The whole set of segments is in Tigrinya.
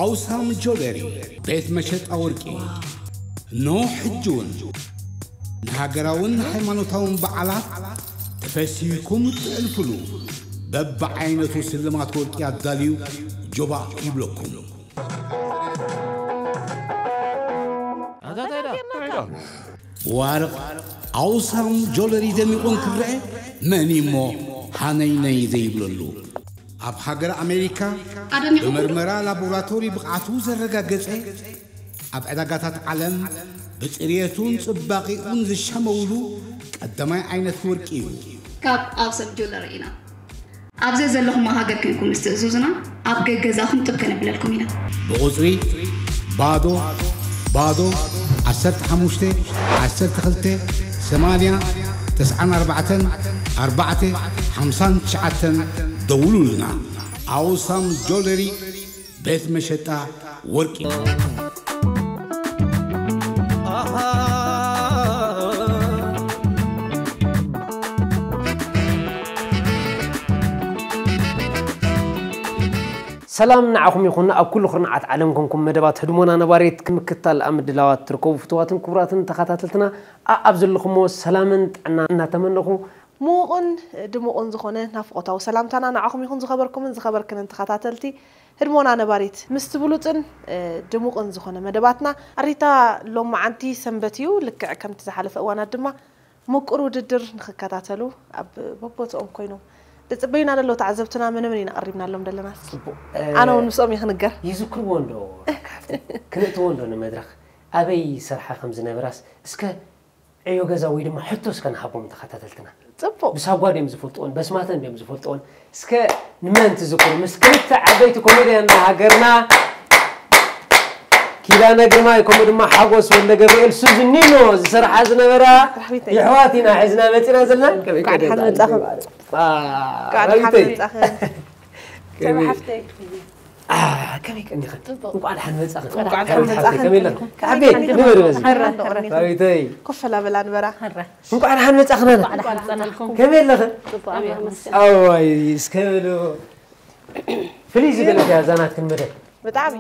ኣውሳም ጆለሪ፣ ቤት መሸጣ ወርቂ። ኖ ሕጂ እውን ንሃገራውን ሃይማኖታውን በዓላት ተፈሲህኩም እትዕልፍሉ በብዓይነቱ ስልማት ወርቂ ኣዳልዩ ጆባ ይብለኩም። ዋርቕ ኣውሳም ጆለሪ ደሚቑ እንክረአ መን እሞ ሃነይነይ ዘይብለሉ? ኣብ ሃገር ኣሜሪካ ኣደኒቑ። ብመርመራ ላቦራቶሪ ብቕዓቱ ዘረጋገጸ፣ ኣብ ዕዳጋታት ዓለም ብጽርየቱን ጽባቒኡን ዝሸመውሉ ቀዳማይ ዓይነት ወርቂ እዩ። ካብ ኣውሰም ጁለሪ ኢና። ኣብ ዘዘለኹሞ ሃገር ኮይንኩም ምስ ትእዝዙና ኣብ ገገዛኹም ጥብ ከነብለልኩም ኢና። ብቑጽሪ ባዶ ባዶ ዓሰርተ ሓሙሽተ ዓሰርተ ክልተ ሰማንያ ተስዓን ኣርባዕተን ኣርባዕተ ሓምሳን ትሽዓተን ደውሉልና። ኣውሳም ጆለሪ ቤት መሸጣ ወርቂ። ሰላም ንዓኹም ይኹን። ኣብ ኩሉ ኩርናዓት ዓለም ኮንኩም መደባት ህድሞና ነባሪት ክምክታል ኣብ ምድላዋት ትርከቡ ፍቱዋትን ክቡራትን ተኸታተልትና፣ ኣኣብ ዘለኹሞ ሰላምን ጥዕና እናተመነኹ፣ ምዉቕን ድሙቕን ዝኾነ ናፍቖታዊ ሰላምታና ንዓኹም ይኹን። ዝኸበርኩምን ዝኸበርክንን ተኸታተልቲ ህድሞና ነባሪት፣ ምስቲ ብሉጽን፣ እ፣ ድሙቕን ዝኾነ መደባትና ኣሪታ ሎማዓንቲ ሰንበት እዩ። ልክዕ ከምቲ ዝሓለፈ እዋናት ድማ ምቁር ውድድር ንኽከታተሉ ኣብ በቦትኦም ኮይኖም ዝጽበዩና ዘለዉ ተዓዘብትና መነ መን ኢና ቀሪብናሎም ዘለና? እስኪ ጽቡቕ። ኣነ እውን ምስኦም እየ ክንገር። ይዝክርዎ እንዶ? ክነእትዎ እንዶ ንመድረኽ? ኣበይ ሰርሓ ከም ዝነበራስ እስከ ዕዮ ገዛ ወይ ድማ ሕቶ እስከ ንሃቦም ተኸታተልትና። ጽቡቕ። ብሳጓ ድዮም ዝፈልጥዎን በስማተን ድዮም ዝፈልጥዎን? እስከ ንመን ትዝክሩ? ምስ ክልተ ዓበይቲ ኮሜድያን ሃገርና ኪዳነ ግርማይ ከምኡ ድማ ሓጎስ ወልደ ገብርኤል ሱዝኒኖ ዝሰርሓ ዝነበራ ራህዊተይ። የሕዋት ኢና ሒዝና መጺና ዘለና። ከመይ እንኳዕ ደሓን ከደላ? መጻኹም። ዋ፣ እንኳዕ ደሓን ራህዊተይ። መጻኹም። ከመይ? ሓፍተይ። አ፣ ከመይ ቀኒኽን? ጽቡቕ። እንኳዕ ደሓን መጻኽን። እንኳዕ ደሓን ራዊት ሓፍተይ፣ መጻኽን። ከመይ ኣለኽን? ከዓቤ፣ ከመይ ንበሪ በዚ። ሓራ፣ ሓራ። ራዊተይ። ኮፍ ኣላ በላ ንበራ። ሓራ። እንኳዕ ደሓን መጻኽን ኣነ። እንኳዕ ደሓን ጸናሕኩም። ከመይ ኣለኽን? ጽቡቕ፣ ኣሜን። ኣዋይ፣ እስከ በሉ። ፍልይ ዝበለት እያ እዛ ናትክን መደብ። ብጣዕሚ።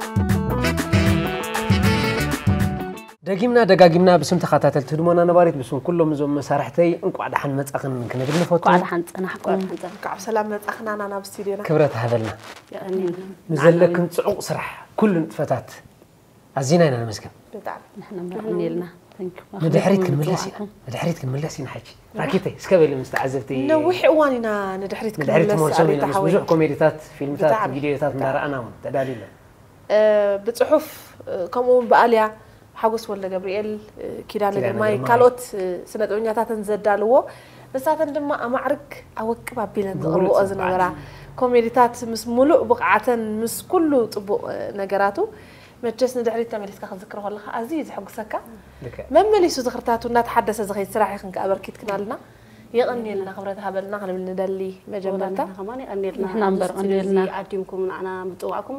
ደጊምና ደጋጊምና ብስም ተኸታተልቲ ህድሞና ነባሪት፣ ብስም ኩሎም እዞም መሳርሕተይ እንቋዕ ደሓን መጻኽን ክንብል ንፈቱ። እንቋዕ ደሓን ጸናሕኩም። እንቋዕ ብሰላም መጻኽናና ናብ ስቱድዮና። ክብረት ሃበልና። የቐንየልና። ንዘለክን ጽዑቕ ስራሕ፣ ኩሉ ንጥፈታት ኣዚና ኢና ነመስግን። ብጣዕሚ። ንሕና እምበር የቐንየልና። Thank you። ንድሕሪት ክንምለስ ኢና። ምጽዋዕኩም። ንድሕሪት ክንምለስ ኢና ሕጂ። ራኪተይ፣ እስከ በሊ ምስ ተዓዘብቲ። ነዊሕ እዋን ኢና ንድሕሪት ንድሕሪት ክንምለስ፣ ትመልሶም ኣሪታ ኢና። ምስ ሓወይ። ብዙሕ ኮሜዲታት፣ ፊልምታት፣ ብጣዕሚ። ቪድዮታት እንዳረኣና እውን ተዳሊና። እ፣ ብጽሑፍ፣ እ፣ ከምኡ እውን ብኣልያ ሓጎስ ወልደ ገብርኤል፣ እ፣ ኪዳነ ኪዳነ ግርማይ፣ ግርማይ። ካልኦት፣ እ፣ ስነ ጥበበኛታትን ዘዳልዎ፣ ንሳተን ድማ ኣማዕርግ ኣወቅብ ኣቢለን ብዙሕ ዘቕርብኦ ጽቡቕ ዝነበራ ኣቢለን። ኮሜዲታት ምስ ሙሉእ ብቕዓተን፣ ምስ ኩሉ ጽቡቕ፣ እ፣ ነገራቱ፣ መቸስ ንድሕሪት ተመሊስካ ክትዝክሮ ከለኻ ኣዝዩ እዩ ዘሐጉሰካ። ልክዕ። መመሊሱ ዝኽርታቱ እናተሓደሰ ዝኸይድ ስራሕ ኢኽን ከኣ ኣበርኪትክናልና። የቐንየልና፣ ክብረት ሃበልና ክንብል ንደሊ መጀመርታ። ወላና ከማን የቐንየልና። ንሕና እምበር ኣብዚ ስቱድዮ እዚ የቐንየልና። ዓዲምኩም ንዓና ምጽዋዕኩም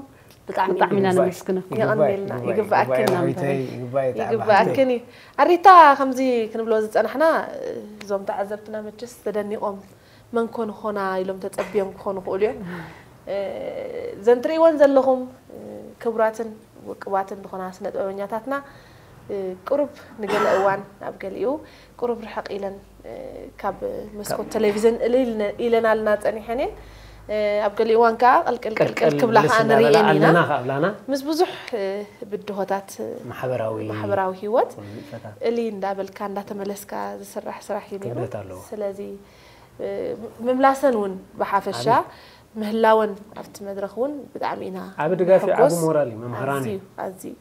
ብጣዕሚ ብጣዕሚ ኢና የቐንየልና። ነመስግነኩም። የቐንየልና። ይግባእ፣ ይግባእ፣ ይግባእ፣ ይግባእ፣ ይግባእ፣ ይግባእ፣ ይግባእ። ይግባእክን እዩ። ኣሪታ፣ ከምዚ ክንብሎ ዝጸናሕና፣ እዞም ተዓዘብትና መቸስ ተደኒቖም መን ኮን ኾና ኢሎም ተጸብዮም ክኾኑ ይኽእሉ እዮም። እ፣ ዘን ትርእይወን ዘለኹም፣ እ፣ ክቡራትን ውቅባትን ዝኾና ስነ ጥበበኛታትና፣ እ፣ ቁሩብ ንገለ እዋን ኣብ ገሊኡ ቁሩብ ርሕቕ ኢለን፣ እ፣ ካብ መስኮት ካብ ቴሌቪዝን እልል ኢለናልና ጸኒሐን እየን። እ፣ ኣብ ገሊኡ እዋን ከኣ ቅልቅል ቅልቅል ቅልቅል ክብላ ከኣ ንርእየን ኢና። እናበላ ኣለና ከኣ ብላና። ምስ ብዙሕ፣ እ፣ ብድሆታት፣ እ፣ ማሕበራዊ ማሕበራዊ ህይወት ኩሉ ንጥፈታት። እልይ እንዳበልካ እንዳተመለስካ ዝስራሕ ስራሕ እዩ ነይሩ። ክብደት ኣለዎ። ስለዚ፣ እ፣ ምምላሰን እውን ብሓፈሻ ዓቢ። ምህላወን ኣብቲ መድረኽ እውን ብጣዕሚ ኢና ዓቢ ድጋፍ እዩ፣ ዓቢ ንሕጎስ። ሞራል እዩ፣ መምሃራን እዩ። ኣዝዩ፣ ኣዝዩ።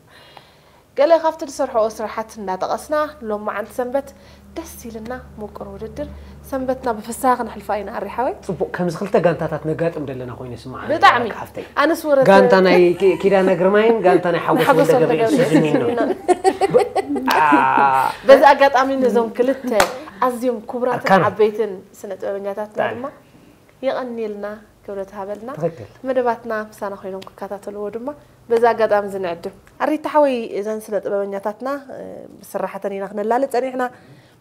ገለ ካብቲ ዝሰርሕኦ ስራሓት እንዳጠቐስና፣ ሎማዓንቲ ሰንበት ደስ ኢልና፣ ምቁር ውድድር ሰንበትና ብፍስሃ ክነሕልፋ ኢና፣ ኣሪ ሓወይ። ጽቡቕ፣ ከምዚ ክልተ ጋንታታት ነጋጥም ዘለና ኮይኑ ይስምዓኒ፣ ብጣዕሚ። ሓፍተይ። ኣነስ ወረ ጋንታ ናይ ኪ-፣ ኪዳነ ግርማይን ጋንታ ናይ ሓጎስ ሓጎስ ወልደ ገብርኤል ወልደ ገብርኤል ስዝኒን ነው። ስዝኒን ነው። ብ-፣ ኣ-፣ በዚ ኣጋጣሚ ነዞም ክልተ ኣዝዮም ክቡራትን ኣርካና። ዓበይትን ስነ ጥበበኛታትና ብጣዕሚ። ድማ የቐንየልና፣ ክብረት ሃበልና። ትኽክል። መደባትና ምሳና ኮይኖም ክከታተልዎ ድማ በዚ ኣጋጣሚ እዚ ንዕድም። ኣሪታ ሓወይ፣ እዘን ስነ ጥበበኛታትና፣ እ፣ ብስራሓተን ኢና ክነላልጸን ኢሕና።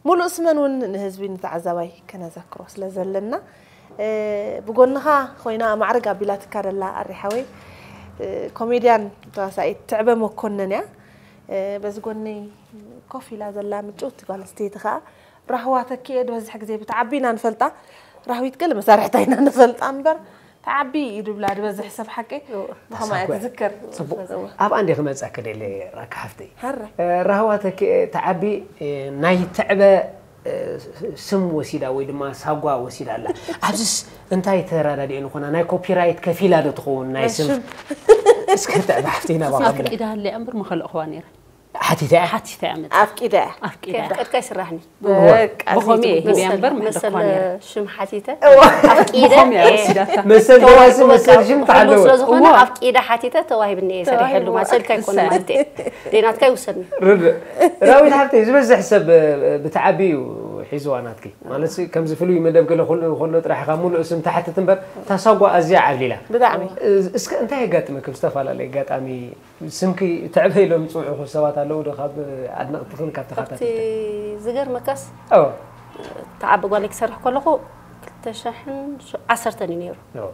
ሙሉእ ስመን እውን ንህዝቢ ንተዓዛባይ ከነዘክሮ ስለ ዘለና፣ እ፣ ብጎንኻ ኮይና ኣማዕርግ ኣቢላትካ ደላ ኣሪ ሓወይ፣ ኮሜድያን ተዋሳኢት ትዕበ መኮነን እያ። በዚ ጎነይ ኮፍ ኢላ ዘላ ምጭውቲ ጓል ኣንስተይቲ ኸዓ ራህዋ ተኪኤ። ዝበዝሕ ግዜ ብትዓቢ ኢና ንፈልጣ። ራህዊት ገለ መሳርሕታ ኢና ንፈልጣ እምበር፣ ትዓቢ እዩ ድብላ ዝበዝሕ ሰብ ሓቂ። ብኸምኣ እያ ትዝከር። ኣብኣ እንደ ክመፀኪ ደለ ራካ ሓፍተይ። ራህዋ ተኪኤ ትዓቢ ናይ ትዕበ ስም ወሲዳ ወይ ድማ ሳጓ ወሲዳ ኣላ። ኣብዚስ እንታይ ተራዳዲኦ ንኾና? ናይ ኮፒራይት ከፊላ ዶ ትኸውን ናይ ስም? እስከ ትዕበ ሓፍተይ ናባኻ። ኣፍቂዳ ሃለያ እምበር ምኸልእኽዋ ነይረ። ሓቲተ እያ? ሓቲተ እያ መጽ- ኣፍቂደ። ኣፍቂደ። ከፍቀድካ ይስራሕኒ። በቃ ብኸምኡ እየ ሂብያ እምበር መሰል መሕደኽዋ ነይረ። ሽም ሓቲተ ኣፍቂደ ብኸምኡ እያ እየ። ወሲዳታ። መሰል ደራሲ መሰል ሽም ህሉ ተሓለወ። ስለ ዝኾነ እዋ። ኣፍቂደ ሓቲተ ተዋሂብኒ እየ ተሪሐሉ ማለት ስልካ ይኮነ እሰይ። ማለት እየ። ደይናትካ ይውሰድኒ። ርድእ። ራዊት ሓፍተይ ዝበዝሕ ሰብ ብትዓቢ እዩ ሒዝዋ ናትኪ። ማለት ሲ ከምዚ ፍሉይ መደብ ገለ ኩሉ ከሎ ጥራሕ ኢኻ ሙሉእ ስም ትሓትት እምበር እታ ሳጓ ኣዝያ ዓብሊላ። ብጣዕሚ። እስከ እንታይ የጋጥመኪ? ብዝተፈላለየ ኣጋጣሚ ስምኪ ትዕበ ኢሎም ዝፅውዑኹ ሰባት ኣለዉ ዶ ካብ ኣድነቕትኽን ካብ ካብቲ ተኸታተልቲ? ዝገርመካስ ኦ፣ ተዓቢ ጓለይ ክሰርሕ ከለኹ ክልተ ሽሕን ዓሰርተን እዩ ነይሩ። ኦ።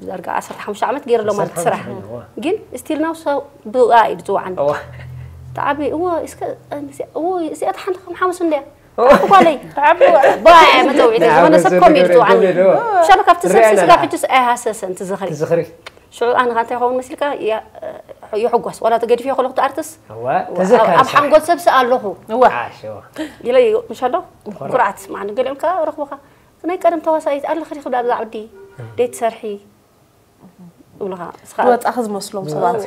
ዳርጋ ዓሰርተ ሓሙሽተ ዓመት ገይረ ኣሎ ማለት ዓሰርተ ስራሕ ሓሙሽተ ዓመት፣ እዋ። ግን ስቲል ናው ሰብ ብኣ እዩ ዝፅዋዓኒ። እዋ። ተዓቢ እዎ እስከ እዚኣ ሓንቲ ከም ሓሙስ እንድያ ጓለይ ተዓቢ ባያ መተውዒ ዝኾነ ሰብ ከም እዩ ዝፅዋዓኒ። ሻሎ ካብቲ ሰብ ስጋ ሕጅስ ኣይሃሰሰን ትዝኽሪ ትዝኽሪ። ሽዑ ኣነ እንታይ ይኸውን መሲልካ ይሕጎስ ዋላ ተገዲፍ የኮለኩ ኣርትስ ተዘካሪ ኣብ ሓንጎል ሰብ ስኣ ኣለኹ እዋ ዓሽ እዋ ኢለ ምሻሎ ኩርዓት ስማዕኒ ገሊኦም ከ ረኽቦኻ ናይ ቀደም ተዋሳኢት ኣለኺ ዲኺ ብዛ ዓዲ ደይ ትሰርሒ ይብሉኻ ንስኻ ዝወፃኺ ዝመስሎም ሰባት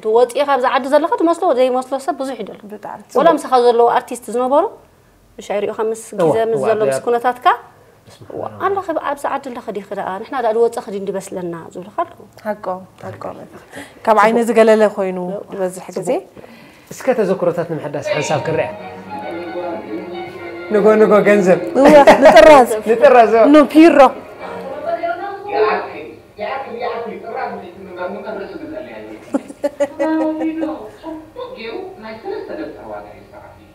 ትወፅኢ ካብዚ ዓዲ ዘለኻ ትመስሎ ዘይመስሎ ሰብ ብዙሕ ይደሎ ብጣዕሚ ወላ ምሳኻ ዘለዉ ኣርቲስት ዝነበሩ ምሻይ ሪኦኻ ምስ እዋ፣ ግዜ ምስ እዋ፣ ዘሎ እዋ። ምስ ኩነታትካ ኣለኺ ኣብዚ ዓዲ ኣለኺ ዲኺ ደኣ ንሕና ደኣ ዝወፀኺ ድዩ እንዲበስለና ዝብሉኻ ኣለዉ ሓቆም ሓቆም ካብ ዓይኒ ዝገለለ ኮይኑ ዝበዝሕ ግዜ እስከ ተዘክሮታት ንምሕዳስ ሓንሳብ ክርአ ንጎ ንጎ ገንዘብ እዋ ንጥራዝ ንጥራዝ ንፒሮ ይኣክል ይኣክል ይኣክል ጥራዝ ዘይትምበር ንመድረሲ ብዘለያ ተማዊሉ ጽቡቕ ገይሩ ናይ ሰለስተ ደብተር ዋጋ ይስራዕ እዩ።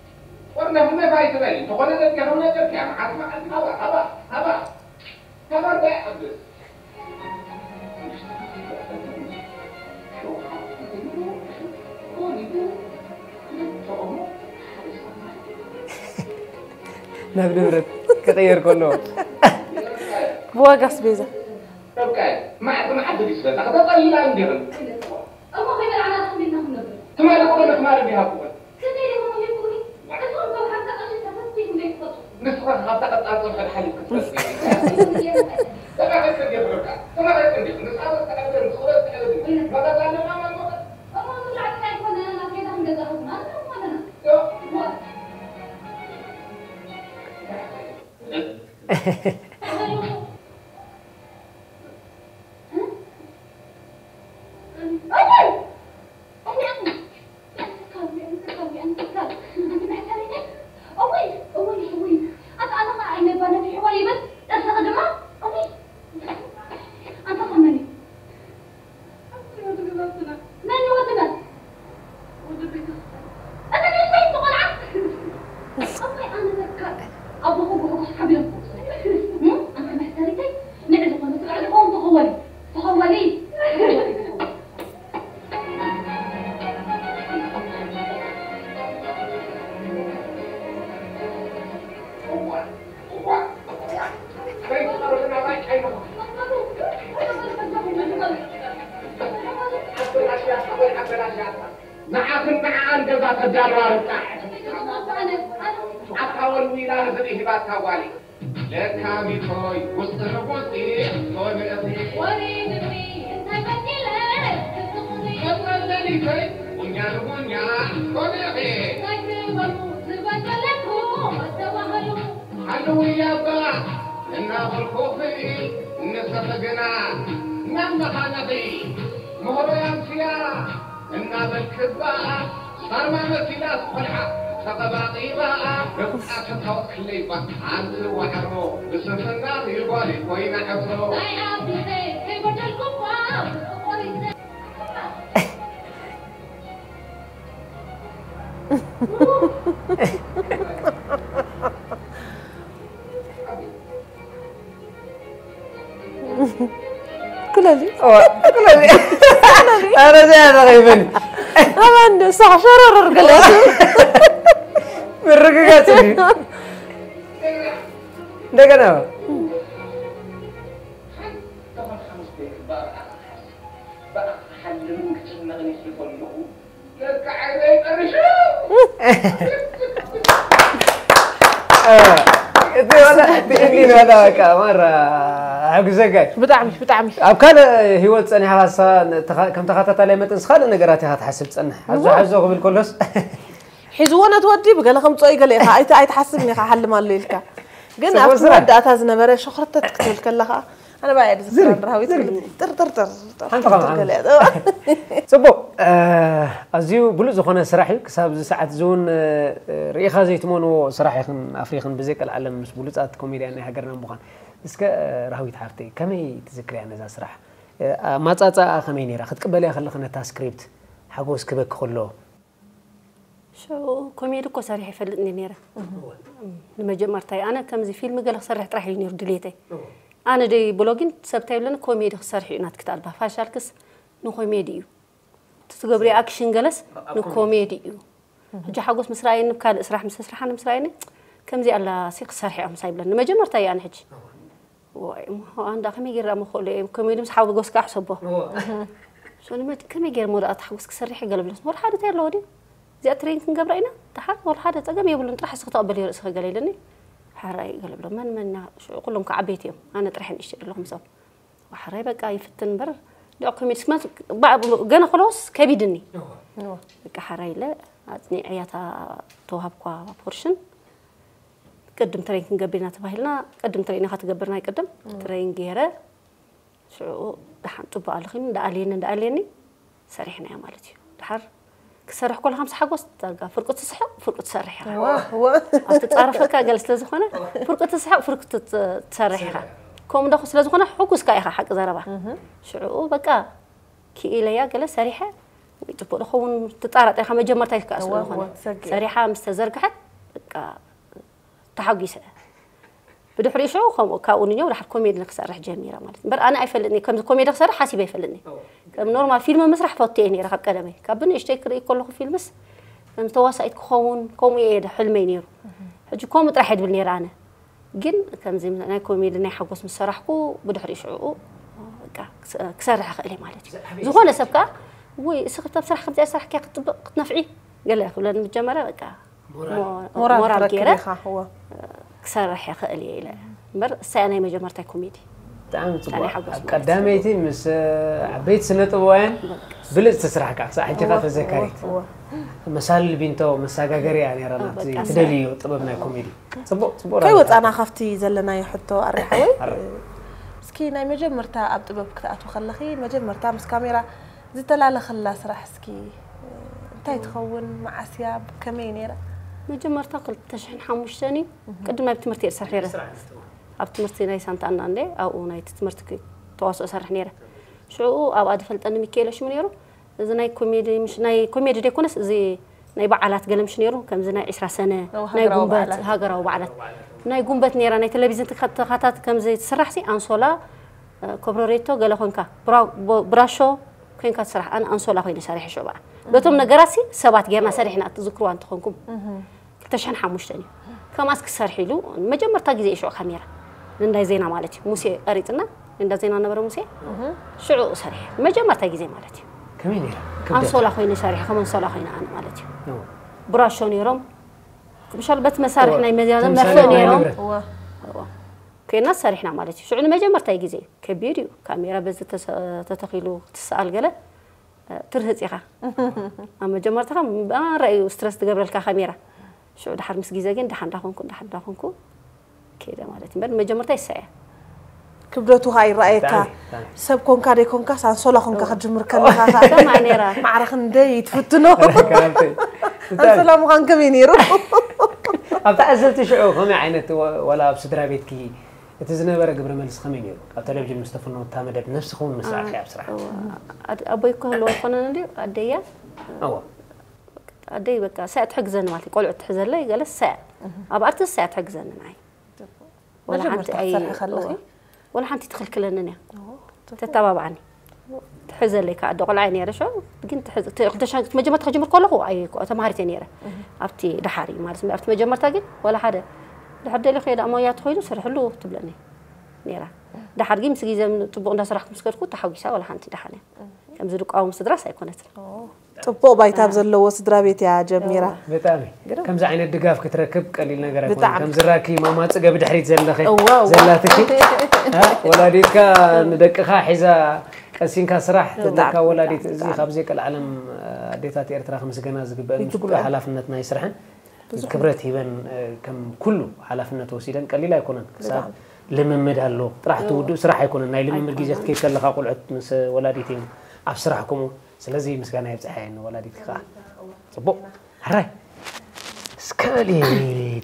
ቆርነፍነፍ ኣይትበል እንተኾነ ደገ ከም ነገርኪ እያ መዓልቲ መዓልቲ ሃባ ሃባ ሃባ ሃባ እንታይ ይዓብስ ናብ ንብረት ክቕየር ከሎ ብዋጋ ኣስቤዛ በቃ መዓልቲ መዓልቲ ድዩ ስለዛ ከተጠልላ እንዲኽን እሞ ከይበላዕና ተኽሊልና ክንነብር ትማሊ ቆሎ ትማሊ እንዲሃብኩኸን ከመይ ደሞ ሂብኩኒ እቶም ካብ ሓምሳ ቅርሺ ተፈቲኹም ዘይትፈልጡ ንስኻ ካብታ ቀጣን ጽንሐት ሓሊፍ ክትፈልጥ ተባኸት እንዲኽን ተባኸት እንዲኽን ንስኻ ተዕብደን ንስኻ ተዕብደን መቐዛ ኣለና ማለት እሞ ዝብላዕ ጥራይ ኣይኮነ ናብ ገዛ ክንገዛኹም ኣንታ ኣለና ንዓኽን ንዓኣን ገዛ ተዳልዋ ርብቃ ኣታ ወልዊላ ንዝርኢ ሂባታ ጓለይ ለካ ሚቶይ ውስጢ ንውስጢ ኮንእኺ መጸለሊተይ ጉኛ ንጉኛ ኮንእኺ ሓልውያ እባ እናበልኩኺ ንስኺ ግና ናብ መኻንኺ ምህሮይ ኣምስያ እናበልኪ እባ ሳርማ መሲላስ ቆልዓ ተቐባጢባ ርብቃ ተታወክለይ እባ ኣንቲ ዋዕሮ ብስንፍና ይጓሊ ኮይና ዕብሮ ኩለሊ ኩለሊ ኣረ እዚኣ ተቐይበኒ። ኣባን ሳዕ ሸረረር ገለ ምርግጋጽ እዩ። እንደገና እቲ ዋላ እቲ እንዲን ዋላ በቃ ማራ ኣጉዘጋይ ብጣዕሚ ብጣዕሚ ኣብ ካልእ ህይወት ጸኒሕካ ከም ተኸታታላይ መጠን ካልእ ነገራት ኢኻ ትሓስብ ትጸንሕ። ሓዞ ሓዞ ክብል ከሎስ ሒዝዎ ነቲ ወዲ ብገለ ከምፅኦ ይገለ ኢኻ ኣይተ ኣይትሓስብን ኢኻ ሓልም ኣሎ ኢልካ ግን ኣብቲ መወዳእታ ዝነበረ ሸኽርተት ክትብል ከለኻ ኣነ ባያ ዝክራን ረሃዊት ጥርጥርጥር ጽቡቅ ኣዝዩ ብሉእ ዝኾነ ስራሕ እዩ ክሳብ እዚ ሰዓት እዚ እውን ርኢኻ ዘይትመንዎ ስራሕ ኢኽን ኣፍሪኽን ብዘይ ቀልዓለም ምስ ብሉፃት ኮሜድያን ናይ ሃገርና ምዃን እስከ ራህዊት ሓፍተይ ከመይ ትዝክርያ ነዛ ስራሕ ኣማፃፃኣ ከመይ ነይራ ክትቅበልያ ከለኺ ነታ ስክሪፕት ሓጎስ ክበኪ ከሎ ሽዑ ኮሜዲ እኮ ሰሪሐ ይፈልጥኒ ነይረ። ንመጀመርታይ ኣነ ከምዚ ፊልም ገለ ክሰርሕ ጥራሕ እዩ ነይሩ ድሌተይ። ኣነ ደይ ብሎጊን ሰብ እንታይ ይብለኒ ኮሜዲ ክሰርሕ እዩ ናትኪ ተኣልባ ፋሻልክስ ንኮሜዲ እዩ ትትገብሪ ኣክሽን ገለስ ንኮሜዲ እዩ። ሕጂ ሓጎስ ምስ ረኣየኒ ካልእ ስራሕ ምስ ስራሓኒ ምስ ረኣየኒ ከምዚ ኣላ ሲ ክሰርሕ እዮም ሳይብለኒ ንመጀመርታ እዩ ኣነ ሕጂ ዋይ እሞ ኣንዳ ከመይ ገይረ እሞ ክእሎ እየ ኮሜዲ ምስ ሓጎስ ከዓ ሕሰቦ ሶኒ መድ ከመይ ገይረ ሞ ደኣ ተሓጎስ ክሰርሕ ገለ ብለስ ወላ ሓደ እንታይ ኣለዎ ድዩ እዚኣ ትሬን ክንገብራ ኢና ደሓን ወላ ሓደ ፀገም የብሉን ጥራሕ እስኪ ተቐበልዮ ርእስኺ ገለ ኢለኒ ሓራይ ገለ ብሎ መን መን ኢና ሽዑ ኩሎም ከዓ ዓበይቲ እዮም ኣነ ጥራሕ ንእሽተይ ዘለኹ ምስኦም ሓራይ በቃ ይፍትን እምበር ድዕ ኮሜዲ ስክመት ገና ከለዎስ ከቢድኒ በቃ ሓራይ ኢለ ኣፅኒዐ እያ እታ ተዋሃብኳ ፖርሽን ቅድም ትሬን ክንገብር ኢና ተባሂልና ቅድም ትሬን ኢኻ ትገብር ናይ ቅድም ትሬን ገይረ ሽዑ ደሓን ፅቡቅ ኣለኺ እንዳኣልየኒ እንዳኣልየኒ ሰሪሕናዮ ማለት እዩ ድሓር ክሰርሕ ከሎ ከምስ ሓጎስ ዳርጋ ፍርቁ ትስሕቕ ፍርቁ ትሰርሕ ኢኻ ኣብቲ ፃረፈካ ገለ ስለ ዝኾነ ፍርቁ ትስሕቕ ፍርቁ ትሰርሕ ኢኻ ከምኡ ዳኹ ስለ ዝኾነ ሕጉስካ ኢኻ ሓቂ ዘረባ ሽዑ በቃ ክኢለያ ገለ ሰሪሐ ወይ ፅቡቅ ዝኸውን ትጣራጠ ኢኻ መጀመርታ ይከኣ ስለ ዝኾነ ሰሪሓ ምስ ተዘርግሐት በቃ ተሓጒሰ ብድሕሪኡ ሽዑ ከምኡ ካብኡ ንኛው ድሓር ኮሜዲ ንክሰርሕ ጀሚረ ማለት እምበር ኣነ ኣይፈልጥኒ ከምዚ ኮሜዲ ክሰርሕ ሓሲበ ኣይፈልጥኒ ከም ኖርማል ፊልም ምስራሕ ፈቱ እየ ነይረ ካብ ቀደመይ ካብ ብንእሽተይ ክርኢ ከለኹ ፊልምስ ከም ተዋሳኢት ክኸውን ከምኡ እየ ሕልመይ ነይሩ ሕጂ ከምኡ ጥራሕ እየ ድብል ነይረ ኣነ ግን ከምዚ ናይ ኮሜዲ ናይ ሓጎስ ምስ ሰራሕኩ ብድሕሪኡ ሽዑ በቃ ክሰርሕ ክእል እየ ማለት እዩ ዝኾነ ሰብ ከዓ ወይ እስኺ ብታብ ስራሕ ከምዚኣ ዝሰራሕክያ ክትጥብቕ ክትነፍዒ ገለ ክብለኒ ምጀመረ በቃ ሞራል ገይረ ክሰርሕ ይኽእል እየ ኢለ እምበር እሳያ ናይ መጀመርታይ ኮሜዲ ብጣዕሚ ፅቡቅ ኣብ ቀዳመይቲ ምስ ዓበይቲ ስነ ጥበባውያን ብልፅቲ ስራሕ ከዓ ክሳዕ ሕጂ ከዓ ተዘካሪት መሳልል ቢንቶ መሳጋገሪ እያ ነይራ ናብቲ ትደልዮ ጥበብ ናይ ኮሜዲ ፅቡቅ ፅቡቅ ከይወፃና ካብቲ ዘለናዮ ሕቶ ኣሪሓወይ እስኪ ናይ መጀመርታ ኣብ ጥበብ ክትኣትዊ ከለኺ መጀመርታ ምስ ካሜራ ዝተላለኸላ ስራሕ እስኪ እንታይ ትኸውን መዓስያ ከመይ ነይራ መጀመርታ ክልተ ሽሕን ሓሙሽተን እዩ ቅድም ናብ ትምህርቲ እየ ዝሰርሕ ነይረ ኣብ ትምህርቲ ናይ ሳንታ ኣና እንደ ኣብኡ ናይ ትምህርቲ ተዋስኦ ሰርሕ ነይረ ሽዑ ኣብኣ ዝፈልጠኒ ሚካኤል ሽሙ ነይሩ እዚ ናይ ኮሜዲ ምሽ ናይ ኮሜዲ ደይኮነስ እዚ ናይ በዓላት ገለ ምሽ ነይሩ ከምዚ ናይ ዕስራ ሰነ ናይ ጉንበት ሃገራዊ በዓላት ናይ ጉንበት ነይራ ናይ ቴሌቪዝን ተኸታታት ከምዚ ትስራሕ ሲ ኣንሶላ ኮብረሬቶ ገለ ኮንካ ብራሾ ኮንካ ትስራሕ ኣነ ኣንሶላ ኮይነ ሰሪሐ ሽዑ በዓ በቶም ነገራት ሲ ሰባት ጌርና ሰሪሕና ትዝክርዋ እንተኾንኩም ክልተ ሽሕን ሓሙሽተን እዩ ከምኣስ ክሰርሕ ኢሉ መጀመርታ ግዜ እዩ ሽዑ ካሜራ ንእንዳይ ዜና ማለት እዩ ሙሴ ቀሪፅና እንዳ ዜና ነበረ ሙሴ ሽዑ ሰሪሐ መጀመርታ ግዜ ማለት እዩ ከመይ ነይራ? ክብደት? ኣንሶላ ኮይነ ሰሪሐ ከም ኣንሶላ ኮይነ ኣነ ማለት እዩ ብራሾ ነይሮም ምሻል በቲ መሳርሒ ናይ መዝያዘን መፍእ ነይሮም ኮይና ሰሪሕና ማለት እዩ ሽዑ ንመጀመርታይ ግዜ እዩ ከቢድ እዩ ካሜራ በዚ ተተኺሉ ክትሰኣል ገለ ትርህፅ ኢኻ ኣብ መጀመርታ ራእዩ ስትረስ ትገብረልካ ካሜራ ሽዑ ድሓር ምስ ግዜ ግን ድሓን ዳኾንኩ ድሓን ዳኾንኩ ከይደ ማለት እዩ መጀመርታ ይሳያ ክብደቱ ካ ይረኣየካ ሰብ ኮንካ ደይ ኮንካ ሳንሶላ ኮንካ ክትጅምር ከለካ ማዕረ ክንደይ ትፍትኖ ኣንሶላ ምዃን ከመይ ነይሩ ኣብ ተዓዘብቲ ሽዑ ከመይ ዓይነት ወላ ኣብ ስድራ ቤትኪ እቲ ዝነበረ ግብረ መልሲ ከመይ ነይሩ? ኣብ ቴሌቪዥን ምስ ተፈነወታ መደብ ነፍስኺ እውን ምስራዕኪ ኣብ ስራሕ። ኣቦይ ክህልዎ ኣይኮነን እንድዩ ኣደያ ኣዎ ኣደይ በቃ ሳያ ትሕግዘኒ ማለት እዩ ቆልዑ ትሕዘለይ ገለ ሳያ ኣብ ኣርቲስት ሳያ ትሕግዘኒ ንዓይ ወላ ሓንቲ ኣይ ወላ ሓንቲ ትኽልክለንን እያ ተተባብዓኒ ትሕዘለይ ከዓ ኣደ ቆልዓ እየ ነይረ። ሸው ግን ትሕዝ- ተ- ክልተ ሻን መጀመርታ ከጀምር ከለኹ ኣይ ተማሃሪት እየ ነይረ። ኣብቲ ደሓሪ ማለት ነው። ኣብቲ መጀመርታ ግን ወላ ሓደ ድሕር ደሊ ከይዳ ሞያ ተኾይኑ ስርሕሉ ትብለኒ ነይራ። ደሓር ግን ምስ ግዜ ጽቡቕ እንዳሰራሕኩ ምስ ከድኩ ተሓጒሳ ወላ ሓንቲ ደሓን እያ። ከምዚ ድቃዎም ስድራስ ኣይኮነትን። ጽቡቕ ባይታ ኣብ ዘለዎ ስድራ ቤት እያ ጀሚራ። ብጣዕሚ ግርም። ከምዚ ዓይነት ድጋፍ ክትረክብ ቀሊል ነገር ኣይኮነ ብጣዕሚ። ከም ዝራኪ ማማ ጽገቢ ድሕሪት ዘለኸ እዋው። ዘላትኪ እ? ወላዲትካ ንደቅኻ ሒዛ ቀሲንካ ስራሕ ትብለካ ብጣዕሚ፣ ወላዲት ብጣዕሚ፣ እዚ ብጣዕሚ። ካብዘይ ቀልዓለም ኣዴታት ኤርትራ ክምስገና ዝግበአን ይግበአን። ፍሉይ ሓላፍነት ናይ ስርሐን ክብረት ሂበን እ፣ ከም ኩሉ ሓላፍነት ወሲደን ቀሊል ኣይኮነን ክሳብ ልምምድ ኣሎ ጥራሕ ትውድእ ስራሕ ኣይኮነን ናይ ልምምድ ግዜ ክትከይድ ከለካ ቆልዑት ምስ ወላዲት እዮም ኣብ ስራሕ ከምኡ ስለዚ ምስጋና የብፅሓየን ወላዲት ከዓ ፅቡቅ ሕራይ እስከ በሊ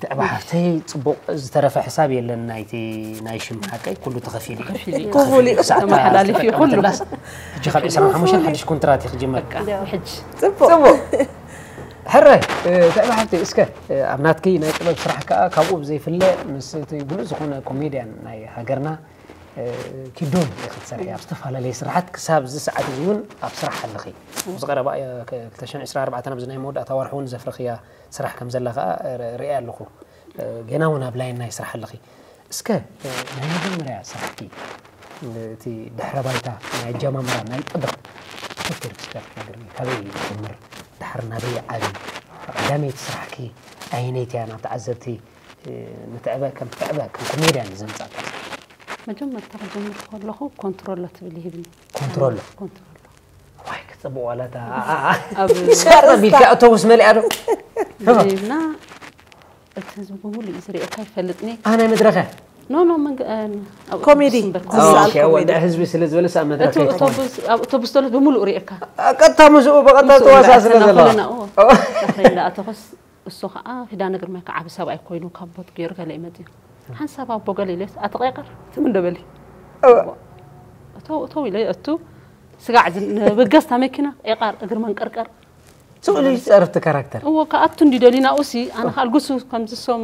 ትዕባ ሓፍተይ ፅቡቅ ዝተረፈ ሕሳብ የለን ናይቲ ናይ ሽም ሓቀይ ኩሉ ተኸፊሉ እዩ ክፉል እዩ። ሰዓት ተመሓላሊፉ እዩ ኩሉ። ተመሓላሊፍላስ ሕጂ ካብ ዕስራን ሓሙሽተን ሓድሽ ኮንትራት እዩ ክጅመር በቃ ሕጂ ጽቡቅ ጽቡቅ ሕራይ ትዕባ ሓፍተይ እስከ ኣብ ናትኪ ናይ ጥበብ ስራሕ ከዓ ካብኡ ብዘይፍለ ምስ እቲ ብሉፅ ዝኾነ ኮሜድያን ናይ ሃገርና ኪዱን ክትሰርሒ ኣብ ዝተፈላለየ ስራሓት ክሳብ እዚ ሰዓት እዚ እውን ኣብ ስራሕ ኣለኺ ኣብዚ ቀረባ ክልተ ሽሕን ዕስራን ኣርባዕተን ኣብዚ ናይ መወዳእታ ወርሒ እውን ዘፍረኽያ ስራሕ ከም ዘላ ከዓ ርእየ ኣለኹ ገና እውን ኣብ ላይን ናይ ስራሕ ኣለኺ እስከ ናይ መጀመርያ ስራሕኪ እቲ ድሕረ ባይታ ናይ ኣጀማምራ ናይ ጥበብ ተዘኪርኪ እስከ ክትነግርኒ ካበይ ይጀምር ድሓር ናበይ ዓብይ ቀዳመይቲ ስራሕኪ ኣየነይቲ እያ ናብ ተዓዘብቲ ንትዕበ ከም ትዕበ ከም ኮሜድያን ዘምጻእካ መጀመርታ ክጀምር ከለኹ ኮንትሮሎ ትብል ይህብኒ ኮንትሮሎ ኮንትሮሎ ዋይ ክጽብቕ ዋላ እታ ኣብ ሸረብ ኢልካ ኣውቶቡስ መሊኣ ዶ እና እቲ ህዝቢ ብምሉእ እዩ ዝርእየካ ይፈልጥኒ ኣነ መድረኸ ኖ ኖ መንገ ኮሜዲ። ስምበር ዝሰኣል ኦኬ፣ ወደ ህዝቢ ስለ ዝበለስ ኣብ መድረኽ እቲ ኣይኮነን። ኣውቶቡስ ኣብ ኣውቶቡስ ዘሎ ብምሉእ ርእየካ ቀጥታ ምስኡ ብቐጥታ ተዋሳእ ስለ ዘለዋ እንዳኣተኸስ እሱ ከዓ ኪዳነ ግርማይ ከዓ ዓቢ ሰብኣይ ኮይኑ ካብ ቦት ገይሩ ገለ ይመፅእ ሓንሳብ ኣቦ ገለ ኢለስ ኣተቐይቀር ትም እንደበሊ እተው እተው ኢለ እቱ ስጋዕ ንብገስታ መኪና ኤቃር እግሪ መንቀርቀር ስእሉ ይፀርፍ ካራክተር እዎ ከኣቱ እንዲ ደልዩ ናብኡሲ ኣነ ከኣልጉሱ ከምዚ ሶም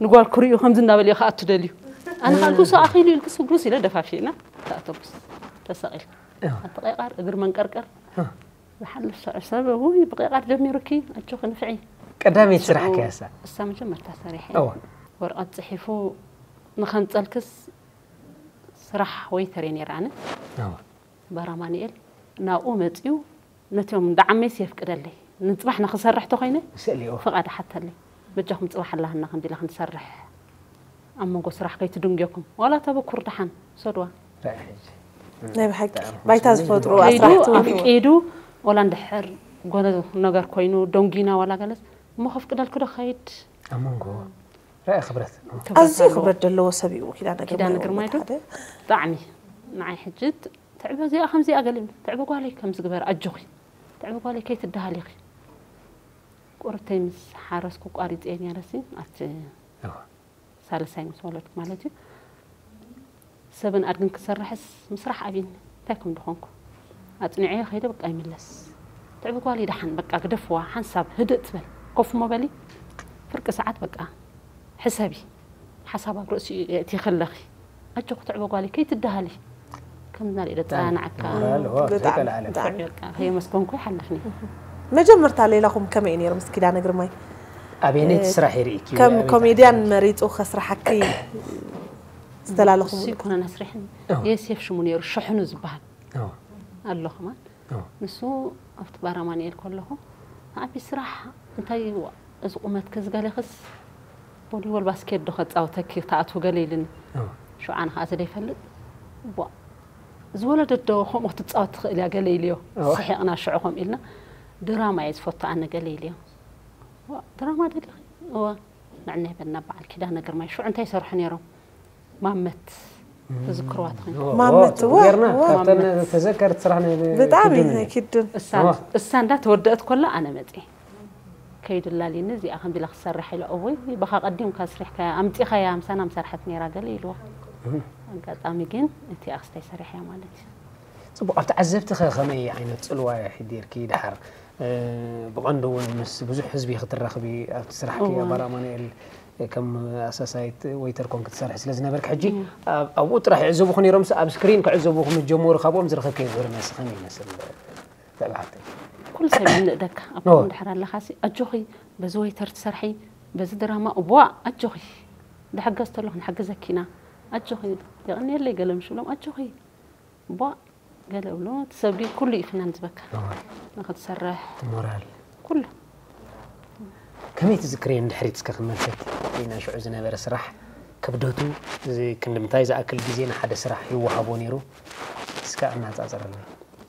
ንጓል ክርእዩ ከምዚ እናበለ ከኣቱ ደልዩ ኣነ ከኣልጉሱ ኣኺሉ ኢልክስ ግሩስ ኢለ ደፋፊእና ተኣተጉስ ተሰቒል ኣተቐይቃር እግሪ መንቀርቀር ዝሓልፍ ስዑ ሰብ ውይ ብቐይቃር ጀሚሩኪ ኣጆኺ ንፍዒ ቀዳመይቲ ስራሕ ከያሳ እሳ መጀመርታ ሰሪሐ እዋ ወረቐት ፅሒፉ ንኸንፀልክስ ስራሕ ወይተር እየ ነይረ ኣነ እዋ ባራ ማንኤል ናብኡ መፅዩ ነቲኦም እንዳ ዓመይስ የፍቅደለይ ንፅባሕ ንክሰርሕ ተኮይነ ስእሊ እዋ ፍቓድ ሓተለይ በጃኹም ፅባሕ ኣላህና ከምዚ ኢላ ክንሰርሕ ኣብ መንጎ ስራሕ ከይትድንግየኩም ዋላ ተበኩር ደሓን ሰድዋ ናይ ብሓቂ ባይታ ዝፈጥሩ ከይዱ ኣስራሕቲ እውን ኣፍቂዱ ዋላ እንድሕር ጎነ ነገር ኮይኑ ደንጉይና ዋላ ገለስ እሞ ከፍቅደልኩ ዶ ከይድ ኣብ መንጎ ራእይ ክብረት ክብረት ኣዝዩ ኣለዎ። ክብረት ዘለዎ ሰብ እዩ ኪዳነ ኪዳነ ግርማይ ዶ? ሓደ ብጣዕሚ ንዓይ ሕጂ ትዕበ እዚኣ ከምዚኣ ገሊም ትዕበ ጓለይ ከም ዝግበር ኣጆኺ ትዕበ ጓለይ ከይትደሃል ኢኺ ቁርተይ ምስ ሓረስኩ ቋሪፀ ነረሲ ኣብቲ እዋ ሳልሳይ ምስ ወለድኩ ማለት እዩ ሰብን ኣድግን ክሰርሕስ ምስራሕ ኣብይኒ እንታይ ከም ድኾንኩ ኣፅኒዐዮ ከይደ በቃ ይምለስ ትዕቢ ጓል ይደሓን በቃ ግደፍዋ ሓንሳብ ህድእ ትበል ኮፍ ሞ በሊ ፍርቂ ሰዓት በቃ ሕሰቢ ሓሳብ ኣብ ርእሲ እቲ ከለኺ ኣጆ ክትዕቢ ጓል ከይትደሃሊ ከም ናልኢ ደፀናዓካ ሞራል እዋ ብጣዕሚ ዘይቀልዓለም ብጣዕሚ በቃ ከየመስገንኩ ይሓልፍኒ መጀመርታ ሌላኹም ከመይ እዩ ነይሩ ምስ ኪዳነ ግርማይ ኣበየነይቲ ስራሕ ይርእኪ ከም ኣበየት ኮሜድያን ዓለም? መሪፁ ከስርሓኪ ዝተላለኹም እሱ ይኮነ ነስሪሕን እዋ የሴፍ ሽሙ ነይሩ ሸሕኑ ዝበሃል እዋ ኣሎ ከማን እዋ ንሱ ኣብቲ ባር ኣማኑኤል ከለኹ ንዓቢ ስራሕ እንታይ እዩ እዚ ቁመትኪ ዝገለኽስ ቮሊቦል ባስኬት ዶ ከፃውተኪ ትኣትዊ ገለ ኢልኒ እዋ ሽዑ ኣነ ከዓ ስለይፈልጥ ዋ ዝወለደት ዶ ከምኡ ክትፃወት ትኽእል እያ ገለ ኢልዮ እዋ። ስሒቕና ሽዑ ከምኡ ኢልና ድራማ እየ ዝፈቱ ኣነ ገለ ኢልዮ ዋ ድራማ ደለኺ እዋ ንዕና ይበልና በዓል ኪዳነ ግርማይ ሽዑ እንታይ ይሰርሑ ነይሮም ማመት ትዝክርዋ ትኾን ማመት፣ ዋ፣ ጌርና ዋ። ካብተን ተዘከርቲ ስራሕ ናይ ብጣዕሚ ኪዱን እዩ። ናይ ኪዱን እሳ እሳ እንዳተወደአት ኮላ ኣነ መፅየ ከይዱ ላሊኒ እዚኣ ከምዚ ኢላ ክትሰርሕ ኢለ እወይ ብኻ ቀዲምካ ስሪሕካያ ኣምፂኻያ ምሳና ምሰርሐት ነይራ ገለ ኢልዋ ኣጋጣሚ ግን እቲኣ ክስታይ ሰሪሐያ ማለት እዩ ፅቡቅ ኣብ ተዓዘብቲ ከ ከመይ ዓይነት ፅልዋ ሒዲርኪ ድሓር እ፣ ብቐንዱ እውን ምስ ብዙሕ ህዝቢ ክትራኽቢ ኣብቲ ስራሕኪ እዋ። ኣባር ኣማኑኤል ከም ኣሳሳይት ወይተር ኮንክ ትሰርሕ ስለ ዝነበርክ ሕጂ ኣብ- ኣብኡ ጥራሕ ይዕዘቡኹ ነይሮም ኣብ ስክሪን ክዕዘቡኹ ምጀመሩ ካብኦም ዝረኸብከ ዝርመስ ከመይ ይመስል? ኩሉ ሰብ ይንእደካ ኣብ እንድሕር ኣለኻሲ ኣጆኺ በዚ ወይተር ትሰርሒ በዚ ድራማ እዋ ኣጆኺ ድሕገዝ ተሎ ክንሕግዘኪ ኢና ኣጆኺ የቕንየለይ ገለ ምሽ ብሎም ኣጆኺ እዋ ገለ ብሎ እቲ ሰብ ድዩ ኩሉ እዩ ፍናን ዝበካ ንክትሰርሕ ሞራል ኩሉ ከመይ ትዝክርየን ድሕሪት እስከ ክመልሰት ናይ ሽዑ ዝነበረ ስራሕ ክብደቱ ክንዲ ምንታይ ዝኣክል ግዜ ንሓደ ስራሕ ይወሃቦ ነይሩ እስከ ኣናፃፅረልና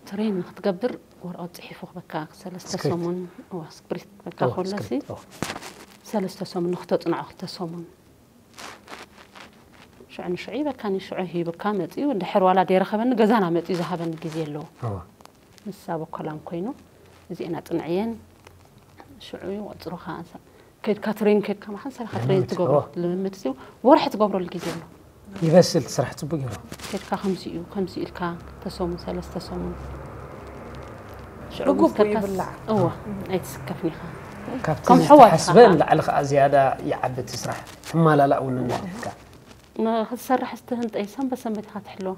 ትሬን ንክትገብር ወረቐት ፅሒፉ ክበካ ሰለስተ ሰሙን ስክሪፕት በካ ከሎ ሰለስተ ሰሙን ንክተፅንዖ ክልተ ሰሙን ሽዑ ንሽዑ ይበካ ንሽዑ ሂብካ መፅኡ ድሕር ዋላ ደይረኸበኒ ገዛና መፅኡ ዝሃበኒ ግዜ ኣለዎ ምስ ኣበኮላም ኮይኑ እዚኤን ኣፅንዕየን ሽዑ ይቆፅሩኻ ከድካ ትሬን ከድካ መሓን ሰሪኻ ትሬን ትገብሮ ልምምድ ሲ ወርሒ ትገብረሉ ግዜ ኣሎ ይበስል እቲ ስራሕ ፅቡቅ ገይሩ ከድካ ከምሲ እዩ ከምሲ ኢልካ ተሰሙን ሰለስተ ሰሙን ሽዑ ብግቡእ ምስ ከድካስ- ይብላዕ። እወ ኣይትስከፍን ኢኻ ካብቲ ከም ሕዋት ዝተሓስበ ኢኻ። ንላዕሊ ከዓ ዝያዳ ይዓቢ እቲ ስራሕ ትማላላእ እውን እንዳ ኢልካ ንክትሰርሕ እስቲ ህንጠይ ሰንበት ሰንበት ኢኻ ትሕልዎ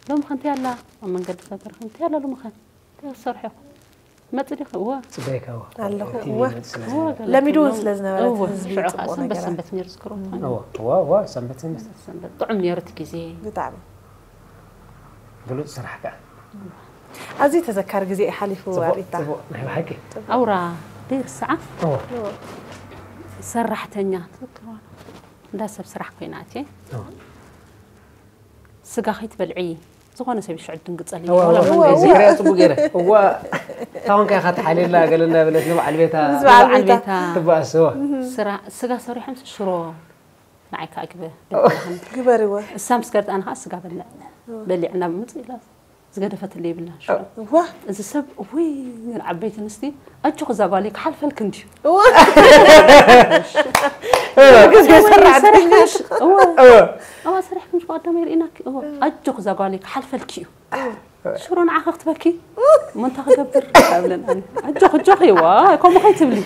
ሎሚ ከ እንታይ ኣላ ኣብ መንገዲ ሰፈር ከ እንታይ ኣላ ሎሚ ከ እንታይ ክትሰርሑ ኢኹም መፅእ ዲኺ እወ ፅበይካ እዋ ኣለኹ እቲ እወ ይመፅእ ስለ እወ ገለ ለሚድዎ ትብሎም። ስለ ዝነበረ እወ ህዝቢ ሽዑ ከዓ ፅቡቕ ሰንበት ነገራት ሰንበት ነይሩ ዝክሮ እዋ እዋ እዋ ሰንበት ሰንበት ሰንበት ጥዑም ነይሩ እቲ ግዜ ብጣዕሚ ብሉፅ ስራሕ ከዓ ኣዝዩ ተዘካሪ ግዜ እዩ ሓሊፉ ፅቡቅ ኣሪታ ፅቡቅ ናይ ብሓቂ ኣውራ ደይርስዓ እዋ ሰራሕተኛ ትዝክርዋ እንዳ ሰብ ስራሕ ኮይና እትየ እዋ ስጋ ከይትበልዒ ዝኾነ ሰብ ሽዑ ድንግፀል እዋ እዋ ዋላ እዋ መንገዲ ዝክርያ ፅቡቅ ገይረ እዋ ታውን ከ ኢኻ ትሓልየላ ገለ እንዳበለት ንበዓል ቤታ ምስ በዓል በዓል ቤታ ቤታ ትበኣስዋ ስራ ስጋ ሰሪሖም ሽሮ ንዓይ ከዓ ግበ ግበርዎ እሳ ምስ ገርጣን ከዓ ስጋ በልዕ በሊዕና ብምፅእ ኢላ ዝገደፈትለ ይብላ ሽዑ ዋ እዚ ሰብ እውይ ግን ዓበይቲ ኣንስቲ ኣጆኺ እዛ ጓለይ ክሓልፈልኪ እንድዩ ግዜ ሰራሕተኛ እዋ ሰሪሕክን ሽኮ ኣዳመ ይርኢናኪ እዋ ኣጆኺ እዛ ጓለይ ክሓልፈልኪ እዩ ሽሮ ንዓኺ ክትበኪ እሞ እንታይ ክገብር ኣብለን ኣነ ኣጆኺ ኣጆኺ እዋ ከምኡ ከይትብሊ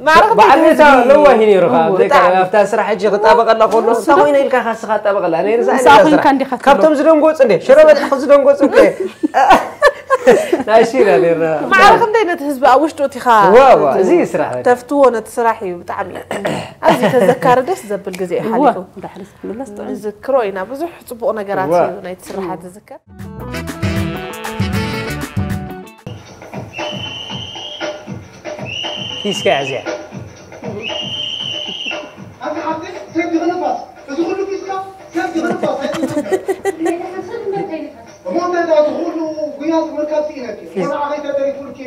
ማዕረግ በዓል ቤታ ለዋሂ ነይሩ እዎ። ኣብታ ስራሕ ሕጂ ክጣበቀላ ከሎ እንታይ ኮይነ ኢልካ ካስኻ ጣበቀላ ነይሩ ንስኻ ኮይንካ እንዲኻ ትብሎ። ካብቶም ዝደንጎፁ እንዴ ሽረ በልዕኹ ዝደንጎፁ እኮ ናይ ሽረ ነይርና ማዕረ ክንደይ ነቲ ህዝቢ ኣብ ውሽጡ እቲኻ እዋ እዋ እዚ እዩ ስራሕ በቃ። ተፍትዎ ነቲ ስራሕ እዩ ብጣዕሚ ኣዝዩ ተዘካሪ ደስ ዘብል ግዜ እዩ ሓሊፉ ዳሕሪስ ክምለስ ጥዑም ንዝክሮ ኢና ብዙሕ ፅቡቕ ነገራት እዋ። እዩ ናይቲ ስራሓት ዝዝከር ፊስካ እዚኣ ኣንተ ሓብተይ ሰብ ድኽንፋስ እዚ ኩሉ ፊስካ ሰብ ድኽንፋስ ኣይትንፋስ እሞ እንታይ ዳ ዝኹሉ ጉያ ዝመልካ ስኢነኪ ቆልዓ ከይተደሪፉልኪ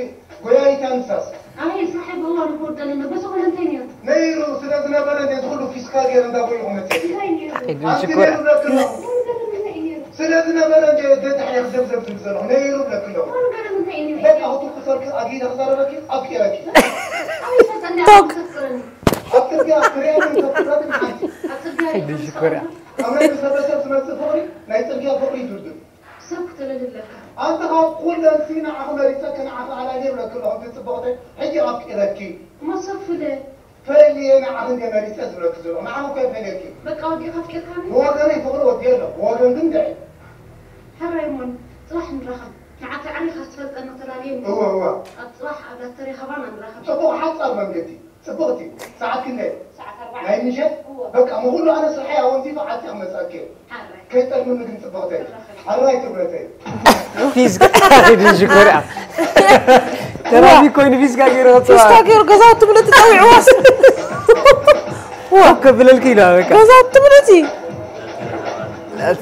ጎያይታ ንሳስ ኣይ ሳሕብ እዋ ንጎደለና በዚ ኩሉ እንታይ ነይሩ ነይሩ ስለ ዝነበረ እንደ ዝኹሉ ፊስካ ገይሩ እንዳ ጎይኹ መፅእ እንታይ ነይሩ ኣንቲ ሽኮር። ነይሩ ብለክሎ እንታይ ነይሩ ስለ ዝነበረ እንደ ደድሕሬ ክዘብዘብ ዝብል ዘለኹ ነይሩ ብለክሎ እንታይ ነይሩ በቃ ክቱ ክሰርክ ኣጊደ ክዛረበኪ ኣብቂረኪ ኣይ ሰጠና ቶክ ተፍቅረኒ ኣብ ፅርግያ ክሪኣትን ከፍቅረትን ሓንቲ ኣብ ፅርግያ ሕጂ ሽኮር እያ። ኣብ ናይ መሰረሰብ ዝመፅእ ፍቕሪ ናይ ፅርግያ ፍቕሪ እዩ ዝውድብ ሰብ ክትለልለካ ኣንተ ካብ ኩለን ሲ ንዓኺ መሪፀኪ ንዓኺ ኣላልየ ብለኪ ኣለኹ እቲ ፅብቕተይ ሕጂ ኣፍቂረኪ እሞ ሰብ ፍለ ፈልየ ንዓኺ እንደ መሪፀ ዝብለኪ ዘለኹ ንዓኺ እኮ የፈልየኪ በቃ ወዲእካ ኣፍቂርካኒ ብወገነይ ፍቕሪ ወዲየ ኣለኹ ብወገን ግን ድዒ ሕራይ እሞን ፅባሕ ንራኸብ ንዓኺ ዓሪኻ ዝፈልጠኒ ተላልየኒ እወ እወ ኣብ ፅባሕ ኣብ ዳተሬ ሃባና ንራኸብ ፅቡቕ ሓፃር መንገዲ ፅብቕቲ ሰዓት ክንደይ ናይ ምሸት በቃ ምኹሉ ኣነ ስርሐይ ኣወንዚፈ ዓፂ ክመፀኪ ከይጠልምኒ ግን ፅብቕተይ ሓራይ ክብረተይ ፊስካ ዲጂ ኮርያ ተራቢ ኮይኑ ፊስካ ገይሩ ፊስካ ገይሩ ገዛውቲ ብለቲ ጠዊዕዋስ ከብለልኪ ኢላ በቃ ገዛውቲ ብለቲ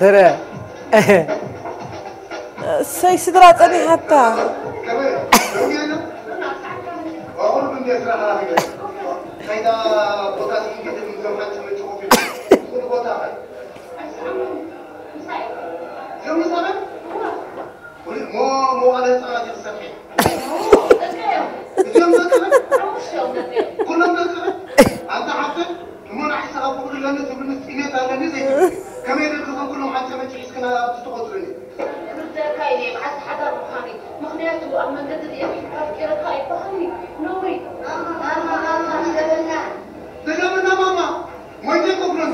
ተረ እሰይ ስድራ ጸኒሓታ እዚኦም ደቅኺ ኩሎም ደቅኺ ኣንታ ሓፍተይ እሞ ንዓይ ሰኻ ፍቕሪ ኣለኒ ትብልኒ ጥሜት ኣለኒ ዘይትብሊ ከመይ ደቅኺ ኩሎም ሓንተ መጭ ሒዝክና ትቆፅርኒ እየ በዓልቲ ሓዳር ምዃነይ። ምኽንያቱ ኣብ መንገዲ ርእየት ሕንካፍ ገይረካ ኣይበሃልኒ። ነውሪ። ተገብና ማማ ወንጀል ኮፍረን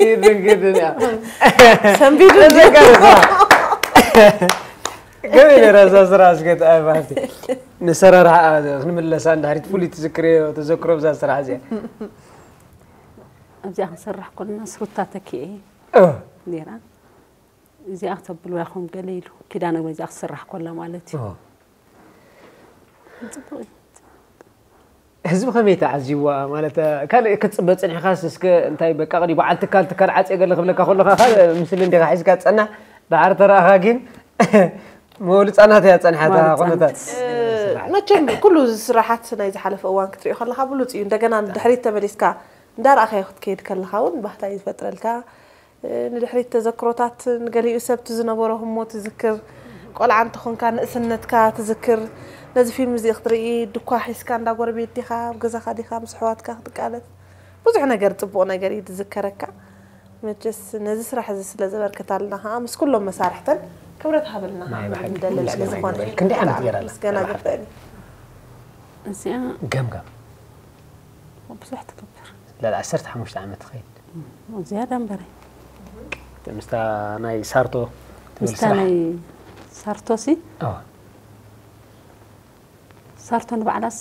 ግድን ግድን እያ ሰንቢዱ ተዘጋሪ ስራሕ ገበይ ነራ እዛ ስራሕ እስከ ተኣባህቲ ንሰራርሓ ክንምለሳ እንድሕሪት ፍሉይ ትዝክርዮ ተዘክሮ ብዛ ስራሕ እዚኣ ኣብዚኣ ክንሰርሕ ከለና ስሩታ ተኪኤ እ፣ ነይራ። እዚኣ ክተብልዋ ኢኹም ገለ ኢሉ ኪዳነ እዚኣ ክስራሕ ከላ ማለት እዩ። እ። ጽቡቕ እዩ። ህዝቢ ከመይ ተዓዚብዋ ማለት ካልእ ክትፅበ ፅኒሕካስ እስከ እንታይ በቃ ቅዲ በዓል ትካል ትካል ዓፅየ ገለ ክብለካ ከሎ ከዓ ካልእ ምስሊ እንዲኻ ሒዝካ ትፀንሕ ደሓር ተረኣኻ ግን መወልፃናት እያ ፀኒሓታ ኩነታት መቸም ኩሉ ስራሓት ናይ ዝሓለፈ እዋን ክትሪኦ ከለካ ብሉፅ እዩ እንደገና ንድሕሪት ተመሊስካ እንዳረኣካዮ ክትከይድ ከለካ እውን ባህታ እዩ ዝፈጥረልካ ንድሕሪት ተዘክሮታት ንገሊኡ ሰብ እቲ ዝነበሮ ህሞ ትዝክር ቆልዓ እንተኾንካ ንእስነትካ ትዝክር ነዚ ፊልም እዚ ክትርኢ ድኳ ሒዝካ እንዳ ጎረቤት ዲኻ ኣብ ገዛኻ ዲኻ ምስ ኣሕዋትካ ክትቃለስ ብዙሕ ነገር ፅቡቕ ነገር እዩ ዝዝከረካ መቸስ ነዚ ስራሕ እዚ ስለ ዘበርከታልና ከዓ ምስ ኩሎም መሳርሕተን ክብረት ሃበልና ንደሊ ልዕሊ ዝኾነ ክንደይ ዓመት ገይራ ኣላ? ምስገና ግበእኒ እዚኣ ገምገም ብዙሕ ትገብር ልዕሊ ዓሰርተ ሓሙሽተ ዓመት ትኸይድ ዝያዳ እምበረ ምስታ ናይ ሳርቶ ትብል ምስታ ስራሕ ናይ ሳርቶሲ ኣዎ። ሳርቶ ንባዕላስ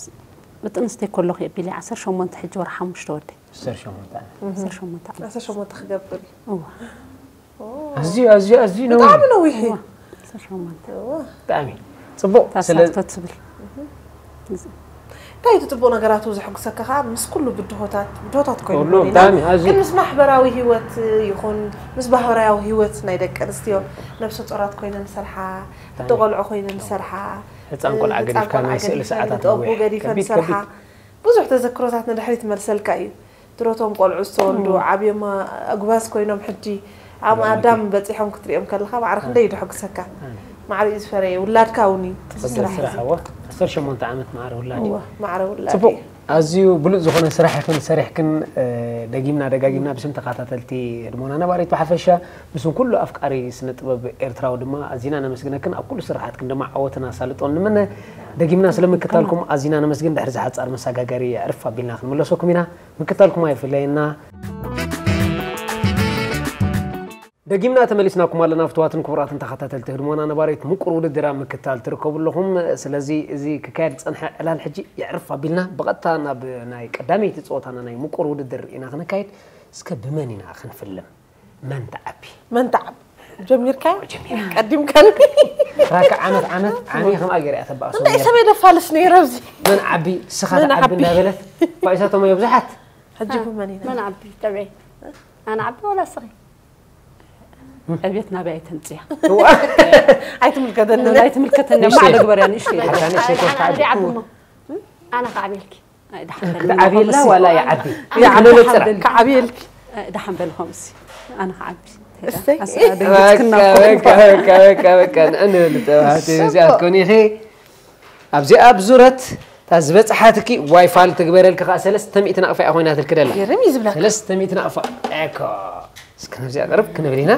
ብጥንስተይ ከለኹ እየ ቢለ ዓሰርተ ሸሞንተ ሕጂ ወርሒ ሓሙሽተ ወደ ዓሰርተ ሸሞንተ ዓመት ዓሰርተ ሸሞንተ ዓመት ዓሰርተ ሸሞንተ ክገብር እዩ እዋ ኣዝዩ ኣዝዩ ኣዝዩ ነዊሕ ብጣዕሚ ነዊሕ እዩ እዋ ዓሰርተ ሸሞንተ እዋ ብጣዕሚ ፅቡቕ እታ ስለ ሳርቶ ትብል እንታይ እቲ ፅቡቅ ነገራቱ ዘሐጉሰካ ከዓ ምስ ኩሉ ብድሆታት ብድሆታት ኮይኑ ኩሉ ይኾን ኢና። ብጣዕሚ ኣዝዩ ግን ምስ ማሕበራዊ ህይወት ይኹን ምስ ባህርያዊ ህይወት ናይ ደቂ ኣንስትዮ ነብሰ ጦራት ኮይነን ዝሰርሓ ሕቶ ቆልዑ ኮይነን ዝሰርሓ ህፃን ቆልዓ ህፃን ገዲፍካ ቆልዓ ናይ ስእሊ ገዲፈን ሰዓታት ዝጠቡ ምውያይ። ገዲፈን ከቢድ፣ ዝሰርሓ ከቢድ። ብዙሕ ተዘክሮታት ንድሕሪት መልሰልካ እዩ ድሮቶም ቆልዑ ዝተወልዱ ዓብዮም ኣጉባዝ ኮይኖም ሕጂ ኣብ ኣዳም በፂሖም ክትሪኦም ከለካ ማዕረ ክንደይ እዩ ደሐጉሰካ ማዕረ እዩ ዝፈረየ ውላድካ እውን እዩ እቲ ስራሕ ስራሕ እዎ ዓሰርተ ሸሞንተ ዓመት ማዕረ ውላድ እዩ እወ፣ ማዕረ ውላድ ፅቡቅ እዩ ኣዝዩ ብሉፅ ዝኾነ ስራሕክን ሰሪሕክን እ፣ ደጊምና ደጋጊምና ብስም ተኸታተልቲ ህድሞና ነባሪት ብሓፈሻ ብስም ኩሉ ኣፍቃሪ ስነ ጥበብ ኤርትራዊ ድማ ኣዚና ነመስግነክን ኣብ ኩሉ ስራሓትክን ድማ ዓወትን ኣሳልጦን ንምነ ደጊምና ስለምክታልኩም ኣዚና ነመስግን ድሕሪ ዝሓፃር መሰጋገሪ ዕርፍ ኣቢልና ክንምለሰኩም ኢና ምክታልኩም ኣይፍለየና ደጊምና ተመሊስናኩም ኣለና ፍትዋትን ክቡራትን ተኸታተልቲ ህድሞና ነባሪት ምቁር ውድድር ኣብ ምክታል ትርከቡ ኣለኹም ስለዚ እዚ ክካየድ ዝፀንሐ ዕላል ሕጂ የዕርፍ ኣቢልና ብቐጥታ ናብ ናይ ቀዳመይቲ ፀወታና ናይ ምቁር ውድድር ኢና ክንካየድ እስከ ብመን ኢና ክንፍልም መን ትዓቢ መን ትዓቢ ጀሚርካዮ ቀዲምካኒ ራካ ዓመት ዓመት ዓሚ ከምኣ ገይረ እያ ተባእሶ እንታይ ሰበይ ደፋልስ ነይረ ኣብዚ መን ዓቢ ስኻ መን ትዓቢ ዓቢ? እንዳበለት ባይሳቶም እዮ ብዙሓት ሕጂ ብመን ኢና መን ዓቢ ተብዒ ኣነ ዓቢ ወላ ስኺ ዕብየት ናበይ ኣይተምፅያ ኣይትምልከተኒ ኣይትምልከተኒ ማዕለ ግበርያ ንእሽቶ ሓንቲ ንእሽተይ ኮፍ ኣነ ትዓቢ ዓቢ እሞ ኣነ ከዓብየልኪ ክትዓብየላ ዋላ ይዓቢ ይዓቢ ክንነፅራ ከዓብየልኪ ደሓን በልኾምሲ ኣነ ከዓቢ እሰይ በቃ በቃ በቃ በቃ ንዕንብል ተባሃቲ እዚኣ ትኮኒ ኢኺ ኣብዚኣ ብዙረት እታ ዝበፅሓትኪ ዋይፋል ትግበረልኪ ከዓ ሰለስተ ሚእቲ ናቕፋ እያ ኮይናትልኪ ደላ ገርም እዩ ዝብለካ ሰለስተ ሚእቲ ናቕፋ እኮ እስከ ነብዚኣ ቅርብ ክንብል ኢና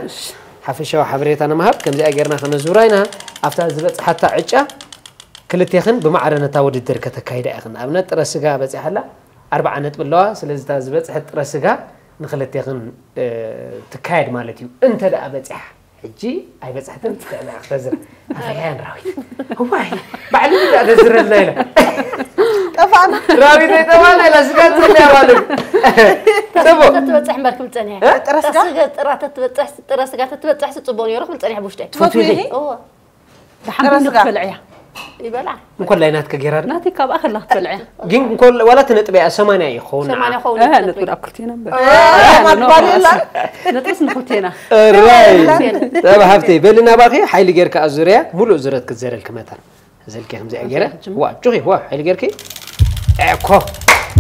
ሓፈሻዊ ሓበሬታ ንምሃብ ከምዚኣ ጌርና ከነዙራ ኢና ኣብታ ዝበፅሓታ ዕጫ ክልቴኽን ብማዕረ ነታ ውድድር ከተካይዳ ኢኽን ንኣብነት ጥረ ስጋ በፂሓላ ኣርባዓ ነጥቢ ኣለዋ ስለዚ እታ ዝበፅሐት ጥረ ስጋ ንክልቴኽን ትካየድ ማለት እዩ እንተ ደኣ በፂሓ ሕጂ ኣይበፅሕትን ክትዕላ ክትፈዝር ኣፈያያን ራዊት እዋይ ባዕሉ ዳ ተዝረልና ኢለ ጠፋና ራዊት ኣይጠፋና ኢላ ስጋ ትፅልያ ማለት እዩ ፅቡቅ ተትበፅሕ እምበር ክብል ፀኒሐ ጥረ ስጋ? ጥረ ስጋ ተትበፅሕ ጽቡቅ ነይሩ ክብል ፀኒሐ ብውሽጠ ትፈትዊ ኢኺ እዎ ደሓን በሉ ስጋ። ክትበልዕያ ይበልዓ እንኮላይ ናትከ ጌራ ድና ናተይ ካብኣ ከላ ክትበልዕያ ግን እንኮል ዋላ እቲ ነጥቢ እያ ሰማንያ ይኸውን ንዓ። ሰማንያ ኸውን እህ፣ ይበልዕ። ነጥቢ ኣብ ክልቴና እምበር ማባል የላ ነጥብስ ንክልቴና እራይ ጠብ ሃብተይ በሊ ናባኺ ሓይሊ ጌርካ ኣብ ዙርያ ሙሉእ ዙረት ክትዘረልኪ መታ ዘልኪ ከምዚኣ ገይረ ዋ ጩኺ ዋ ሓይሊ ጌርኪ እኮ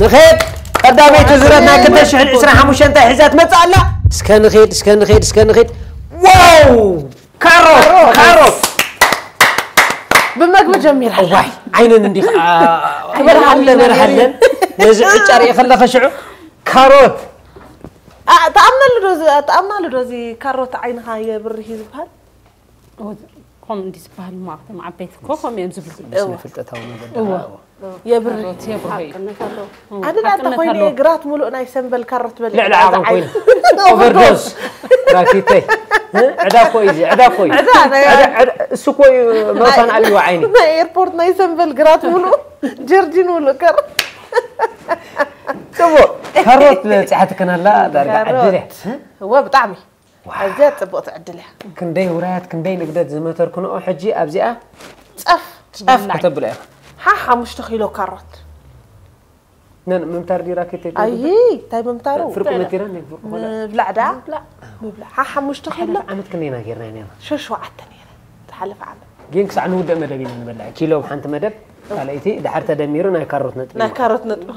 ንኸድ ቀዳመይቲ ዙረት ናይ ክልተ ሽሕን ዕስራን ሓሙሽተን እንታይ ሒዛ ትመፅእ ኣላ እስከ ንኸድ እስከ ንኸድ እስከ ንኸድ ዋው ካሮት ካሮት ብመግቢ ጀሚራ ዋይ ዓይነን እንዲ ክበርሃለን። በርሃለን ነዚ ዕጫ ርኢ ከለኸ ሽዑ ካሮት ኣ- ተኣምነሉ ዶ እዚ- ተኣምናሉ ዶ እዚ ካሮት ዓይንኻ የብርህ እዩ ዝበሃል? ከምኡ እንዲ ዝበሃል እሞ ኣብቶም ዓበይቲ እኮ ከምኡ እዮም ዝብሉ። ብስነ ፍልጠታዊ መገዲ እወ። እወ። የብርህ። ካሮት የብርህ እዩ። ሓቅነት ኣለዎ። ኣነ ዳ ሓቅነት ተኾይነ ኣለዎ። ግራት ሙሉእ ናይ ሰንበል ካሮት በለ ልዕሊ ዓቐን ኮይኑ ኦቨርዶዝ ራኪተይ ዕዳ እኮ እዩ እዚ ዕዳ እኮ እዩ ዕዳ ናይ- ዕዳ- ዕዳ- እሱ እኮ እዩ መውሳን ኣልዋ ዓይኒ ናይ ኤርፖርት ናይ ሰንበል ግራት ሙሉእ ጀርጂን ሙሉእ ካሮት ጽቡቕ ካሮት በፂሓትክን ኣላ ዳርጋ ዕድል እያ እወ ብጣዕሚ ኣዝያ ፅብቕቲ ዕድል እያ ክንደይ ውራያት ክንደይ ንግደት ዝመተርክንኦ ሕጂ ኣብዚኣ ፀፍ ጫፍ ከተብሎ ኢኻ ሓ ሓሙሽተ ኪሎ ካሮት ነን ምምታር ዲራ ከይተ ኣይ እንታይ ምምታሩ ፍርቁ መቲራ ነን ፍርቁ ኾነ ምብላዕ ዳ ምብላዕ ሓ ሓሙሽተ ኪሎ ዓመት ክንደይና ጌርና ኢና ሸሸዋዓተ ነይረ ዝሓለፈ ዓመት ግን ክሳዕ ንውደእ መደብ ኢና ንበልዕ ኪሎ ሓንቲ መደብ ካልኣይቲ ድሓር ተደሚሩ ናይ ካሮት ነጥቢ ናይ ካሮት ነጥቢ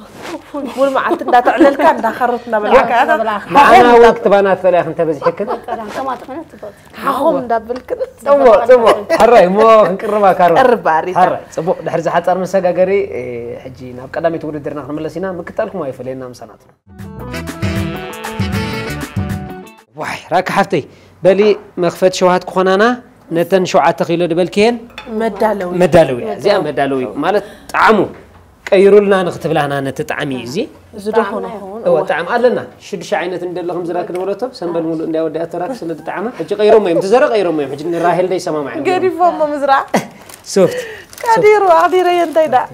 ሙሉ መዓልቲ እንዳተዕለልካ እንዳ ካሮት እናበላዕካ ንዓና እውን ክትባና ትኽእላ ኢኽን ተበዚሕክን ቀዳም ተማጥነ ትበል ሓኾም እንዳበልክን ጽቡቕ ጽቡቕ ሕራይ እሞ ክንቅርባ ካሮት ቅርብ ባሪታ ሕራይ ጽቡቕ ድሕሪ ዝሓጻር መሰጋገሪ እ፣ ሕጂ ናብ ቀዳመይቲ ውድድርና ክንመለስ ኢና ምክታልኩም ኣይፈለየና ምሳናት ዋይ ራካ ሓፍተይ በሊ መኽፈት ሸውሃት ክኾናና ነተን ሸውዓተ ኪሎ ድበልክየን መዳለዊ መዳለዊ እያ እዚኣ መዳለዊ ማለት ጣዕሙ ቀይሩልና ንክትብላና ነቲ ጣዕሚ እዩ እዚ እዚ ደኾነ ኸውን እወ ጣዕሚ ኣለና ሽዱሽተ ዓይነት እንደለኹም ዝራክ ድበለቶ ሰንበል ሙሉእ እንዳይ ወዲኣ ተራክ ስለ ዝጣዕማ ሕጂ ቀይሮሞ እዮም ትዘረ ቀይሮሞ እዮም ሕጂ ንራሄል ደይ ሰማማዕ እዮም ገዲፎሞ ምዝራዕ ሶፍት ቀዲሩ ኣቕዲረዮ እንታይ ዳ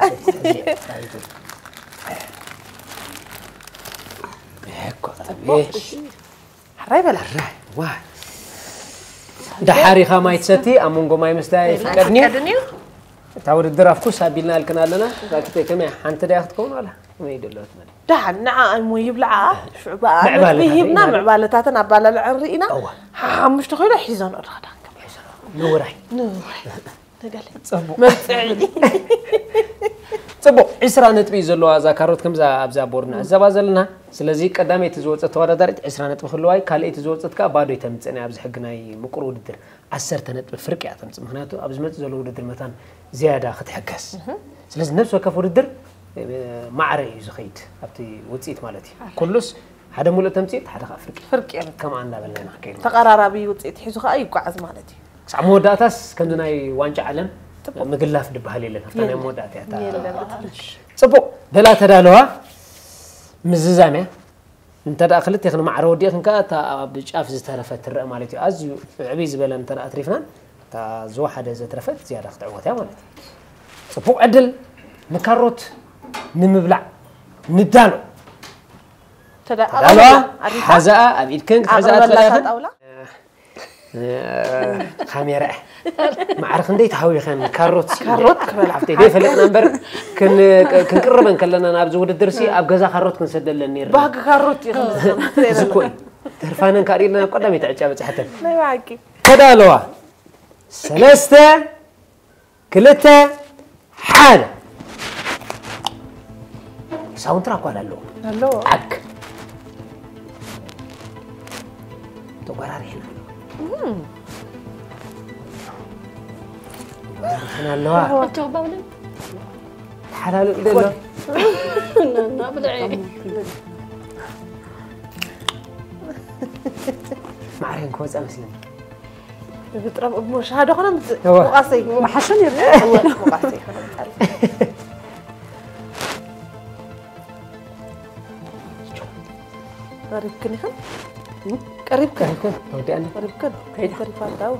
እኮ ሕራይ በላ ዋ ደሓር ኢኻ ማይ ትሰቲ ኣብ መንጎ ማይ ምስታይ ፍቀድኒ ቀድን እዩ እታ ውድድር ኣፍኩስ ኣቢልና ኣልክና ኣለና ራክተይ ከመይ ሓንቲ ደያ ክትከውን ዋላ ከመይ ይደሎ ትመል ደሓን ንዓ እሞ ይብልዓ ሽዑ ምዕባለታት ሂብና ኢና። ምዕባለታትን ኣባላልዐን ርኢና እዋ። ሓሙሽተ ኮይኖ ሒዞ ንዕድኻ ዳንከ ንውራይ ንውራይ ተገለ ጽቡቕ መብፅዒ ጽቡቕ ዒስራ ነጥቢ እዩ ዘለዋ እዛ ካሮት ከምዛ ኣብዛ ቦርድ ንዕዘባ ዘለና ስለዚ ቀዳመይቲ ዝወፀት ተወዳዳሪት ዒስራ ነጥቢ ክህልዋ እዩ ካልኣይቲ ዝወፀት ከዓ ባዶ ተምፅእና ኣብዚ ሕጊ ናይ ምቁር ውድድር ዓሰርተ ነጥቢ ፍርቂ እያ ተምፅእ ምክንያቱ ኣብ ዝመፅእ ዘሎ ውድድር መታን ዝያዳ ክትሕገዝ ስለዚ ነብሲ ወከፍ ውድድር እ፣ ማዕረ እዩ ዝኸይድ ኣብቲ ውፅኢት ማለት እዩ ኩሉስ ሓደ ሙሉእ ተምፅኢት ሓደ ከዓ ፍርቂ ፍርቂ እዮም ከምኣ እናበልና ኢና ክንከይድ ተቐራራቢ ውፅኢት ሒዙ ከዓ ይጓዓዝ ማለት እዩ ክሳዕ መወዳእታስ ከምዚ ናይ ዋንጫ ዓለም ምግላፍ ድበሃል የለን ኣብታ ናይ መወዳእታ እያ እታ ጽቡቕ በላ ተዳለዋ ምዝዛም እያ እንተ ደኣ ክልቴኽን ማዕረ ወዲእኽን ከኣ እታ ኣብ ጫፍ ዝተረፈት ትረአ ማለት እዩ ኣዝዩ ዕብይ ዝበለ እንተ ደኣ ኣትሪፍናን እታ ዝወሓደ ዘትረፈት ዝያዳ ክትዕወት እያ ማለት እዩ ጽቡቕ ዕድል ንካሮት ንምብላዕ ንዳሎ ተዳለዋ ሓዛኣ ኣብ ኢድክን ክትሕዛኣ ትኽእላ ኢኽን ጣውላ ካሜራ ማዕረ ክንደይ ተሃዊኸን ካሮት ካሮት ክበላ ሓፍተይ ደይ ፈለጥና እምበር ክንቅርበን ከለና ናብዚ ውድድር ሲ ኣብ ገዛ ካሮት ክንሰደለን ነርና ባህጊ ካሮት እዩ ዝኮ ተርፋነን ካሪልና ናብ ቀዳመይቲ ዕጫ በፅሐተን ናይ ብሓቂ ተዳለዋ ሰለስተ ክልተ ሓደ ሳውንትራክ ዋላ ኣለዎ ኣለዎ ዓክ ተጓራሪሕና ተጓራሪሕና ኣለዋ ቸባብልን ተሓላልኡ ደሎ ናብልዐ ማዕረን ክወፃ መስለኒ ብጥረብ እሞ ሻሃዶ ኾነ ምስ እወ። ሙቃሰይ መሓሸን ይርዳ ሙቃሰይ ኾነ ቀሪብክን ኢኽን ቀሪብክን ወዲኣና ቀሪብክን ከይተሪፋታው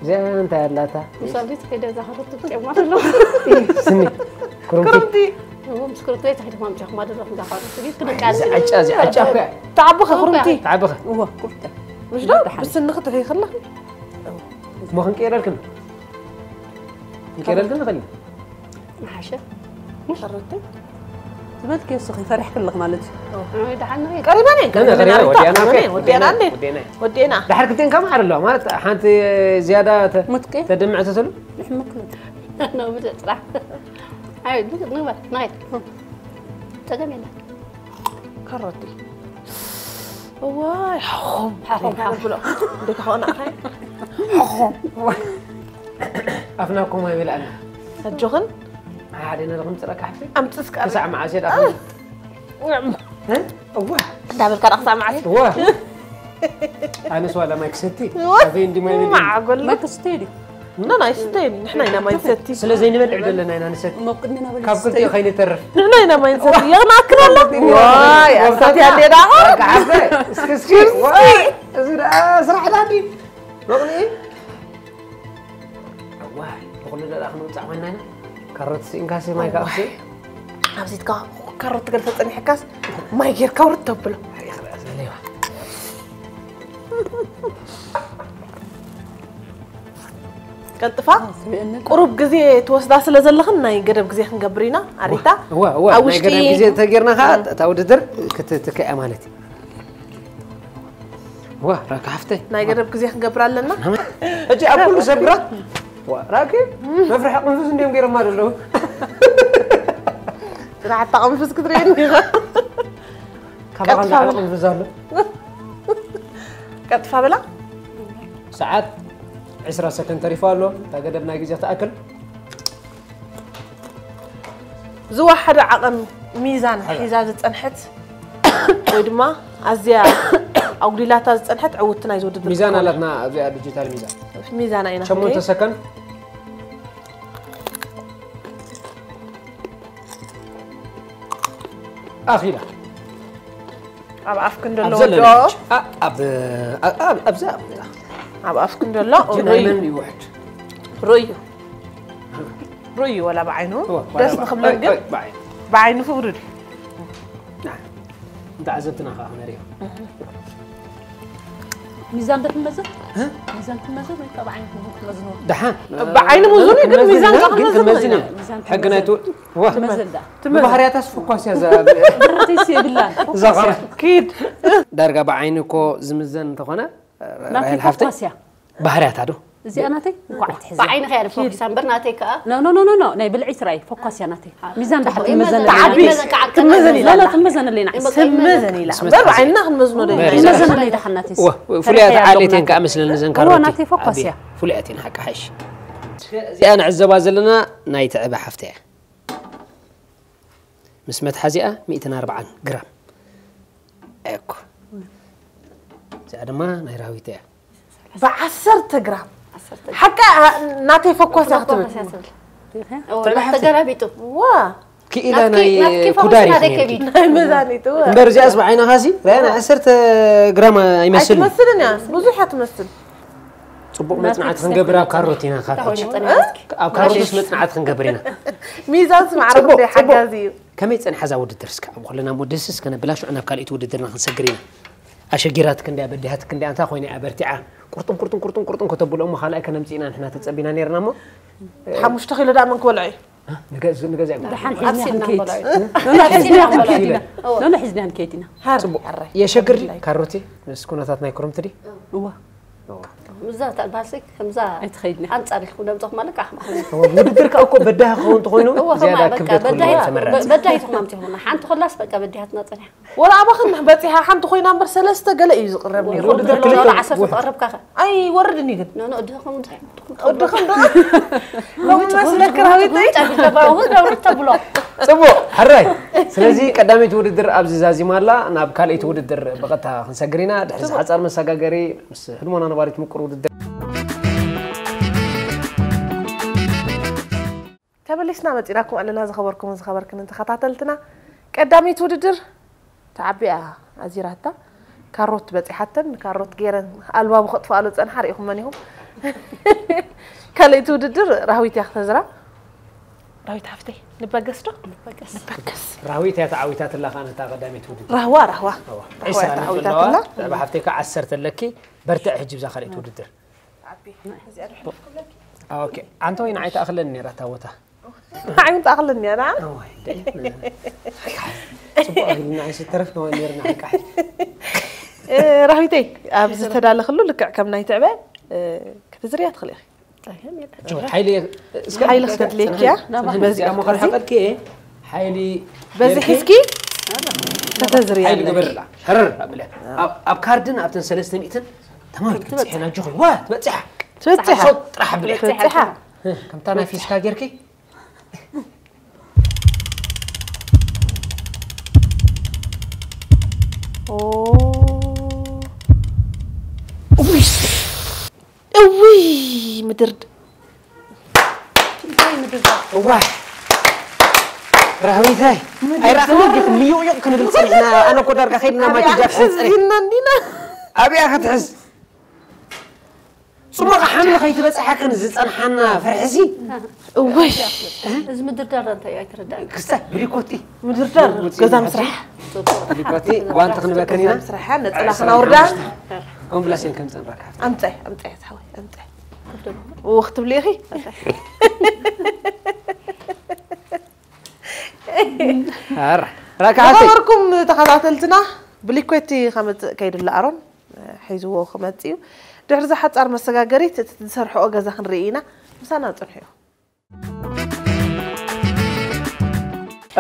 እዚኣ እንታይ ኣላታ ምሳሌ ከይደ ዛኸረቱ ጨማ ኣለዎ ስኒ ክሩምቲ ክሩምቲ እዎም ስክርቶ ይትሕድ ማምጫ ማደረፍ ዛኸረቱ ግን ክንቃል እዚ ዕጫ እዚ ዕጫ እኮ እያ ተዓብኸ ክሩምቲ ተዓብኸ እወ ቁርጠ ተዓብኸ ብስንኺ ትኺኽላ እሞ ክንቀይረልክን ክንቀይረልክን ንኽእል ኢና መሓሸ ሰረቲ ዝበልክዮ እስኺ ፈሪሕክለኽ ማለት እዩ ደሓን ንኸይድ ቀሪባን እየን ገና ቀሪባ ወዲያና ወዲያና ወዲያና ወዲያና ወዲያና ወዲያና ድሓር ክልቲን ከማዕ ኣለዋ ማለት ሓንቲ ዝያዳ ተ- ምጥቂ ተድምዕ ተሰሉ ንሕምክሉ ነብደ ጥራሕ ኣይ ንበር ንኸይድ ጸገም የለን ካሮቲ እዋይ ሓኾም ሓኾም ሓኾም ብሎ እንዴ ከኾና ኣኻይ ኣፍና ኮማ ይበልኣና ኣጆኽን ሓደ ነርኹም ፅረካ ሓፍቲ ኣምፅስ ቃል ክሳዕ መዓስ የዳ እዋ እንዳበልካ ዳክሳ ማዓት እዋ ኣነስ ዋላ ማይ ክሰቲ ኣበይ እንዲ ማይ ማዓጎል ማይ ክሰቲ ዲ እና ናይ ስተይ ንሕና ኢና ማይ ሰቲ ስለ ዘይንበልዕ ዘለና ኢና ንሰቲ ካብ ቅድሚና በል ካብ ቅድሚ ከይንተርፍ ንሕና ኢና ማይ ሰቲ የግናክራለ ዋይ ኣሳት ያለ ዳ እስኪ እስኪ እስኪ ስራሕ ዳዲ ሎቅኒ እዋ ብኹሉ ደኣ ክንውጻእ ኮይና ኢና ካሮት ስኢንካሲ ማይ ካፍሲ ኣብዚትካ ካሮት ገርፈ ጸኒሕካስ ማይ ጌርካ ውርድ ተብሎ ቀልጥፋ ቁሩብ ግዜ ትወስዳ ስለ ዘለኽን ናይ ገደብ ግዜ ክንገብር ኢና ኣሪታ እዋ እዋ ኣብ ናይ ውሽጢ ገደብ ግዜ ተጌርና ኸዓ እታ ውድድር ክትትክአ ማለት እዩ ዋ ራካ ሓፍተይ ናይ ገደብ ግዜ ክንገብር ኣለና ሕጂ ኣብ ኩሉ ሰብ ግራት ዋ ራኪ መፍርሒ ቅንፍዝ እንዲዮም ገይሮማ ዘለዉ ስራሕታ ቅንፍዝ ክትርእየኒ ኢኻ ካባኻ ቀጥታ ንላዕሊ በላ። ቅንፍዝ ኣሎ ቀጥፋ በላ ሰዓት ዕስራ ሰከንድ ተሪፎ ኣሎ እታ ገደብ ናይ ግዜ ትኣክል ዝወሓደ ዓቐን ሚዛን ሒዛ ዝጸንሐት ወይ ድማ ኣዝያ ኣጉዲላታ ዝጸንሐት ዕውቲ ናይ ዝውድድር ሚዛን ክትከውን። ኣላትና ኣብዚኣ ዲጂታል ሚዛን ሚዛና ኢና ሸሞንተ ክንከይድ። ሰከንድ ኣኺላ ኣብ ኣፍክን ዘሎ ኣብ ዘለኒ ወዶ አ- ኣብ አ- ኣብ- ኣብዛ ኣብዛ ኣብ ኣፍክን ዘሎ ናይ ሩይ መን ይውሕድ ሩዩ ሩዩ ወላ ብዓይኑ እዋ፣ ደስ ዋላ ንኽብለል ግን ብዓይ- ብዓይ- ብዓይኑ ፍቕሪ ድዩ ንዓይ። ንተዓዘብትና ከዓ ክነርእዮ። ሚዛን ዶ ትመዘን? እ? ሚዛን ትመዘን ወይ ከዓ ብዓይኒ ትመዝኖ? ደሓን። ብዓይኒ ምዙን እዩ፣ ግን ክንመዝን ሚዛን ኢና፣ ከዓ ግን ክንመዝን ክንመዝን ኢና። ኢና። ሚዛን ሕጊ ትመዘን። ናይቱ ዋ። ትመዘን ዳ? ትመዘን። ብባህርያታስ ፈኳስ እያ እዛ። ብረተይስ የብላን። እዛ ኸ- ኪድ። ዳርጋ ብዓይኒ እኮ ዝምዘን እንተኾነ፣ ናተይ ራሄል ሓፍተይ፣ ፈኳስ እያ። ባህርያታ ዶ? እዚኣ ናተይ እንኳዕ ትሕዛ። ብዓይንኻ እያ ፎኪሳ እምበር ናተይ ከኣ። ኖ፣ ኖ፣ ኖ፣ ኖ፣ ኖ፣ ናይ ብልዒ ስራይ ፎካስ እያ ናተይ። ሚዛን ደሓን ትመዘን ትመዘን ትዓቢ፣ ትመዘን ትመዘን ኢላ። ይመዘን ኢላ። ትመዘን ኢላ። ትመዘን ኢላ። እምበር ብዓይንና ክንመዝኖ ዶ ኢልና? ትመዘን ኢላ። ትመዘን ኢላ ሓናተይ። እዋ፣ ፍሉያት ፍርሒ ዓሌት እየን ኣለኩም ከኣ መስለን እዘን እዋ፣ ካሮቲ። ናተይ ፎካስ ኣብየ። እያ። ፍሉያት እየን ሓቂ ሓይሽ። እዚኣ ንዕዘባ ዘለና ናይ ትዕበ ሓፍተይ እያ። ምስ መትሓዚኣ ሚእትን ኣርባዓን ግራም። እኮ። እዚኣ ድማ ናይ ራዊት እያ። ብዓሰርተ ግራም። ዓሰርተ ሓቃ ናተይ ፈኮስ እያ ክትብል። ፈኮስ እያ ትብል። እዎ፣ ተጋላቢጡ። ዋ። ክኢላ ናትኪ፣ ናይ ናትኪ ፈኮስ ኩዳር እዩ ናደይ ክንብል። ከቢድ። ናይ መዛኒት፣ እዎ። እምበር እዚኣስ ብዓይንኻሲ፣ ራያ ናይ ዓሰርተ ግራም ኣይመስልን። ኣይትመስልን እያ፣ ብዙሕ እያ ትመስል። ጽቡቅ ናትኪ መጽናዕቲ ክንገብር ኣብ ክሰብ ካሮት ኢና ካብ እንታይ ሕጂ። ኾይኑ ጸኒሓትኪ? ኣብ ካሮትስ መጽናዕቲ ክንገብር ኢና። ሚዛንስ ማዕረ ጽቡቅ፣ ክንደይ ጽቡቅ። ሓጋዚ እዩ። ከመይ ጸኒሓ እዛ ውድድር እስከ ኣብ ኩልና እሞ ደስ እስከ ነብላ ሽዑ ናብ ካልኣይቲ ውድድርና ክንሰግር ኢና። ኣሸጊራትክ እንድያ በዲሃትክ እንድያ እንታይ ኮይና እያ በርቲዓ ቁርጥም ቁርጥም ቁርጥም ቁርጥም ከተብሎ እሞ ካልኣይ ከነምጽእ ኢና ንሕና ተጸቢና ነይርና እሞ ሓሙሽተ ኪሎ ደኣ መን ክበልዖ እዩ? ንገዝ ንገዝ እያ ደሓን ሒዝና ኣብሲልና ክንከይድ። ንበልዖ እዩ። ኖኖ ሒዝና ክንከይድ ኢና። ኖኖ ሒዝና ክንከይድ ኢና። ሃር ጽቡቅ። ኣራይ። የሸግር ድዩ ካሮቲ ምስ ኩነታት ናይ ክረምቲ ድዩ? እዋ። እዋ። ምዛ ተባሲ ከምዛ ኣይትኸይድና። ኣንጻር ኢልኩም ደምጾ ማለት ኣሕማቕ። እዋ፣ ውድድር ከኣ እኮ በዳሂ ክኸውን እንተኾይኑ እዋ፣ ዝያዳ ከማን በቃ ክብደት ክህልዎ በዳሂ እዩ ተመራጺ። በ- በዳሂ ትኹም ኣምጺኹምና። ሓንቲ ኮላስ በቃ በዲሃትና ጸኒሓ። ወላ ኣባኽን በጺሓ ሓንቲ ኮይና እምበር ሰለስተ ገለ እዩ ዝቕረብ ነይሩ። ውድድር ክልተ ዓሰርተ ውሕድ። ተቐረብካ ኸ? ኣይ ወርድኒ ግን። ኖ ኖ እድህኹም እድህኹም። እድኹም ዶ? ሎሚ መስለክ ራዊተይ? ጫቢል ተባው ነው ተብሎ። ጽቡቅ፣ ሕራይ። ስለዚ ቀዳመይቲ ውድድር ኣብዚ ዛዚማ ኣላ፣ ናብ ካልኣይቲ ውድድር ብቐጥታ ክንሰግር ኢና። ድሕዚ ሓጻር መሰጋገሪ ምስ ህድሞና ነባሪት ምቁር ውድድር። ተመሊስና መጺናኩም ኣለና፣ ዝኸበርኩምን ዝኸበርክንን ተኸታተልትና። ቀዳመይቲ ውድድር ተዓቢኣ ኣዚራታ። ካሮት በጺሓተን፣ ንካሮት ገይረን ኣልባቡ ከጥፍኣሉ ዝጸንሓ ርኢኹመን ኢኹም። ካልኣይቲ ውድድር ራህዊት እያ ክተዝራ። ራህዊት ሓፍተይ፣ ንበገስ ዶ? ንበገስ። ንበገስ። ራህዊት እያ ተዓዊታትላ ኸኣ ነታ ቀዳመይቲ ውድድር። ራህዋ፣ ራህዋ። ራህዋ እያ ዒስራ ነጥቢ ተዓዊታትላ። ኣለዋ። ብሓፍተይ ከኣ ዓሰርተ ኣለኪ። በርትዕ ሕጂ ብዛ ካልኣይቲ ውድድር። ዓቢ። እዚኣ ዶ ሕልፍ ክብለኪ? ኦኬ። ኣንተ ወይ ንዓይ ተኣኽለኒ ነይራ እታ ቦታ። ንዓይ እውን ተኣኽለኒ እያ፣ ደኣ? እዋይ፣ ደይ። ጽቡቕ ኣቢልና ኣይሰተረፍና ወይ ነይርና፣ ሓቃ። እ፣ ራህዊተይ፣ ኣብ ዝተዳለኽሉ ልክዕ ከም ናይ ትዕበ፣ እ፣ ክትዝርያ ትኽእሊ ኢኺ። ጸገም የለን። ጆ፣ ሓይሊ፣ እስከ ሓይሊ ክፈትለኪ እያ። ናባኻ። በዚ እዚኣ እሞ ኢኻ ከርሓቐልኪ እየ። ሓይሊ በዚ ጌርኪ ሒዝኪ ከተዝርያ ሓይሊ ኣለኪ። ግበርላ። ሕርር ኣብለ። ኣብ፣ ኣብ ካርድን ኣብተን ሰለስተ ሚእትን ተማዊት ትበጽሕ። ክትጽሕና ጆ፣ ዋ፣ ትበጽሓ። ትበጽሓ። ሰው ጥራሕ ኣብለ። ትበጽሓ። ከምታ ናይ ፊስካ ጌርኪ። ኦ። እውይ! እውይ! ምድርድ-፣ እንታይ ምድርዳር? እዋይ! ራህዊተይ! ምድርዳር! ኣይረኣኽን ዲኽን ልዩቕ ዩቕ ክንብል ጸኒሕና። ኣነ እኮ ዳርጋ ከይድና ማይክል ኣበይ ጃክሰን ጸኒሕ-፣ ኣትሕዝና እንዲና? ኣበይ ክትሕዝ? ጽቡቕ ሓምሊ ከይትበጽሓክን ዝጸንሓና ፍርሕሲ። እወይ። እዚ ምድርዳር እንታይ ኣይትረዳእን? ክስታይ ብሊኮቲ። ምድርዳር ብሊኮቲ ገዛ ሓንቲ ምስራሕ። ጽቡቕ። ብሊኮቲ ጓንቲ ክንበክን ኢና። ገዛ ምስራሕ፣ ነጸላ ሓንቲ ክናውርዳ። ሰላም ሓሙሽተ። ኮምብላሴን ከም ጸንባካ። ኣምጻይ፣ ኣምጻይ፣ ሓወይ፣ ኣምጻይ። ኦ፣ ክትብሊ ኢኺ? ኣረ፣ ራካ ሓተይ። ዝኸበርኩም ተኸታተልትና፣ ብሊኮቲ ከምጽእ ከይድሉ ኣሮን ሒዝዎ ክመጽእ እዩ። ድሕሪ እዛ ሓጻር መሰጋገሪት፣ እቲ ዝሰርሕኦ ገዛ ክንርኢ ኢና። ምሳና ጽንሑ ኢኹም።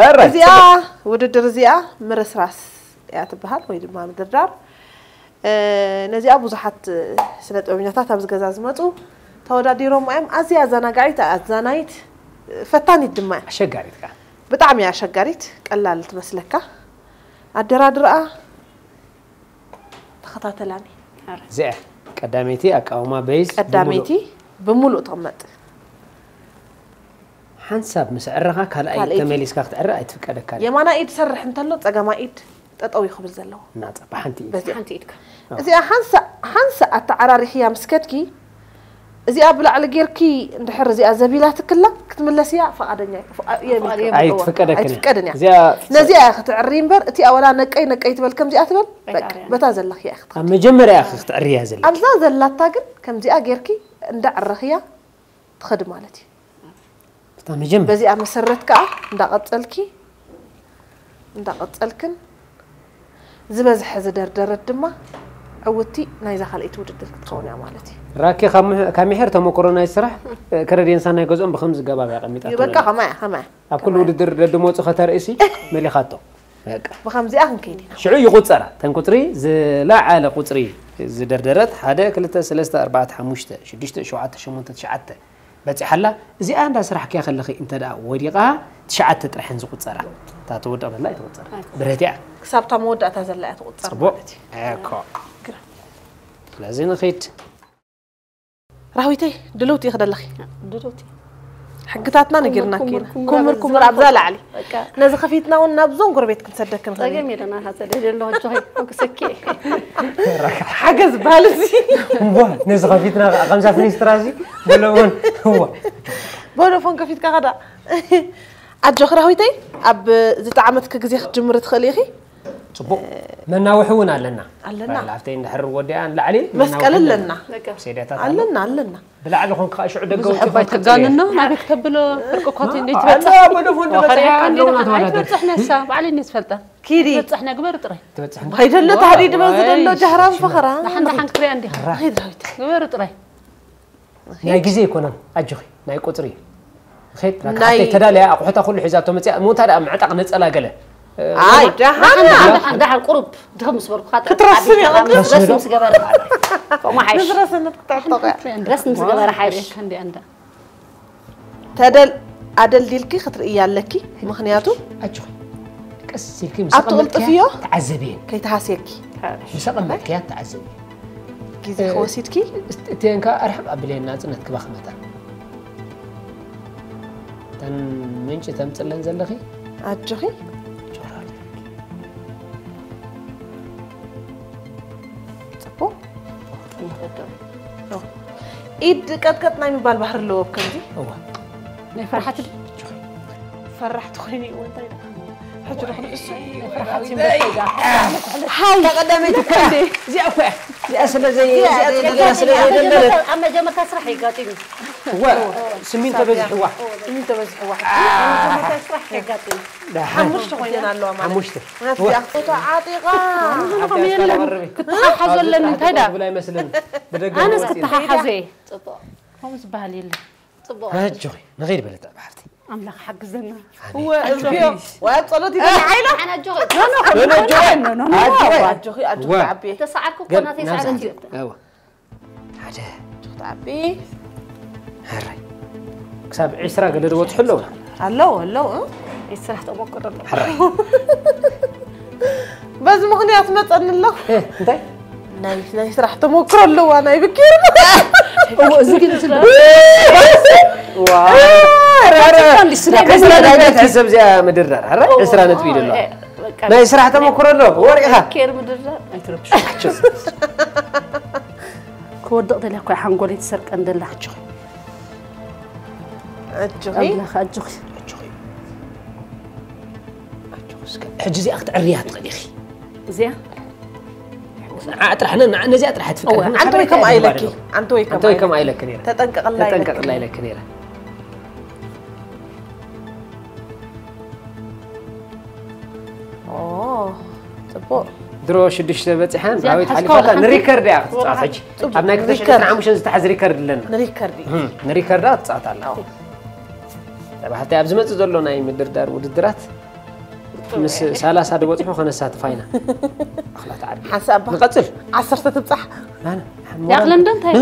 ኣረ፣ እዚኣ፣ ውድድር እዚኣ ምርስራስ እያ ትበሃል፣ ወይ ድማ ምድርዳር። እ፣ ነዚኣ ብዙሓት ስነ ጥበበኛታት ኣብዚ ገዛ ዝመጹ ተወዳዲሮም እዮም። ኣዝያ ኣዘናጋዒት፣ ኣዛናይት፣ ፈታኒት ድማ እያ። ኣሸጋሪት ከኣ። ብጣዕሚ እያ ኣሸጋሪት፣ ቀላል ትመስለካ። ኣደራድራኣ ተኸታተላኒ። እዚኣ ቀዳመይቲ ኣቃውማ ቤዝ ቀዳመይቲ ብምሉእ። ብምሉእ ትቕመጥ። ሓንሳብ ምስ ኣዕረኻ ካልኣይ ካልኣይቲ። ተመሊስካ ክትዕረ ኣይትፍቀደካን። የማናይ ኢድ ሰርሕ እንተሎ ጸጋማይ ኢድ ጠጠው እዩ ክብል ዘለዎ። ናጻ ብሓንቲ ኢድ። በዚኣ። ሓንቲ ኢድካ። እዚኣ ሓንሳ-፣ ሓንሳ ኣተዓራሪኽያ ምስ ከድኪ፣ እዚኣ ብላዕሊ ጌርኪ እንድሕር እዚኣ ዘቢላትክላ ክትምለስያ ፍቓደኛ እየ። ፍቓ-፣ የብልካ። ፍቓድ የብልዎ። ኣይትፍቀደክን እያ። ኣይትፍቀድን እያ። እዚኣ ነዚኣ እያ ክትዕሪ እምበር፣ እቲኣ ወላ ነቀይ ነቀይ ትበል ከምዚኣ ትበል፣ በቃ፣ በቃ፣ እያ። በታ ዘለኽያ እያ ክትኸዲ። ኣብ መጀመርያ ኢኺ ክትዕርያ ዘለኪ። ኣብዛ ዘላታ ግን ከምዚኣ ጌርኪ እንዳዕረኽያ ትኸዲ ማለት እዩ። እታ መጀመርያ። በዚኣ መሰረት ከኣ እንዳቐጸልኪ፣ እንዳቐጸልክን ዝበዝሐ ዝደርደረት ድማ ዕውትቲ ናይዛ ካልኣይቲ ውድድር ክትከውን እያ ማለት እዩ። ራኪ ካብ ምሕ-፣ ካብ ምሕር ተመክሮ ናይ ስራሕ፣ እ፣ ክረድ የንሳ ናይ ገዝኦም ብኸምዚ ገባብ እያ ቀሚጣቶ በቃ ነላ። ከማያ፣ ከማያ፣ ኣብ ኩሉ ከማያ። ውድድር ደድመጹ ከተርእሲ መሊኻቶ። በቃ። ብኸምዚኣ ክንከይድ ኢና። ሽዑ ይቑጸራ። ተን ቁጽሪ ዝለዓለ ቁጽሪ ዝደርደረት፣ ሓደ፣ ክልተ፣ ሰለስተ፣ ኣርባዕተ፣ ሓሙሽተ፣ ሽዱሽተ፣ ሸውዓተ፣ ሸሞንተ፣ ትሽዓተ በጺሓ ኣላ። እዚኣ እንዳ ስራሕክያ ከለኺ እንተ ደኣ ወዲቓ፣ ትሽዓተ ጥራሕን ዝቑጸራ። እታ ትወድቕ ዘላ ኣይትቑጸር። ኣይትቑጸር። ብርህቲ እያ። ክሳብ እታ መወዳእታ ዘላ እያ ትቑጸር ጽቡቕ። ማለት እዩ። እኮ። ግራ። ስለዚ ንኺድ። ራህዊተይ፣ ድልውቲ ኢኺ ደለኺ? ድልውቲ። ሕግታትና ነጊርናኪ ኩምር፣ ኢና። ኩምር፣ ኩምር ኩምር ኣብ ኣብዛ ላዕሊ። በቃ። ነዚ ከፊትና እውን ናብዞም ጎረቤት ክንሰደክን ንኽእል። ጸገም የለን፣ ኣታ ዘለ ዘሎ ሕጂ ኾይ፣ ክሰኪ። ሓገዝ በሃል እዚ። እዋ፣ ነዚ ከፊትና ኸዓ ከምዛ ፍኒስትራ እዚ፣ በሎፎን፣ እዋ። በሎፎን ከፊትካ ኸዳ። ኣጆኺ ራህዊተይ፣ ኣብ ዝጠዓመትኪ ግዜ ክትጅምሪ ትኽእሊ ኢኺ። ጽቡቕ። መናውሒ እውን ኣለና። ኣለና። ላፍተይ እንድሕር ወዲኣ ንላዕሊ መስቀል መናውሒ ኣለና። ኣለና። በቃ። ሴዳታት ኣሎ። ኣለና፣ ኣለና። ብላዕሊ ኾንካ ሽዑ ደገ ብዙሕ ወጺኻ እባ ክትጽበ። ትጋንኖ፣ ናበይ ክተብሎ? ፍርቂ እኳ እንዴት ኣታ ትበጽሕ? በደፎ እንደ በጽሕ ወኸሪካ ኣለውና እንዴ ተወዳደርቲ። ኣይትበጽሕ ነሳ፣ ባዕለይ እንዴ ዝፈልጣ። ኪዲ። ትበጽሕ ነግበር ጥራይ። ትበጽሕ እንደ በይ። ደሎ ታህዲ ድበዝ ደሎ ጃህራን ፈኸራ። ደሓን ደሓን ክትሪኣ እንዲኻ። ኺድ ራዊት። ግበር ጥራይ። ናይ ግዜ ኣይኮነን፣ ኣጆኺ፣ ናይ ቁጽሪ እዩ። ኺድ፣ ራካ ናይ ሓፍተይ ተዳልያ፣ ኣቑሑታ ኩሉ ሒዛቶ መጽያ፣ እሞ እንታይ ደኣ ምዕጣቕ ነጸላ ገለ። ኣይ፣ ደሓን ደሓን፣ ደኣ። ደሓን፣ ደሓን፣ ቁሩብ ድኽም ምስ በልኩኻ፣ ክትረስም እያ፣ ዓቢ ረስ ምስ ገበረ። ከምኡ ሓይሽ። ንዝረሰነት ክትዕጠቕ እያ። ረስ ምስ ገበረ ሓይሽ። ከንዲ ኣንዳ። ተደል-፣ ኣደልዲልኪ ክትርእያ ኣለኪ፣ ምኽንያቱ ኣጆኺ፣ ቀስ ኢልኪ ምስ ኣብቲ ኣቐመጥክያ ቅልጥፍዮ ተዓዘብየን። ከይተሃስየኪ። ምስ ኣቐመጥክያ ተዓዘብየን። ግዜ እ፣ ከወሲድኪ? እስ-፣ እተን ከኣ ኣርሕቕ ኣብለየን ናጽነት ክባኽነታ። እተን ምንጪ ተምጽለን ዘለኺ? ኣጆኺ። ጆራል። ጽቡቕ። ኢድ ቀጥቀጥ ናይ ምባል ባህሪ ኣለዎ ኣብ ከምዚ። እዋ። ናይ ፍርሓት ድ-፣ ፈራሕቲ ኮይኑ እዩ፣ እንታይ ደኣ? ሕጂ ደኣ ክንዕሱ። ናይ ፍርሓት እዩ። ሃይ! እታ ቀዳመይቲ እኮ እያ። እዚኣ እኮ እያ። እዚኣ ስለ ዘይ-፣ እዚኣ እዚኣ ዘይ-፣ እዚኣ እዚኣ ስለ እዚኣ ዘይደመረት። ኣብ መጀመርታ ስራሕ የጋጢሙ። እዋ፣ ስሚንቶ በዚሕዋ። ስሚንቶ በዚሕዋ። ኣብ መጀመርታ ስራሕ የጋጢሙ። ደሓን። ሓሙሽተ ኮይነን ኣለዋ ማለት። ሓሙሽተ። ምኽንያቱ እዋ። እዚኣ ክትፈትዋ ዓጢቓ። ከምኡ የለን። ክተሓሓዞ ኣለኒ፣ እንታይ ደኣ? ትብል ኣይመስልን። ብደገ ኣነስ ወፂ። ክተሓሓዞ እየ። ጽቡቕ። ከምኡ ዝበሃል የለን። ጽቡቕ። ኣጆኺ፣ ንኸይድ በለታ ብሓፍቲ። ኣምላኽ ሓግዘና። ኣሜን። እወ፣ ኣጆኺ። እዝግዮ። ወይ ኣብ ጸሎት ይበልዓ ኢላ። ኣነ ኣጆኺ። ኖ፣ ኖ፣ ኖ፣ ኖ፣ ኖ፣ ኖ፣ ኖ፣ ኖ፣ ኣጆኺ። ኣጆኺ፣ ኣጆኺ፣ እወ። ዓቢ። ተሰዓርኩ እኮ ገ-፣ ናተይ ናብዛ ሰዓት እዩ። እወ። ሓደ፣ ኣጆኺ፣ ዓቢ። ሕራይ። ክሳብ ዒስራ ገለ ዝበጽሑ ኣለዉ። ኣለዉ፣ ኣለዉ፣ እ? ዒስራ ተሞክሮ ኣለዉ። ሕራይ። በዚ እዚ ምኽንያት መጸኒ ኣሎ። እንታይ ናይ ናይ ስራሕ ተመክሮ ኣለዋ ናይ ብኪር እዎ እዚ ግን እዚ ከስራ ዳይቤት ሕሰብ እዚኣ ምድርዳር ሕረ ዕስራ ነጥቢ ይደሎ ናይ ስራሕ ተመክሮ ኣሎ ወሪኻ ኬር ምድርዳር ክወድቕ ደልያ እኮ ሓንጎለይ ትሰርቀን ደላ ኣጆኺ ኣምላኽ ኣጆኺ ሕጂ እዚኣ ክትዕርያ ትኽእል ኢኺ እዚኣ ንዓ ጥራሕ ነዚኣ ጥራሕ ትፍቀር ኣንተ ወይ ከም ኣይለኪ ኣንተ ወይ ከም ኣንተ ወይ ከም ኣይለኪ ነይረ ተጠንቀቐላ ተጠንቀቕላ ኢለኪ ነይረ ጽቡቅ ድሮ ሽዱሽተ በፂሓን ዳዊት ሓሊፋታ ንሪከርድ እያ ክትፃወት ሕጂ ኣብ ናይ ክልተ ሽሕን ዕስራን ሓሙሽተን ዝተሓዝ ሪከርድ ኣለና ንሪከርድ እዩ ንሪከርዳ ክትፃወት ኣላ ተባሕቲ ኣብ ዝመፅእ ዘሎ ናይ ምድርዳር ውድድራት ምስ ሰላሳ ድበፅሑ ከነሳትፋ ኢና ኣኽላ ተዓቢ ሓንሳብ ንቐፅል ዓሰርተ ትብፃሕ ናና ያቕለ እንዶ እንታይ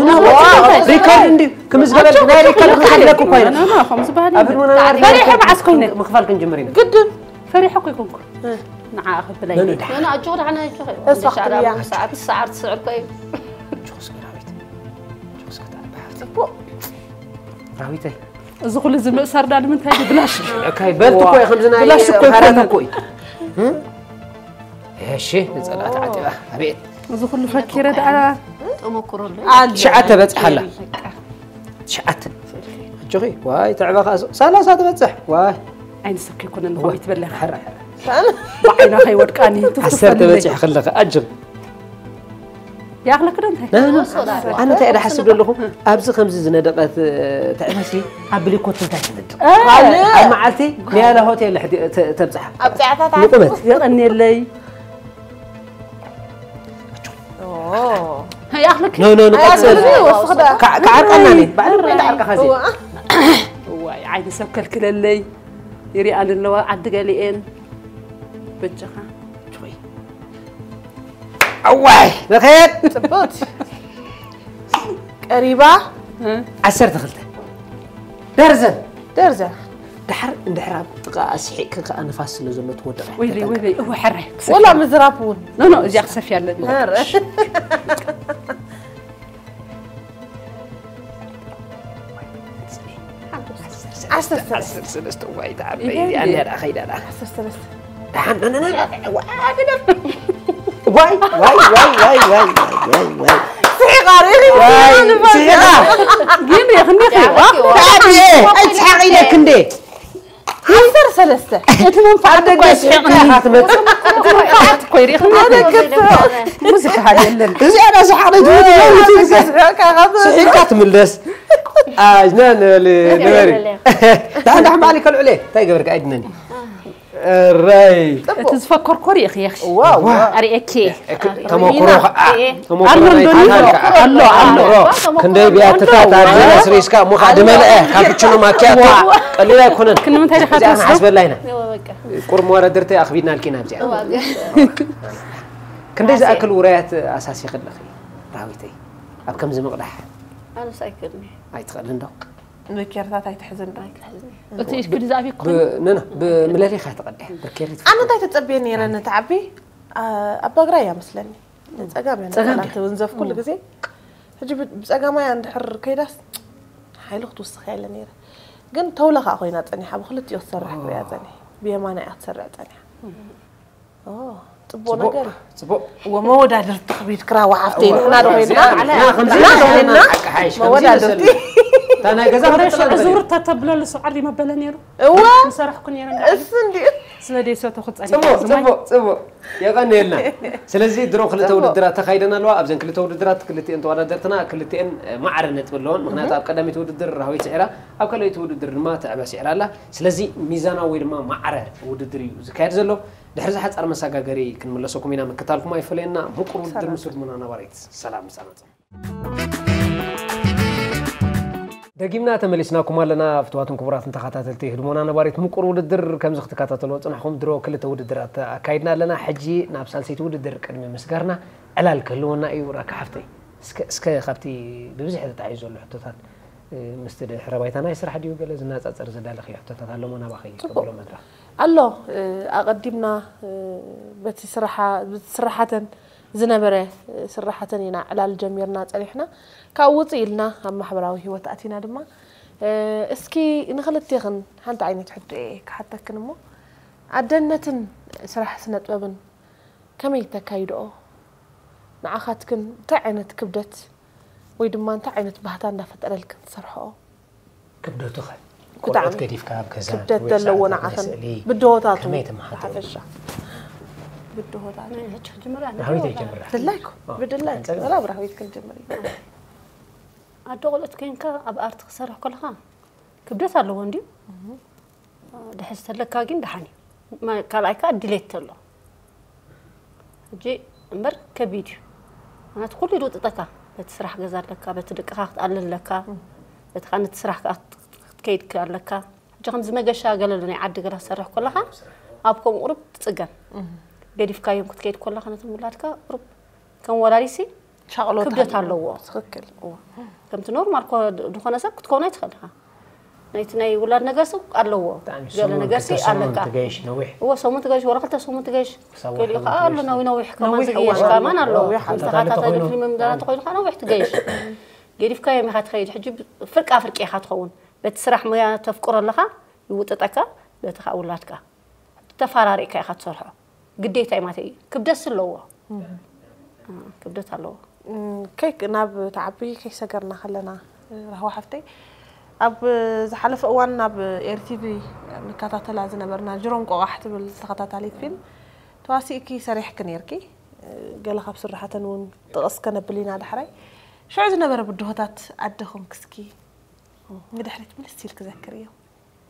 ሪከርድ እንዲ ክምዝገበል ናይ ሪከርድ ክሓለኩ እኳ ኢና ከምዚ ባህል ኣብ ህድሞና ፈሪሐ መዓስ ኮይነ ምኽፋል ክንጅምር ኢና ግድን ፈሪሐ እኮ ይኮንኩ ንዓ ክብለይ መን ድሓ ነና ኣጆ ደሓነ ሰዓት ሰዓት ትስዕብ እኮ እዩ ራዊት ጽቡቅ ራዊተይ እዚ ኩሉ እዚ ምእሳር ዳ ንምንታይ እዩ ብላሽ እዩ እካይ በልቲ እኮ እዩ ከምዚ ናይ ብላሽ እኮ ካራተ ይኮነ። እኮ እዩ እሺ ንፀላእቲ ዓጢቓ ኣቤት እዚ ኩሉ ፈኪረ ደኣ ተመክሮ ኣሎ ኣለ ትሽዓተ በፅሓላ ትሽዓተ ኣጆኺ ዋይ ተዕበኻ ሰላሳ ትበፅሕ ዋይ ዓይኒ ሰብ ከይኮነ ንኸዊት በለኻ ሕራ ሕራ ብዓይና ከይወድቃኒ ዓሰርተ በፂሕ ከለኸ ኣጆኺ ያኽለክ ዶ እንታይ ኣነ እንታይ እየ ደሓስብ ዘለኹ ኣብዚ ከምዚ ዝነደቐት ተዕበሲ ኣብ ብሊኮት እንታይ ትነድቕ ኣብ መዓልቲ ንያላ ሆቴል ሕዲ- ተ- ተብፅሓ ኣብ ጫዕታታት ንቁመት የቐንየለይ ኦ ያኽለክ ኖ ኖ ንቀፅል ኣያስብኒ ወስኽዳ ከዓርቀና ባዕሉ ኮይና ዓርቀኻ ዚ ዋይ ዓይኒ ሰብ ከልክለለይ ይሪኣን ኣለዋ ዓዲ ገሊኤን በጃኻ ኣዋይ ንኸድ ጽቡት ቀሪባ ዓሰርተ ክልተ ደርዘን ደርዘን ድሓር እንድሕር ኣብ ጥቓ ስሒቕኪ ከዓ ንፋስ ስለ ዘሎ ትወድቕ ወይለይ ወይለይ እወ ሕራይ ወላ ምዝራብ እውን ኖ ኖ እዚኣ ክሰፍያ ኣለኒ ኧረ። ዓሰርተ ሰለስተ ዋይ ተዓበይ እዚኣ ነራ ኸይዳ ዳ ዓሰርተ ሰለስተ ደሓን ነ- ነ- ነ- ዋ- ግደፍ። ዋይ ዋይ ዋይ ዋይ ዋይ ዋይ ዋይ ዋይ ስሒቓ ርኢኺ ዋይ ስሒቓ ግን ይኽኒኺ ተዓብየ ኣይትስሓቕ ኢለክ እንዴ ዓሰርተ ሰለስተ እቲ መንፋዓት እኮ ኣደገ ስሒቕካ ኢኻ ትመፅእ እቲ መንፋዓት እኮ ይሪእኽኒ ኣደገ ሙዚቃ ሃልየለን እዚኣ ዳ ሰሓቕ ስሒቕካ ስሒቕካ ትምለስ ኣጅና ንበሊ ንበሪ ዳሕን ዳሕን ባዕሊ ከልዑለ እንታይ ገበርካ ኣይድነኒ ራይ እቲ ዝፈከርኮ ሪእኺ የኽሽ ዋው ኣርእየኪ ተመክሮ ከዓ ተመክሮ ኣሎ ናይ እንዶ ታሪኽ ከዓ ኣሎ ኣሎ ክንደይ ብያትታት ኣዝና ስሪስካ እሞ ከዓ ድመልአ ካፕችኖ ማኪያቶ ቀሊል ኣይኮነን ክንምንታይ ዲኻ እዚኣ ትወስዶ ንሓስበላ ኢና ቁርብ መወዳድርቲ ኣኽቢድና ልኪና ኣብዚኣ ክንደይ ዝኣክል ውራያት ኣሳሲኺ ኣለኺ ራዊተይ ኣብ ከምዚ ምቕዳሕ ኣነስ ኣይክእልን ኣይትኽእልን ዶ መኪርታት ኣይትሕዝን ዶ እቲ ክዲ ዝኣብ ይኮን ነና ብመለሊኻ ትቐድሕ ብርኬሪት ኣነ እንታይ ተጸብየ ነይረ ንትዓቢ ኣባግራይ እያ መስለኒ ጸጋም እያ ጸጋም ነጸላት ትውንዘፍ ኩሉ ግዜ ሕጂ ብ- ብጸጋማይ እንድሕር ከይዳስ ሓይሉ ክትውስኽ እያ ኢለ ነይረ ግን ተውለ ከዓ ኮይና ጸኒሓ ብክልቲኦ ትሰርሕ ክሪያ ጸኒሐ ብየማና እያ ትሰርዕ ጸኒሓ ኦ፣ ጽቡቅ ነገር እዩ ጽቡቅ እወ መወዳድርቲ ክቢድ ክራዋ ሓፍተይ ንሕና ዶ ኮይንና ከምዚ ንሕና ዶ ኮይንና ሓቃሓይሽ መወዳድርቲ እታ ናይ ገዛ ዙር ተተብለሉ ሰዓሪ መበለ ነይሩ እወ ምሰራሕኩ ነይረ እስ እንዲ ስለ ደይሰተኹ ጽቡቅ ጸኒሐ ጽቡቅ ጽቡቅ የቐንየልና ስለዚ ድሮ ክልተ ውድድራት ተኻይደን ኣለዋ ኣብዘን ክልተ ውድድራት ክልቲኤን ተወዳደርትና ክልቲኤን ማዕረ ነጥቢ ኣለዎን ምክንያቱ ኣብ ቀዳሚት ውድድር ራህወይ ስዒራ ኣብ ካልኦይቲ ውድድር ድማ ትዕበ ስዒራ ኣላ ስለዚ ሚዛናዊ ወይ ድማ ማዕረ ውድድር እዩ ዝካየድ ዘሎ ድሕሪ ዝሓፃር መሰጋገሪ ክንምለሰኩም ኢና ምክታልኩም ኣይፈለየና ምቁር ውድድር ምስ ህድሞና ነባሪት ሰላም ምሳና ደጊምና ተመሊስናኩም ኣለና ፍትዋትን ክቡራትን ተኸታተልቲ ህድሞና ነባሪት ምቁር ውድድር ከምዚ ክትከታተልዎ ፅናሕኩም ድሮ ክልተ ውድድራት ኣካይድና ኣለና ሕጂ ናብ ሳልሰይቲ ውድድር ቅድሚ ምስጋርና ዕላል ክህልወና እዩ ራካ ሓፍተይ እስከ እስከ ካብቲ ብብዝሒ ተታሒዙ ዘሎ ሕቶታት ምስቲ ድሕረ ባይታ ናይ ስራሕ ድዩ ገለ ዝነፃፀር ዘዳለኽዮ ሕቶታት ኣለሞ ናባኸ ይቀበሎ መድረኽ ኣሎ ኣቐዲምና በቲ ስራሓ- በቲ ስራሓተን ዝነበረ ስራሓተን ኢና ዕላል ጀሚርና ጸኒሕና። ካብኡ ውፅእ ኢልና ኣብ ማሕበራዊ ህይወት ኣቲና ድማ፣ እ፣ እስኪ ንኽልቴኽን ሓንቲ ዓይነት ሕቶ እየ ክሓተክን እሞ፣ ኣደነትን ስራሕ ስነ ጥበብን ከመይ ተካይድኦ? ንዓኻትክን እንታይ ዓይነት ክብደት ወይ ድማ እንታይ ዓይነት ባህታ እንዳፈጠረልክን ትሰርሕኦ? ክብደቱ ኸ? ብጣዕሚ ቆልዑት ገዲፍካ ኣብ ገዛ ክብደት ወይ ዘለዎ ሰዓታት ንዓኽን መስእሊ ብድሆታቱ ከመይ ትመሓድሩ? ብሓፈሻ ብድሆታት ሕጂ ክጅምር ኣነ ብራህዊት ወላ- ይጀምር። ድላይኩ ኦ፣ ብድላይ ሓንጸር ወላ ብራህዊት ክንጅምር ኢና። ኣደ ቆልዑት ኮይንካ ኣብ ኣርት ክሰርሕ ከለኻ ክብደት ኣለዎ እንድዩ። ድሕዝ ተለካ ግን ደሓን እዩ። ማ- ካልኣይ ከዓ ድሌት ተሎ ሕጂ እምበር ከቢድ እዩ። ምክንያቱ ኩሉ ይውጥጠካ። በቲ ስራሕ ገዛ ኣለካ፣ በቲ ደቅኻ ክትኣልል ኣለካ፣ በቲ ከዓ ነቲ ስራሕ ከዓ ክትከይድ ኣለካ። ሕጂ ከምዚ መገሻ ገለ ናይ ዓዲ ገላ ትሰርሕ ከለኻ ኣብ ከምኡ ቁሩብ ትፅገም። ገዲፍካዮም ክትከይድ ከለኻ ነቶም ውላድካ ቁሩብ ከም ወላዲሲ ሻቕሎት ክብደት ኣለዎ። ኣለዎ። ትኽክል እዎ። ከምቲ ኖርማል ኮ- ዝኾነ ሰብ ክትከውን ኣይትኽእል ኢኻ። ናይቲ ናይ ውላድ ነገርሲ ኣለዎ። ብጣዕሚ ገለ ሰሙን ነገርሲ ክልተ ሰሙን ኣለካ። ትገይሽ ነዊሕ እዎ ሰሙን ትገይሽ ወላ ክልተ ሰሙን ትገይሽ። ክሳብ ገሊኡ ወርሒ ከዓ ኣሎ ትገይሽ። ነዊ ነዊሕ ከማን ነዊሕ ዝገይሽ እዋን ከማን ኣሎ። ነዊሕ ኣሎ። ተኸታታሊ ተኾይኑ ፊልም ምዳና ተኾይኑ ከዓ ነዊሕ ትገይሽ። ገዲፍካዮም ኢኻ ትኸይድ። ሕጂ ፍርቃ ፍርቂ ኢኻ ትኸውን። በቲ ስራሕ ሙያ ተፍቅሮ ኣለኻ ይውጥጠካ፣ በቲ ከዓ ውላድካ ተፈራሪቕካ ኢኻ ትሰርሖ። ግዴታ እዩ ማለት እዩ። ክብደት ኣለዎ። ክብደት ኣለዎ። ከይ ናብ ተዓቢ ከይሰገርና ከለና ራህዋ ሓፍተይ ኣብ ዝሓለፈ እዋን ናብ ኤርቲቪ ንከታተላ ዝነበርና ጅሮም ቆቓሕ ትብል ተኸታታሊት ፊልም ተዋሲእኪ ሰሪሕኪ ነርኪ። ገለ ካብ ስራሓተን እውን ጥቕስ ከነብል ኢና ዳሕራይ። ሽዑ ዝነበረ ብድሆታት ኣደኹም ክስኪ ንድሕሪት ምልስ ኢልኪ ዘክርዮ።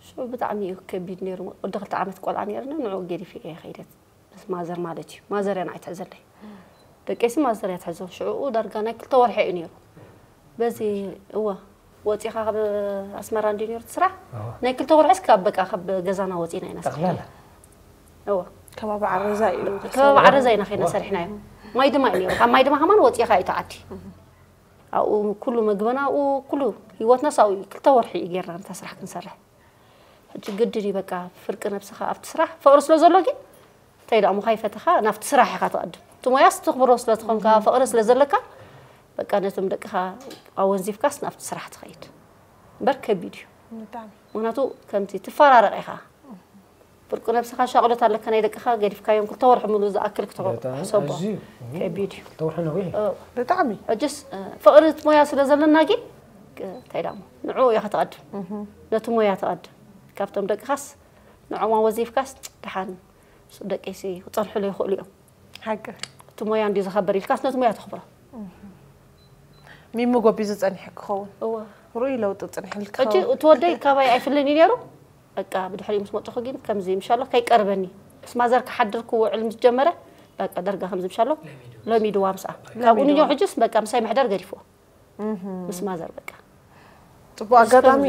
ሽዑ ብጣዕሚ እዩ ከቢድ ነይሩ። ወዲ ክልተ ዓመት ቆልዓ ነይርና። ንዑ ገዲፈ እየ ከይደ ምስ ማዘር ማለት እዩ። ማዘር እያ ንዓይ ትሕዘለይ። ደቀይሲ ማዘር እያ ትሕዞ። ሽዑኡ ዳርጋ ናይ ክልተ ወርሒ እዩ ነይሩ። በዚ እወ ወፂኻ ካብ ኣስመራ እንዲ ነይሩ እቲ ስራሕ እወ። ናይ ክልተ ወርሒ እስካብ በቃ ካብ ገዛና ወፂና ኢና ጠቕላላ እወ ከባቢ ዓረዛ እዩ ከባቢ ዓረዛ ኢና ኸይና ሰሪሕናዮ። ማይ ድማ እዩ ነይሩ። ካብ ማይ ድማ ከማን ወፂኻ እዩ ተዓዲ። ኣብኡ ኩሉ መግበና ኣብኡ ኩሉ ህይወትና ሳብኡ እዩ። ክልተ ወርሒ እዩ ጌርና ነታ ስራሕ ክንሰርሕ። ሕጂ ግድን እዩ በቃ ፍርቂ ነብስኻ ኣብቲ ስራሕ ፍቕሪ ስለ ዘሎ ግን እንታይ ደኣ እሞ ካይፈተኻ ናብቲ ስራሕ ኢኻ ትቐድም። እቲ ሞያስ ትኽብሮ ስለ ትኾንካ ፍቕሪ ስለ ዘለካ በቃ ነቶም ደቅኻ ኣወንዚፍካስ ናብቲ ስራሕ ትኸይድ። እምበር ከቢድ እዩ። ብጣዕሚ ምክንያቱ ከምቲ ትፈራረቕ ኢኻ። ፍርቂ ነብስኻ ሻቕሎት ኣለካ ናይ ደቅኻ ገዲፍካዮም ክልተ ወርሒ ሙሉ ዝኣክል በጣም ክትሕሰቦ ኣዝዩ ከቢድ እዩ። ክልተ ወርሒ ነዊሕ እዩ። እ፣ ብጣዕሚ ሕጅስ እ፣ ፍቕሪ እቲ ሞያ ስለ ዘለና ግን እ፣ እንታይ ደኣ እሞ ንዕኡ ኢኻ ትቐድም። ነቲ ሞያ ትቐድም። ካብቶም ደቅኻስ ንዕኦም ኣወዚፍካስ ደሓን ደቀይሲ ክፀንሕሉ ይኽእሉ እዮም። ሓቂ እቲ ሞያ እንዲ ዝኸበር ኢልካስ ነቲ ሞያ ተኽብሮ። ሚሚ ጎቢዙ ጸኒሑ ክኸውን እወ ርኡይ ለውጢ ጽንሕልካ ሕጂ እቲ ወደይ ካባይ ኣይፍልን እዩ ነይሩ። በቃ ብድሕሪኡ ምስ መፅኹ ግን ከምዚ ምሻሎ ከይቀርበኒ ምስ ማዘር ክሓድር ክውዕል ምስ ጀመረ በቃ ደርጋ ከምዚ ምሻሎ ለሚድዋ ምስኣ ካብኡ ንዮ ሕጅስ በቃ ምሳይ ምሕደር ገዲፍዎ ምስ ማዘር በቃ ጽቡቅ ኣጋጣሚ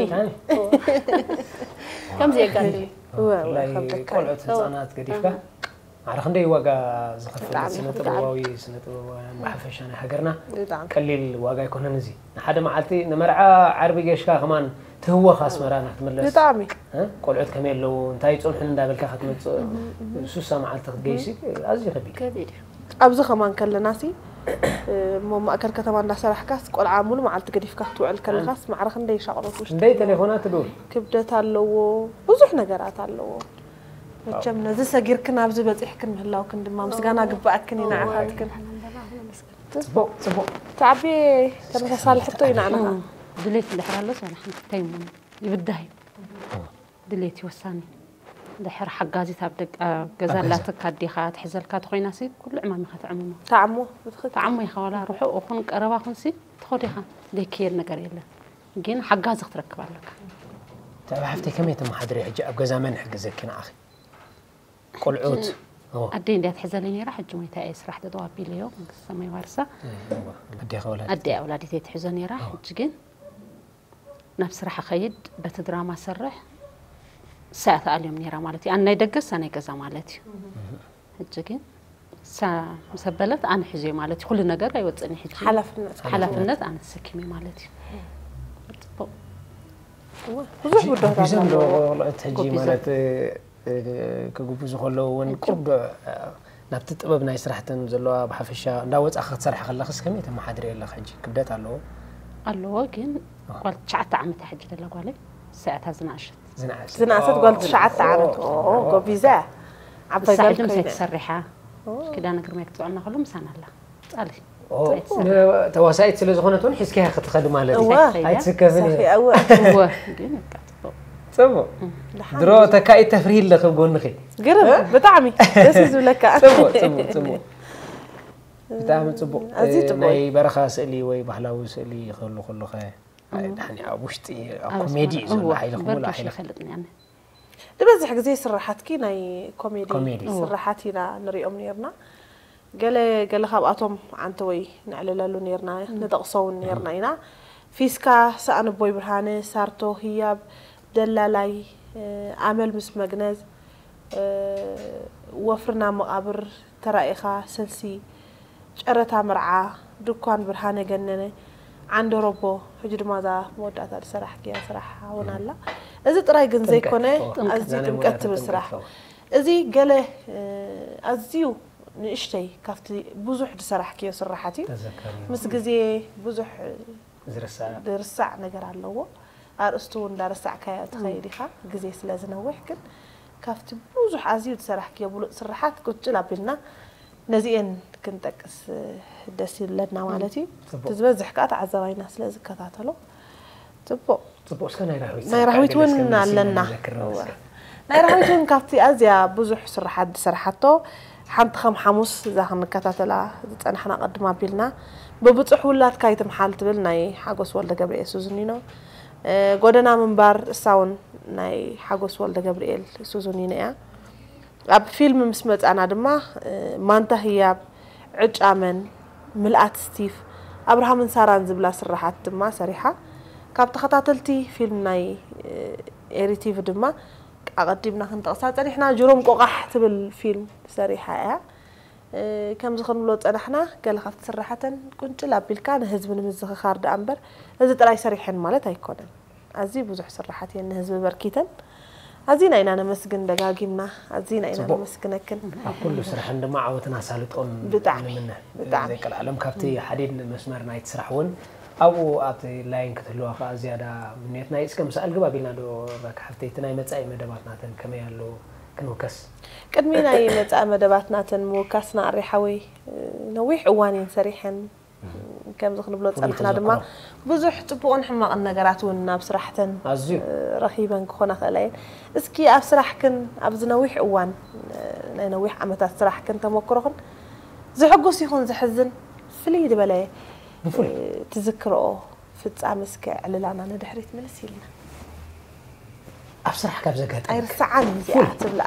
ከምዚ የጋጥም እወ፣ እወ፣ ብፍላይ ከብደካ ቆልዑት ህፃናት ገዲፍካ ማዕረ ክንደይ ዋጋ ዝኸፍል ብጣዕሚ፣ ስነ ጥበባዊ ስነ ጥበባውያን ብሓፈሻ ናይ ሃገርና ብጣዕሚ ቀሊል ዋጋ ኣይኮነን። እዚ ንሓደ መዓልቲ ንመርዓ ዓርቢ ጌሽካ ከማን ትህወኽ ኣስመራ ናክትምለስ ብጣዕሚ እ? ቆልዑት ከመይ ኣለዉ እንታይ ይፅንሑን እንዳበልካ ክትመፅእ ሱሳ መዓልቲ ክትገይሲ ኣዝዩ ከቢድ እዩ። ከቢድ እዩ። ኣብዚ ከማን ከለና ሲ እሞ ማእከል ከተማ እንዳሰራሕካስ ቆልዓ ሙሉ መዓልቲ ገዲፍካ ክትውዕል ከለኻስ ማዕረ ክንደይ ሻቕሎት ውሽጢ እንደይ ቴሌፎናት ትድውል ክብደት ኣለዎ ብዙሕ ነገራት ኣለዎ። መቸም ነዚ ሰጊርክን ኣብዚ በፂሕክን ምህላውክን ድማ ምስጋና ግባኣክን እዩ ንዓኻትክን። ፅቡቅ ፅቡቅ ተዓቢ ተመሳሳሊ ሕቶ እዩ ንዓና። ድሌት እንድሕር ኣሎ ሰና ሓንቲ እንታይ እሞ ይብዳህ እዩ። ድሌት እዩ ወሳኒ። ድሕር ሓጋዚት ኣብ ደቂ ኣብ ገዛ ኣላትካ ኣዴኻ ትሕዘልካ ተኮይና ሲ ኩሉ ዕማም ኢኻ ተዕምሞ። ተዓሞ ብትኽክል ተዓሞ ኢኻ ዋላ ርሑቕ ኹን ቀረባ ኹን ሲ ትኸዶ ኢኻ። ዘይከየድ ነገር የለን። ግን ሓጋዚ ክትረክብ ኣለካ። ተዕቢ ሓፍተይ ከመይ ተመሓድሪ ሕጂ ኣብ ገዛ መን ይሕግዘኪ ንዓኺ? ቆልዑት ኦ፣ ኣደይ እንድያ ትሕዘለይ ነይራ። ሕጂ ሞይታ እየ ስራሕ ተጠዋቢለዮ መንግስቲ ሰማይ ዋርሳ። እዋ፣ ኣዴኻ ወላዲት ኣደይ ኣውላዲተይ ትሕዞ ነይራ። ሕጂ ግን ናብ ስራሕ ኸይድ በቲ ድራማ ሰርሕ ሳያ ተኣልዮም ነይራ ማለት እዩ። ኣነ ናይ ደገ እሳ ናይ ገዛ ማለት እዩ። ሕጂ ግን እሳ ምስ ኣበለት ኣነ ሒዞ ማለት እዩ። ኩሉ ነገር ኣይወፅእን እዩ ሕጂ ሓላፍነት ሓላፍነት ኣነ ተሰኪመ ማለት እዩ። ፅቡቕ ብዙሕ ብድሆታት ጎቢዞም ዶ ኣለዎ። ቆልዑት ሕጂ ጎቢዞም። ማለት እ፣ ክጉብዙ ከለዉ እውን ቁርብ እ፣ ናብቲ ጥበብ ናይ ስራሕተን ዘለዋ ብሓፈሻ እንዳወጻኺ ክትሰርሒ ከለኽስ ከመይ ተመሓድሪ ኣለኺ? ሕጂ ክብደት ኣለዎ? ኣለዎ ግን ጓል ትሽዓተ ዓመት እያ ሕጂ ዘላ ጓለይ። ሰዓታ ዝናኣሸት ዝናኣሸት ዝናኣሰት ጓል ትሽዓተ ዓመት ኦ ጎቢዛ እያ። ዓባይ ንሳ ጓል ሕጂ ምሳይ ኮይና ትሰርሕ እያ። ኪዳነ ግርማይ ክትፅዕና ከሎ ምሳና ኣላ። ጻሊ ተዋሳኢት ስለ ዝኾነት እውን ሒዝካያ ክትኸዲ ማለት እዩ። እወ። ኣይትስከፍን ሰኺ እየ። እወ እወ ግን በቃ ጽቡቕ። ጽቡቕ ድሮ ተካኢት ተፍሪ ኣለኺ ኣብ ጎንኺ። ግርም ብጣዕሚ ደስ እዩ ዝብለካ። ጽቡቕ ጽቡቕ ጽቡቕ ብጣዕሚ ጽቡቕ። ኣዝዩ ጽቡቕ ናይ እዩ። በረኻ ስእሊ ወይ ባህላዊ ስእሊ ክህሉ ከሎ ኸ? ኣይ፣ ዳሕኒ ኣብ ውሽጢ ኣብ ኮሜዲ እዩ ዘሎ ሓይሊ ክምሉ ሓይሊ ይፈልጥ ነኒ ዝበዝሕ ግዜ ስራሓትኪ ናይ ኮሜዲ ኮሜዲ። ስራሓት ኢና ንሪኦም ነርና። ገለ ገለ ካብኣቶም ዓንተ ወይ ንዕልለሉ ነርና ንጠቕሶ እውን ነርና ኢና። ፊስካ፣ ሰኣን ኣቦይ ብርሃነ፣ ሳርቶ፣ ህያብ፣ ደላላይ፣ ኣመል ምስ መግነዝ፣ ወፍርና መቓብር፣ ተራኢኻ፣ ሰልሲ፣ ጨረታ መርዓ፣ ድኳን ብርሃነ ገነነ፣ ዓንደሮቦ፣ ሕጂ ድማ እዛ መወዳእታ ዝሰራሕክያ ስራሕ እውን ኣላ። እዚ ጥራይ ግን ጥምቀት፣ ዘይኮነ ጥምቀት። ኣዝዩ እዛ ናይ ጥምቀት መወዳእታ ትብል ጥምቀት ስራሕ ትኸውን። እዚ ገለ ኣዝዩ ንእሽተይ ካብቲ ብዙሕ ዝሰራሕክዮ ስራሓት እዩ። ተዘከሪ። ምስ ግዜ ብዙሕ ዝርሳዕ ዝርሳዕ ነገር ኣለዎ። ኣርእስቱ እውን እንዳረሳዕካዮ ትኸይድ ኢኻ ግዜ ስለ ዝነውሕ። ግን ካብቲ ብዙሕ ኣዝዩ ዝሰራሕክዮ ብሉፅ ስራሓት ቁጭል ኣቢልና ነዚኤን ክንጠቅስ ደስ ይብለና ማለት እዩ። ጽቡቕ። እቲ ዝበዝሕ ከዓ ተዓዛባይና ስለ ዝከታተሎ ጽቡቕ። ጽቡቕ እስከ ናይ ራህዊት ናይ ራህዊት እውን ኣለና። ናይ ራህዊት እውን ካብቲ ኣዝያ ብዙሕ ስራሓት ዝሰርሓቶ ሓንቲ ከም ሓሙስ እዛ ክንከታተላ ዝፀናሕና ቅድም ኣቢልና ብብፁሕ ውላድካ ይትምሓል ትብል ናይ ሓጎስ ወልደ ገብርኤል ሱዝኒኖ። ጎደና ምንባር እሳ እውን ናይ ሓጎስ ወልደ ገብርኤል ሱዝኒኖ እያ። ኣብ ፊልም ምስ መጻና ድማ ማንታ ህያብ፣ ዕጫመን፣ ምልኣት ስቲፍ፣ ኣብርሃምን ሳራን ዝብላ ስራሓት ድማ ሰሪሓ። ካብ ተኸታተልቲ ፊልም ናይ ኤሪቲቪ ድማ ኣቐዲምና ክንጠቕሳ ጸኒሕና ጅሮም ቆቓሕ ትብል ፊልም ሰሪሓ እያ። ከምዚ ክንብሎ ጸናሕና ገለ ካብቲ ስራሓተን ቁንጭል ኣቢልካ ንህዝቢ ንምዝኽኻር ደኣ እምበር እዚ ጥራይ ሰሪሐን ማለት ኣይኮነን። ኣዝዩ ብዙሕ ስራሓት እየን ንህዝቢ በርኪተን። ኣዚና ኢና ነመስግን ደጋጊምና ኣዚና ኢና ጽቡቕ። ነመስግነክን። ኣብ ኩሉ ስራሕን ድማ ዓወትን ኣሳልጦን ብጣዕሚ፣ ንምነ ብጣዕሚ። ዘይቀልዓሎም ካብቲ ሓዲድ መስመር ናይቲ ስራሕ እውን ኣብኡ ኣብቲ ላይን ክትህልዋ ከዓ ዝያዳ ምንየትና እዩ። እስከ ምስ ኣልግብ ኣቢልና ዶ እባካ ሓፍተይ እቲ ናይ መጻኢ መደባት ናተን ከመይ ኣሎ ክንውከስ? ቅድሚ ናይ መጻኢ መደባት ናተን ምውካስና ኣሪ ሓወይ ነዊሕ እዋን እየን ሰሪሐን ከምዚ ክንብሎ ፍሉይ ጸናሕና ድማ ተዘክሮ። ብዙሕ ጽቡቕን ሕማቕን ነገራት እውን ናብ ስራሕተን ኣዝዩ ረኺበን ክኾና ክእላ እየን። እስኪ ኣብ ስራሕክን ኣብዚ ነዊሕ እዋን ናይ ነዊሕ ዓመታት ስራሕክን ተመክሮኽን ዘሐጉስ ይኹን ዘሕዝን ፍልይ ዝበለ ብፍሉይ ትዝክርኦ ፍጻመ እስከ ዕልላና ንድሕሪት ምልስ ኢልና። ኣብ ስራሕ ካብ ዘጋጥም ኣይርስዓን እዚኣ ትብላ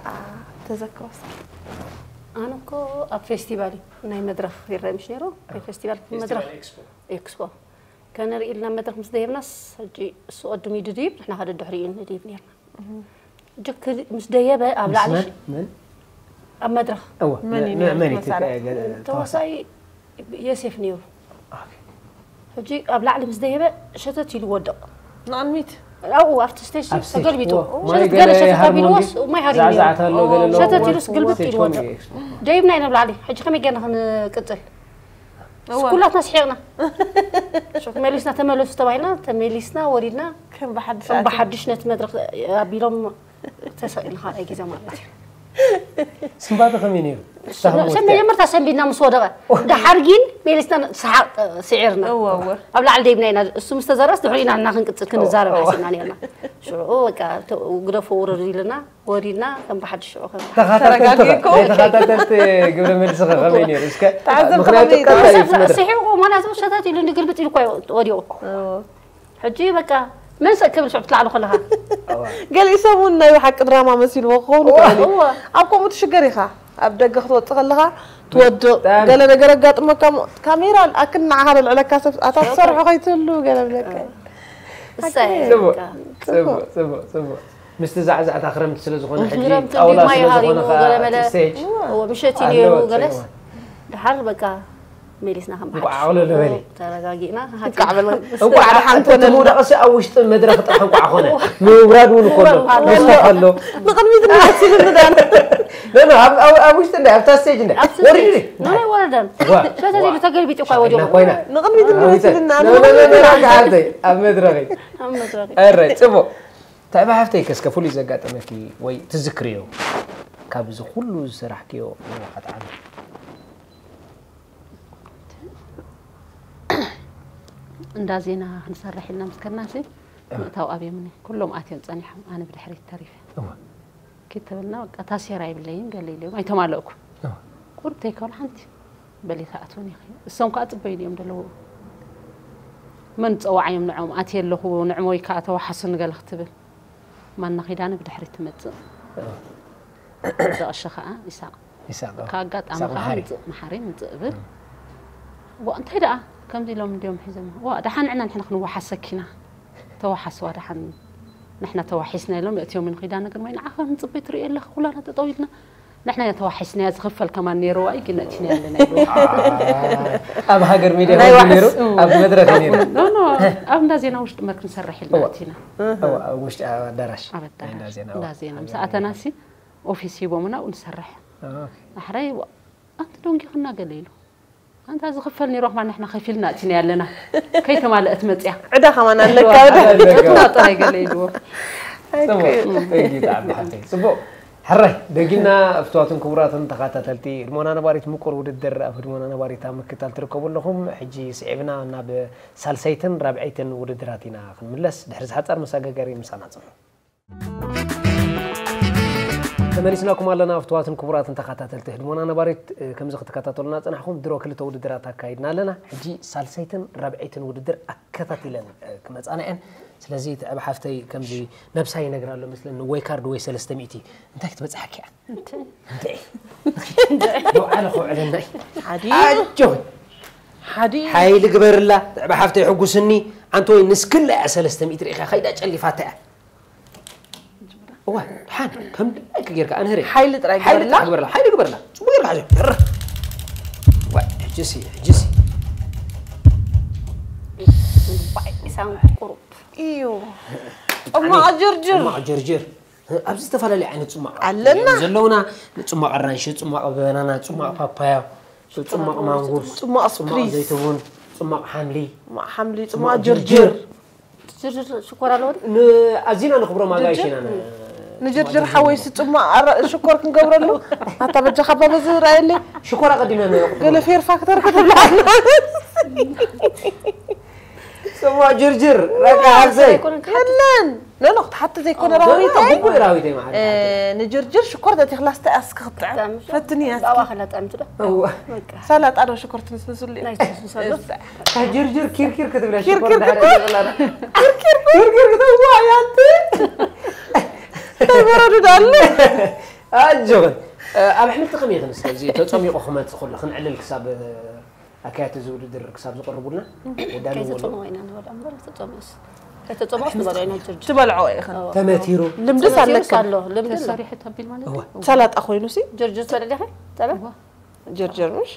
ተዘክሮ እስኪ። ኣነ እኮ ኣብ ፌስቲቫል እዩ ናይ መድረኽ ይረአ ምሽ ነይሩ ናይ ፌስቲቫል መድረኽ ኤክስፖ ከነርኢ ኢልና መድረኽ ምስ ደየብናስ ሕጂ እሱ ቅድሚ ድድይብ ንሕና ከደ ድሕሪኡ ንድይብ ነርና ሕጂ ክል- ምስ ደየበ ኣብ ላዕሊ መን? መን? ኣብ መድረኽ እወ፣ መን እዩ መ- መን ነይሩ እዩ መሳርሒ? ገ- ገ- ተዋሳይ የሴፍ ነይሩ ሕጂ ኣብ ላዕሊ ምስ ደየበ ሸተት ኢሉ ወደቕ ንቕድሚት ኣብኡ ኣብቲ ስቴጅ ኣብ ስቴጅ፣ ተገልቢጡ እወ፣ ማይ ሸተት ገለ ገለ ሸተት ይሃርም ኣቢልዎስ እንዲ? ማይ ሃሪሙ ዛዕዛዕት ኣሎ ገለ ኣለዎ። ሸተት ኢሉስ ግልብጥ ስቴጅ ኢሉ ኮም ወደቕ እዩ ኤክስፖ። ደይብና ኢና ኣብ ላዕሊ ሕጂ ከመይ ገና ክንቅፅል እወ። ኩላትና ስሒቕና ሹክ መሊስና ተመለሱ ተባሂልና ተመሊስና ወሪድና ከም ብሓድሽ ከም ኣትዩ። ብሓድሽ ነቲ መድረኽ ኣቢሎም ተሰቂልና ካልኣይ ግዜ ማለት እዩ ስንባደ ከመይ ነይሩ? ሰብ መጀመርታ ሰንቢድና ምስ ወደቐ ድሓር ግን መሊስና ሰሓቕ ስዒርና እወ፣ እወ። ኣብ ላዕሊ ደይብና ኢና እሱ ምስ ተዘረስ ድሕሪና እና ክንቅፅል ክንዛረብ ሓሲብና ነርና ሽዑ በቃ ግደፎ ውረዱ ኢልና ወሪድና ከም ብሓድሽ ሽዑ ከም ተኸታተልቲ ተረጋጊእኩ። ተኸታተልቲ ግብረ መልሲ ከመይ ነይሩ? እስከ ተዓዘብቲ ምኽንያቱ ከመይ ቀጣይ እዩ እቲ መድረኽ። ስሒቑ ማለት ሸተት ኢሉ እንዲ ግልብጥ ኢሉ እኮ እዩ ወዲቑ እወ። ሕጂ በቃ መን ሰ ክብል ሽዑ ትላዕሉ ከለኻ ገሊኡ ሰብ እውን ናይ ብሓቂ ድራማ መሲልዎ ክኸውን ይኽእል እዩ። እወ። ኣብ ከምኡ ትሽገር ኢኻ ኣብ ደገ ክትወፅእ ከለኻ ትወድቕ ብጣዕሚ። ገለ ነገር ኣጋጥመካ እሞ ካሜራ ኣክን ንዓኻ ዘልዕለካ ሰብ ኣታ ትሰርሖ ከይትህሉ ገለ ብለካ እዩ። እሳይ ጽቡቅ በቃ ጽቡቅ ጽቡቅ ጽቡቅ ምስቲ ዛዕዛዕታ ክረምቲ ስለ ዝኾነ ሕጂ ክረምቲ ጣውላ እንዲማ ስለ ይሃሪሙ ዝኾነ ከዓ ገለ መለ እቲ ስቴጅ እወ፣ ምሸት እዩ ኣለዎ ገለስ ጽቡቅ። ድሓር በቃ መሊስና ከም እንቋዕ ኣቕለሎ በሊ። ተረጋጊእና እንቋዕ ደሓን ኮነ። ምውዳቕሲ ኣብ ውሽጢ መድረኽ ጥራሕ እንቋዕ ኮነ። ምውራድ እውን ኮሎ። ምውራድ ኣሎ። ምስታ ከሎ። ንቕድሚት እንመሲሉ ንዳን ኖ ኖ ኣብ ኣብ- ኣብ ውሽጢ እንዳ ኣብታ ስቴጅ እንዳ ወሪዱ። ኖ ኖ ወረደን ዋ። ሸተ ሲሉ ተገልቢጡ እኳ ወዲቑ ኮይና ንቕድሚት እንመሲልና ኖ ኖ ኖ ኖ ረጋሓተይ ኣብ መድረኸይ ኣብ መድረኽ ኣረ ጽቡቕ። ታዕባ ሓፍተይ ከስከ ፍሉይ ዘጋጠመኪ ወይ ትዝክርዮ ካብዚ ኩሉ ዝሰራሕክዮ ንውሓት ዓመት? እንዳ ዜና ክንሰርሕ ኢልና ምስ ከድናሲ ምእታው ኣብዮምኒ። ኩሎም ኣትዮም ጸኒሖም፣ ኣነ ብድሕሪት ተሪፈ። እወ። ኪድ ተበልና በቃ ታሴራ ይብለይን ገለ ኢለዮም ኣይተማለእኩ። እወ። ቁርብ ተይከውን ሓንቲ በሌታ ኣትውን ይኸ እሶም ከዓ ጽበዩ እዮም ደለዉ። መን ጸዋዓዮም ንዖም ኣትየ ኣለኹ ንዕሞይ ከዓ ተዋሓሱ ንገለ ክትብል ማና ኪዳነ ብድሕሪት ትመጽእ። ደቕሺ ከዓ ይሳቕ ይሳቕ ካብ ኣጋጣሚ ይሳቕ ከዓ መሓሪ። ምፅእ መሓሪ ምፅእ እብል ዋ እንታይ ደኣ ከምዚ ኢሎም እንዲዮም ሒዞም ዋ ደሓን ንዕና ንሕና ክንወሓሰኪና ተወሓስዋ ደሓን ንሕና ተዋሒስና ኢሎም የእትዮም ንኺዳ ነገር ማይ ንዓኻ ንፅበይ ትሪኦ ኣለኻ ኩላና ጠጠው ኢልና ንሕና ኢና ተዋሒስናያ ዝኽፈል ከማን ነይርዋ እዩ ግን ነእቲና ኣለና ኢሉ ኣብ ሃገር ሚድያ ናይ ወዲ ዋሕስ- ነይሩ ኣብ መድረኽ ነይሩ ኖ ኖ ኣብ እንዳ ዜና ውሽጢ መር ክንሰርሕ ኢልና እዋ። እቲና እዋ፣ ኣብ ውሽጢ ኣዳራሽ ኣብ ናይ እንዳ ኣዳራሽ ዜና እንዳ እዋ። ዜና ምስ ኣተናሲ ኦፊስ ሂቦምና ኣብኡ ንሰርሕ ኦኬ። ኣሕራይ ኣንቲ ደንጊኹና ገለ ኢሉ ኣንታ ዝኽፈል ነይሩ ኣኽባር ንሕና ከፊልና እቲና ኣለና ከይተማለአት መፅያ ዕዳ ከማን ኣለካ ዕዳ ጥራይ ገለ ኢልዎ ጽቡቕ። Thank you፣ ጣዕሚ ሓፍተይ። ጽቡቕ። ሕራይ፣ ደጊምና ፍትዋትን ክቡራትን ተኸታተልቲ ህድሞና ነባሪት ምቁር ውድድር ኣብ ህድሞና ነባሪት ኣብ ምክትታል ትርከቡ ኣለኹም። ሕጂ ስዒብና ናብ ሳልሰይትን ራብዐይትን ውድድራት ኢና ክንምለስ። ድሕሪ ዝሓጻር መሰጋገሪ ምሳና ጽንሑ። ተመሊስናኩም ኣለና ፍትዋትን ክቡራትን ተኸታተልቲ ህድሞና ነባሪት። እ፣ ከምዚ ክትከታተሉና ጽናሕኩም ድሮ ክልተ ውድድራት ኣካይድና ኣለና። ሕጂ ሳልሰይትን ራብዐይትን ውድድር ኣከታቲለን፣ እ፣ ክመጻና እየን። ስለዚ ትዕብ ሓፍተይ ከምዚ ነብሳ ይነግራ ኣሎ መስለኒ ወይ ካርድ ወይ ሰለስተ ሚእቲ እንታይ ክትበጽሓኪ እያ? እንታይ? ንውዓለ ከውዕለና እዩ። ሓዲ ኣጆ ሓዲ ሓይሊ ግበርላ ትዕብ ሓፍተይ ሕጉስኒ ኣንተ ወይ ንስክላ እያ ሰለስተ ሚእቲ ርኢኻ ከይዳ ጨሊፋታ እያ። እዋ ሓን ከም ድላይክ ጌርካ ኣንህሪ ሓይሊ ጥራይ ሓይሊ ግበርላ። ጥራይ ግበርላ ሓይሊ ግበርላ ጽቡቅ ጌርካ ሓዚ ዋ ሕጅሲ ሕጅሲ ኢሳም ቁሩብ እዩ። እማ ጅርጅር ጽማቕ ጅርጅር ኣብዚ ዝተፈላለዩ ዓይነት ጽማቕ ኣለና። ዘለውና ጽማቕ ኣራንሺ ጽማቕ በናና ጽማቕ ፓፓያ ጽማቕ ማንጉስ ጽማቕ ስፕሪስ። ዘይትቡን ጽማቕ ሓምሊ እማ ሓምሊ ጽማ ጅርጅር። ጅርጅር ሽኮር ኣለዎ ዶ? ንኣዚና ንኽብሮም ኣጋይሽ ኢና ን- ንጅርጅር ሓወይሲ ጽማ ኣረ ሽኮር ክንገብረሉ ኣታ በጃኻ ባበዚ ራየለይ ሽኮር ኣቐዲመ ንቕድሞ ገለ ፌር ፋክተር ክትብላ ጽማቕ ጅርጅር ረካ ሓብሰይ ከለን ነኖ ክትሓቲ ዘይኮነ ራዊተ ግቡእ ራዊተይ መዓልቲ ንጅርጅር ሽኮር ዘእቲኽላ ስታይ ኣስኪ ክትጥዕም ፈትንያ ባባ ከላ ጠምቲ ዶ? እዋ ሳላጣ ዶ ሽኮር ትንስንስሉ ናይ ትንስንሰሉ ካብ ጅርጅር ኪርኪር ክትብለ ኪርኪር ሽኮር ድሕሪ ክትብል? ዝቕላል። ኪርኪር ክትዋ ያንት ተበረዱ ዳሉ ኣጆኽን ኣብ ኣሕምልቲ ከመይ ክንስ እዚ ተጸሚቑ ክመጽእ ከሎ ክንዕልል ክሳብ ኣካያት እዚ ውድድር ክሳብ ዝቐርቡልና ወዳሉ ከይተጸምኦ ኢና ንበልዖ እምበር ተጸምኦስ ከይተጸምኦስ ንበልዖ ኢና ጅርጅር ትበልዖ ኢኽን ተመቲሩ ልምድስ ኣለካ ኣሎ ልምዲ ኣሎ ተሰሪሑ ተቢል ማለት እዩ ሰላጣ ኮይኑ ሲ ጅርጅር ትበልዕ ዲኻ? ጸባ? ጀርጀር ምሽ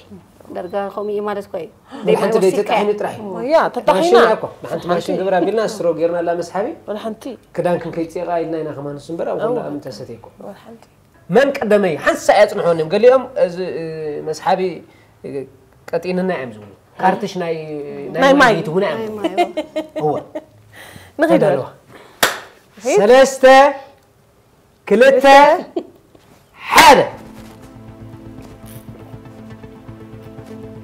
ዳርጋ ከምኡ እዩ ማለት እኮ እዩ። ሓንቲ ደይ ተጣሒኑ ጥራሕ እዩ ያ ተጣሒና ማሽን እኮ ንሓንቲ ማሽን ግብራ ቢልና ስትሮ ጌርና ላ መስሓቢ ወላ ሓንቲ ክዳንክን ከይፅየቃ ኢልና ኢና ከማን ንሱ እምበር ኣብ ኩላ ምተሰትየ እኮ ወላ ሓንቲ መን ቀደመይ ሓንሳ እያ ፅንሖን እዮም ገሊኦም እዚ እ፣ መስሓቢ እ፣ ቀጢንና እዮም ዝብሉ ካርትሽ ናይ ናይ ማይ። ቤት እውን እዮም ማይ እወ ንኸይድ ተዳለዋ ሰለስተ ክልተ ሓደ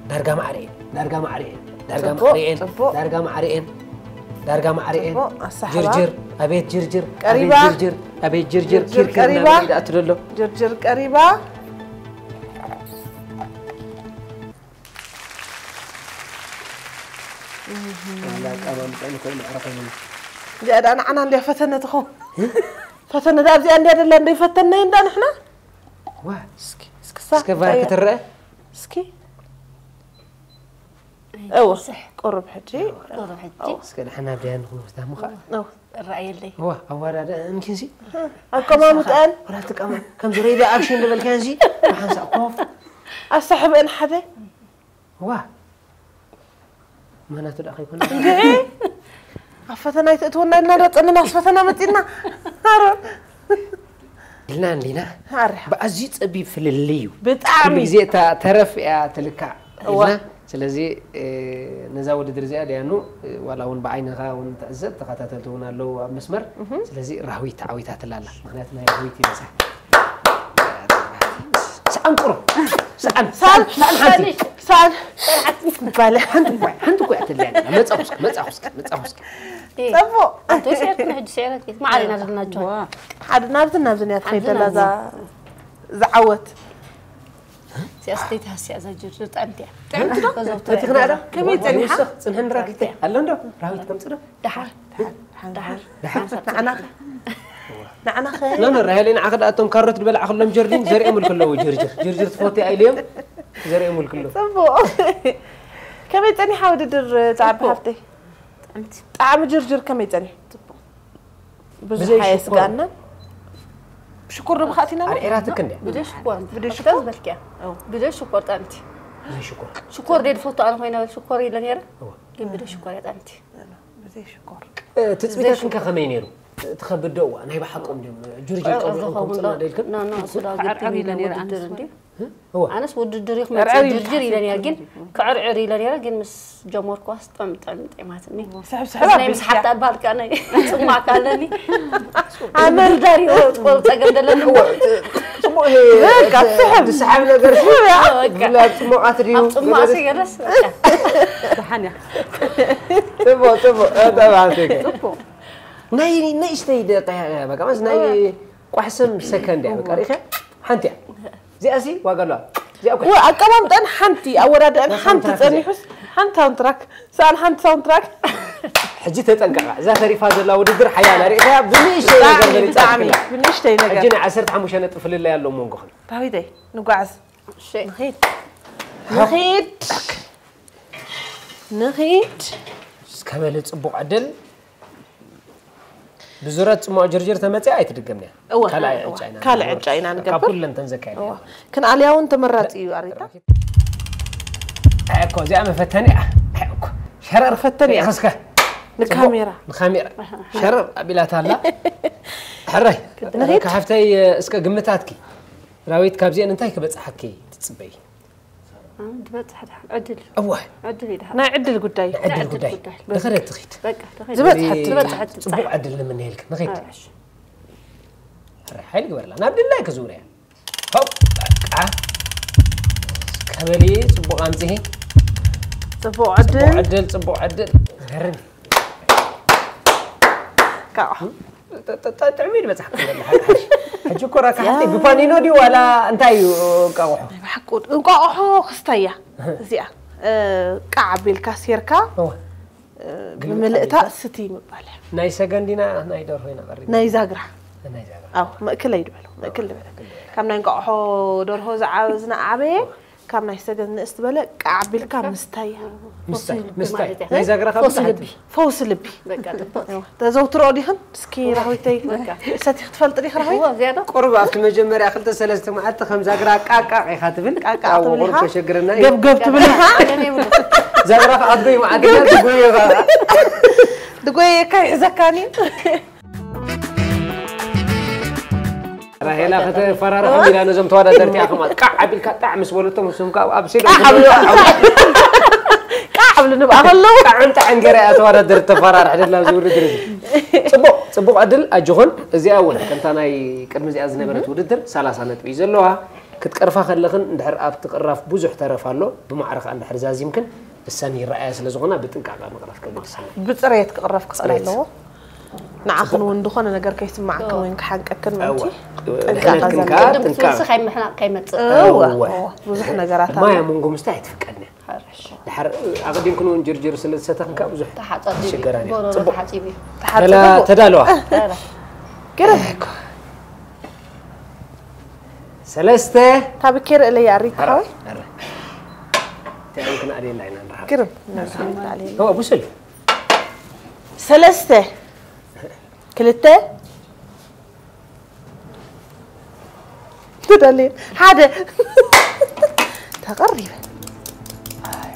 ዳርጋ ማዕረ እየን ዳርጋ ማዕረ እየን ዳርጋ ጽቡቅ፣ ማዕረ እየን ጽቡቅ። ዳርጋ ማዕረ እየን ዳርጋ ማዕረ እየን ጽቡቅ፣ ኣሳሕባ። ጅርጅር ኣቤት ጅርጅር ቀሪባ። ኣቤት ጅርጅር ኣቤት ጅርጅር ጅርጅር ኪርኪር ቀሪባ። እናበለ ይኣቱ ዘሎ ጅርጅር ቀሪባ ዋላ ኣቀማምጣ ንኮይ ማዕረ ኮይኑ እዚኣ ደኣ ንዓና እንድያ ፈተነ ትኸውን ፈተነ ደኣ ኣብዚኣ እንድያ ደላ እንዶ ይፈተና እንዳ ንሕና ዋ እስኪ እስኪ እስከ ቫር ክትረአ እስኪ እወ ቁሩብ ሕጂ ቁሩብ ሕጂ እስከ ንሕና ብድያ ንኹን ፍታሙ ከዓ እወ እረኣየለይ ዋ ኣዋዳዳ እንኪንሲ ኣቀማምጠን ወላ ትቀማ ከምዚ ሬድዮ ኣክሽን ዝበልካንሲ ብሓንሳእ ኮፍ ኣሳሕበን ሓደ ዋ ምህናቱ ደኣ ከይኮነ እንዴ? ኣብ ፈተና ኣይትእትወና ኢልና ዶ ጸኒና፣ ኣብ ፈተና መጺና? ኣረ። ኢልና እንዲና? ኣረ። ብኣዝዩ ጸቢብ ፍልልይ እዩ። ብጣዕሚ። ኩሉ ግዜ እታ ተረፍ እያ ትልካዕ እዋ። ኢልና። ስለዚ፣ እ፣ ነዛ ውድድር እዚኣ ደያኑ፣ እ፣ ዋላ እውን ብዓይንኻ እውን ትዕዘብ፣ ተኸታተልቲ እውን ኣለዉ ኣብ መስመር። እህ። ስለዚ ራህዊት ተዓዊታትላ ኣላ። ምኽንያቱ ናይ ራህዊት ይበዝሕ። ሰኣን ቁሩብ። ሰኣን፣ ሰኣን፣ ሰኣን ሓንቲ። ሰኣን። ባለ። ሓንቲ እኮ እያ፣ ሓንቲ እኮ እያ ትድልያ ዘላ። መጻኹ እስከ፣ መጻኹ እስከ፣ መጻኹ እስከ። እ፣ ጸቡቕ። ኣንተ ስዒርክን ሕጂ ስዒረት እየ። ማዕረ ኢና ዘለና ጆን። ዋ። ሓደ ናብዚ ናብዚ እያ ትኸይድ ዘላ እዛ ዝዓወት። እዚኣ ስተይቲ ሃስያ እዛ ጅርጅር ጥዕምቲ እያ። ጥዕምቲ ዶ? ተዘውትር እቲ ክናዳ? ከመይ ጸኒሓ? ይውስኽ፣ ጽንሕን ራኪተ። ኣሎ እንዶ? ራዊት ከምጽእ ዶ? ደሓር። ደሓር። ደሓር። ንዓና ኸ? ንዓና ኸ? ኖ፣ ኖ፣ ራሄለይ ንዓኺ ደኣ እቶም ካሮት ዝበላዕኽሎም ጀርዲን ዘርእዮም እልክለዉ፣ ጅርጅር። ጅርጅር ትፈትያ ኢለዮም ዘርእዮም እልክለዉ። ጽቡቕ። ከመይ ጸኒሓ ውድድር ጻዕቢ ጽቡቕ። ሃፍተይ? ጥዕምቲ። ጣዕሚ ጅርጅር ከመይ ጸኒሑ? ጽቡቕ። ብዙሕ ብዘይ ሽኮር። ኣየስግኣናን። ሽኮር ዶ ብኻእቲና? ኣርዒራትክ እንድያ? ብደይ ሽኮር። ብደይ ሽኮር ዝበልክያ። ኣዎ። ብደይ ሽኮር ጥዕምቲ። ብዘይ ሽኮር። ሽኮር ደይ ዝፈቱ ኣነ ኮይነ ሽኮር ኢለ ነይረ። እወ። ግን ብደይ ሽኮር እያ ጥዕምቲ። ብዘይ ሽኮር። እ፣ ትጽቢታትክን ከ ከመይ ነይሩ? ትኸብድ ዶ? እዋ፣ ናይ ብሓቆም ድዮም? ጅርጅር እ፣ ቀቢቖም ዝኸውን ከምጽኡና ዶ? ዶ ኢልክን? ኖ፣ ኖ፣ እሱ ዶ ከዕርዕር ግድን ኢለ ነይረ፣ ውድድር ኣንስ እንድዩ? እዋ። ኣነስ ውድድር እዩ ክመጽእ ክዕርዕር ኢልካ ጅርጅር ኢለ ነይረ፣ ግን ክዕርዕር ኢለ ነይረ፣ ግን ምስ ጀመርኩ ኣስጠምጠም ጤማትኒ። ስሕብ ስሕብ ናይ ኣቢልካ። ምስሓት ኣባልካ ናይ ጽማእ ካለኒ። ኣነ ምድርዳር እዩ፣ ጸገም ዘለኒ። እዋ፣ ጽቡቕ ይሄ በቃ፣ ስሕብ። ዝስሓብ ነገር ስሕብ፣ እያ። በቃ። ብፍላይ ኣብ ጽሙቓት ድዩ? ኣብ ጽሙቓት ገለ ገለስ፣ በቃ። ደሓን እያ። ጽቡቕ፣ ጽቡቕ። እ፣ ጠብዓ፣ ቴክ። ጽቡቕ። ናይ ንእሽተይ ደቂቃ እያ፣ በቃ፣ ማለት ናይ ቋሕስም ሰከንድ እያ፣ በቃ፣ ሪኢኻ? ሓንቲ እያ። እዚኣሲ ዋጋ ኣለዋ። እዚኣ እኮ ወ-፣ ኣቀማምጠን ሓንቲ፣ ኣወዳድአን ናይ ሓንቲ ሳውንድ ትራክ ጸኒሑስ፣ ሓንቲ ሳውንድ ትራክ፣ ሰኣን ሓንቲ ሳውንድ ትራክ። ሕጂ ተጠንቀቓ። እዛ ተሪፋ ዘላ ውድድር ሓያላ ሪኢኻያ? ብንእሽተይ ነገር ብጣዕሚ፣ በሊጻ ብጣዕሚ፣ ትክላ። ብንእሽተይ ነገር። ሕጂ ናይ ዓሰርተ ሓሙሽተ ነጥቢ ፍልልይ ኣሎ መንጎኽን። ዳዊተይ፣ ንጓዓዝ። እሺ። ንኺድ። ሃው። ንኺድ። ንኺድ። እስከ በሊ ጽቡቕ ዕድል። ብዙረት ጽሙቕ ጅርጅር ተመጽያ ኣይትድገምንያ። እወ፣ ካልኣይ እወ። ዕጫ ኢና ካልኣይ ንገብር። ዕጫ ኢና ካብ ንገብር። ኩለን ተን ዘካየድና እወ። ማለት። ክን ኣልያውን ተመራጺ እዩ ኣሪታ። ኣይ እኮ እዚኣ መፈተኒ እያ። ኣይ እኮ። ሸረር መፈተኒ እያ። ሪኢኻ እስከ። ንካሜራ። ጽቡቕ። ንካሜራ። ኣሃ። ሸረር ኣቢላታ ኣላ። ሕራይ። ንኺድ። ካብ ሓፍተይ እስከ ግምታትኪ። ራዊት ካብዚአን እንታይ ክበጽሓኪ ትጽበይ? ኣነ ዝበጽሕ ድሓን ዕድል እዩ። እወ። ዕድል እዩ ድሓን። ናይ ዕድል ጉዳይ። ናይ ዕድል ናይ ዕድል ጉዳይ። ጉዳይ። ድኽረት ትኺድ። በቃ፣ ድኽረት። ዝበጽሐት። ዝበጽሐት ዝበጽሕ። ጽቡቕ ዕድል ንምነየልክ። ንኺድ። ኣሽ። ሕራይ ሓይሊ ግበርላ። ናብ ድላይ ክዝውር እያ። ሆፕ፣ በቃ። ከበሊ ጽቡቕ ኣምጽሂ። ጽቡቕ ጽቡቕ ዕድል። ዕድል፣ ጽቡቕ ዕድል። ገርም። ካዕ። ጥ-፣ ጥ-፣ ጥ-፣ ጥዕሚ ድበጽሓ ክብል ሓድሽ። ሕጂ እኮ ራካ ሓፍተይ ብፓኒኖ ድዩ ዋላ እንታይ እዩ እንቃቑሖ? ናይ ብሓቂ ወድ-፣ እንቋቑሖ ክስታይ እያ እዚኣ። እ፣ ቃዕ ኣቢልካ ሴርካ፣ እወ። እ፣ ግልብጥ ብምልእታ ኣቢልካ? ስቲ ምባል እያ። ናይ ሰገን ዲና ናይ ደርሆ ኢና ቀሪብና? ናይ ዛግራ። ናይ ዛግራ። ኣው፣ ምእክለይ ድበሎ፣ ምእክል ድበሎ። ካብ ናይ እንቋቑሖ ደርሆ ዝዓ-፣ ዝነዓበየ፣ ካብ ናይ ሰገን ንእስ ዝበለ ቃዕ ኣቢልካ ምስታይ። ምስታይ፣ ፈውሲ ምስታይ። ማለት እያ። ናይ ዛግራ ካብ ፈውሲ ብዙሓት ልቢ። ፈውሲ ልቢ። በቃ፣ ጽቡቕ። ተዘውትሮ ዲኽን? እስኪ ራህዊተይ፣ በቃ። ሰቲኽ ትፈልጥ ዲኽ ራህዊት? እዋ፣ ዝያዳ። ቁሩብ ኣብቲ መጀመርያ ክልተ ሰለስተ መዓልቲ ከም ዛግራ ቃቃቕ ኢኻ ትብል? ቃቃቕ ኣብኡ ትብል ቁሩብ ኢኻ? ተሸግረና እዩ። ገብገብ ትብል ኢኻ? ዓለም የብሉ። ዛግራ ከኣ ኣትጎይ መዓልቲ ገብገብ። ትጎዮ ከኣ። ድጎየካ ይሕዘካኒ። ራሄላ ከተፈራርሖም ኢላ ነዞም ተወዳደርቲ ኣኸማት ቃዕ ኣቢልካ ጣዕ ምስ በለቶም፣ ንሶም ከዓ ኣብ ሴሎም ቃዕ ኣብሉ። ቃዕ ኣብሉ ንብኣ ከለዉ። ጣዕን ጣዕን ገይራ እያ ተወዳደርቲ ተፈራርሕ ደላ ኣብዚ ውድድር እዚ። ጽቡቕ፣ ጽቡቕ ዕድል ኣጆኹን። እዚኣ እውን ከምታ ናይ ቅድሚ እዚኣ ዝነበረት ውድድር ሰላሳ ነጥቢ እዩ ዘለዋ። ክትቀርፋ ከለኽን እንድሕር ኣብቲ ቅራፍ ብዙሕ ተረፍ ኣሎ፣ ብማዕረ ከዓ እንድሕር ዛዚምክን እሰን ይረኣያ ስለ ዝኾና ብጥንቃቐ ምቕራፍ ከገድሰና። ብፅሬት ክቕረፍ ክኽእል ጽሬት። ኣለዎ። ንዓኽን እውን ዝኾነ ነገር ከይስማዕክን እወ። ወይ ክሓንቀክን ምእንቲ እወ። ጥንቃቐ ድሕነትክን ዘምጽእ። ከዓ ቅድም ጥንቃቐ። ክትወስኽ ኣይምሕናቕ ከይመጽእ። እወ፣ እወ። እወ። ብዙሕ ነገራት ኣሎ። ማይ ኣብ መንጎ ምስታይ ኣይትፍቀድን እያ። ሓርሽ። ድሓር ኣቐዲምክን እውን ጅርጅር ስለ ዝሰተኽን ከዓ ብዙሕ ተሓጻጺቡ እዩ። ሽገራን እዩ። ጎሮሮ ጽቡቕ። ተሓጺቡ እዩ። ተሓጺቡ። ገላ ተዳለዋ። ገለ። ገለ። እኮ። ሰለስተ። ታብኬ ርእለይ ኣሪት ኣረ፣ ሓወይ። ኣረ። እንታይ ክንኣልየላ ኢና ንረሃብ? ግርም። ነዚ ክንኣልየላ። እወ፣ ብሱል። ሰለስተ። ክልተ። ተዳልየ። ሓደ። ተቐሪበ። ኣዮ።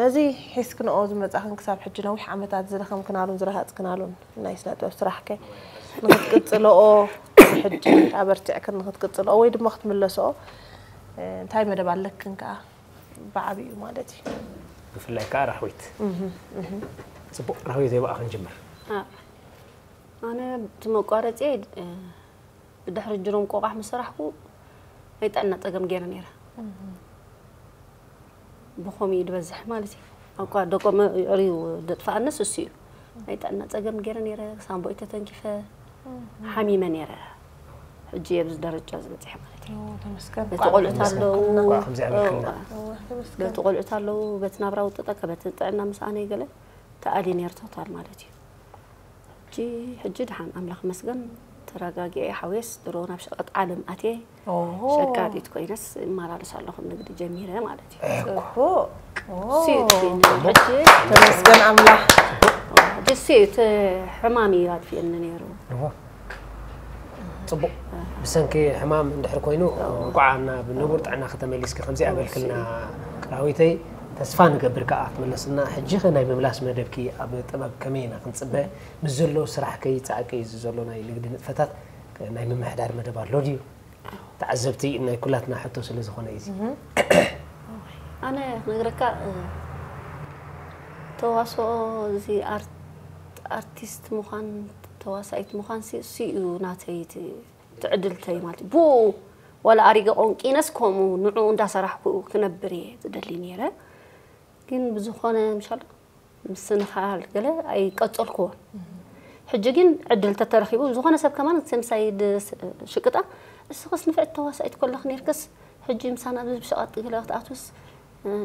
ነዚ ሒዝክንኦ ዝመጻኽን ክሳብ ሕጂ ነዊሕ ዓመታት ዝደኸምክናሉን ዝረሃጽክናሉን ናይ ስነ ጥበብ ስራሕከ ንኽትቅጽልኦ፣ ሕጂ ኣበርቲዕክን ንኽትቅጽልኦ ወይ ድማ ክትምለስኦ እንታይ መደብ ኣለክን ከኣ ብዓቢኡ ማለት እዩ። ብፍላይ ከኣ ራህዊት። ጽቡቕ፣ ራህዊት፣ ብኣኻ ክንጅምር። ኣነ እቲ መቋረጺ ብድሕሪ ጅሮም ቆቋሕ ምስ ሰራሕኩ ናይ ጥዕና ጸገም ገይረ ነይረ። ብኸምኡ እዩ ዝበዝሕ ማለት እዩ። ኣቋ ደቆም የዕርዩ ደጥፍኣንስ እሱ እዩ። ናይ ጥዕና ጸገም ገይረ ነይረ፣ ሳንቦይ ተተንኪፈ፣ ሓሚመ ነይረ። ሕጂ ኣብዚ ደረጃ ዝበጽሐ ማለት እዩ። ተመስገን። በቲ ቆልዑት ኣለዉ፣ እንኳዕ ከምዚ ኣበልክልና። እዋ፣ ተመስገን። በቲ ቆልዑት ኣለዉ፣ በቲ ናብራ ውጥጠካ፣ በቲ ጥዕና ምስ ኣነ ገለ ተኣልየ ነይረ ቶታል ማለት እዩ። ሕጂ ሕጂ ደሓን ኣምላኽ መስገን ተረጋጊዐ ሓውየስ ድሮ ናብ ሸቐጥ ዓለም ኣትየ ሸቃጢት ኮይነስ እመላለስ ኣለኹ ንግዲ ጀሚረ ማለት እዩ። ጽቡቕ። ተመስገን ኣምላኽ። ሕጂ እቲ ሕማም እዩ ኣጥፊእኒ ነይሩ። ጽቡቕ። ብሰንኪ ሕማም እንድሕር ኮይኑ እንቋዕ ናብ ንቡር ጥዕናኺ ተመሊስኪ ከምዚ ኣበልክልና ራዊተይ። ተስፋ ንገብር ከኣ ክትምለስና። ሕጂ ኸ ናይ ምምላስ መደብኪ ኣብ ጥበብ ከመይ ኢና ክንጽበ? ምስ ዘሎ ስራሕ ከይጸዓቀ እዚ ዘሎ ናይ ንግዲ ንጥፈታት ናይ ምምሕዳር መደብ ኣሎ ድዩ? ተዓዘብቲ ናይ ኩላትና ሕቶ ስለ ዝኾነ እዩ እዚ። ኣነ ክነግረካ ተዋስኦ እዚ ኣርቲስት ምዃን ተዋሳኢት ምዃን እሱ እዩ ናተይ እቲ ዕድልተይ ማለት እዩ። ብኡ ዋላ ኣሪገ ቆንቂነስ ከምኡ ንዕኡ እንዳሰራሕኩ ክነብር እየ ዝደሊ ነይረ። ግን ብዝኾነ ምሻል ምስንኻል ገለ ኣይቀጸልኩዎን። ሕጂ ግን ዕድል ተተረኺቡ ዝኾነ ሰብ ከማን ምሳይ ሽቅጣ እስኽስ ንፍዕቲ ተዋሳኢት ኮለኽ ነርክስ ሕጂ ምሳና ኣብዚ ብሸቐጥ ገለ ክትኣትውስ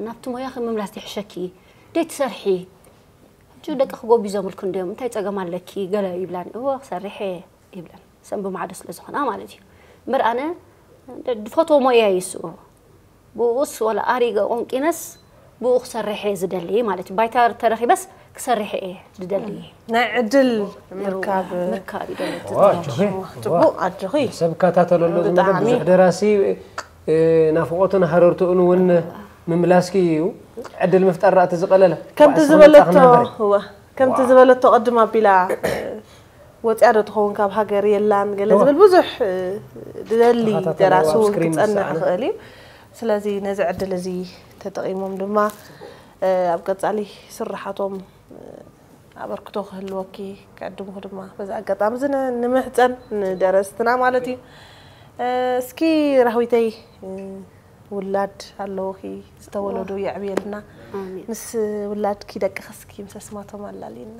ናብቲ ሞያኺ ምምላስ ይሕሸኪ ደይ ትሰርሒ ሕጂ ደቂ ክጎቢዞምልኩ እንዲዮም እንታይ ጸገም ኣለኪ ገለ ይብላኒ እወ ክሰርሕ እየ ይብለን። ሰም ብማዕዶ ስለ ዝኾና ማለት እዩ። እምበር ኣነ ድፈትዎ ሞያ እዩ እሱ። ብኡስ ወላ ኣሪገ ቆንቂነስ ብኡ ክሰርሕ እየ ዝደሊ ማለት እዩ። ባይታ ተረኺበስ ክሰርሕ እየ ዝደሊ። ናይ ዕድል ምርካብ ምርካብ ይደሊ። ጽቡቕ ኣጆኺ። ሰብ ካታተለሎ ዝመደብ ብዙሕ ደራሲ ናፍቆቱን ሃረርትኡን እውን ምምላስኪ እዩ። ዕድል ምፍጣር ራእቲ ዝቀለለ ከምቲ ዝበለቶ ከምቲ ዝበለቶ ቅድም ኣቢላ ወፂኣ ዶ ትኸውን ካብ ሃገር የላን ገለ ዝብል ብዙሕ ድደሊ ደራሲ እውን ክፀንዕ ይኽእል እዩ። ስለዚ ነዚ ዕድል እዚ ተጠቒሞም ድማ ኣብ ቀፃሊ ስራሓቶም ኣበርክቶ ክህልወኪ ክዕድምኹ ድማ በዚ ኣጋጣሚ እዚ ንምሕፀን ንደረስትና ማለት እዩ። እስኪ ራህዊተይ ውላድ ኣለውኺ ዝተወለዱ የዕብየልና። ምስ ውላድኪ ደቅኺ እስኪ ምስ ኣስማቶም ኣላልይና።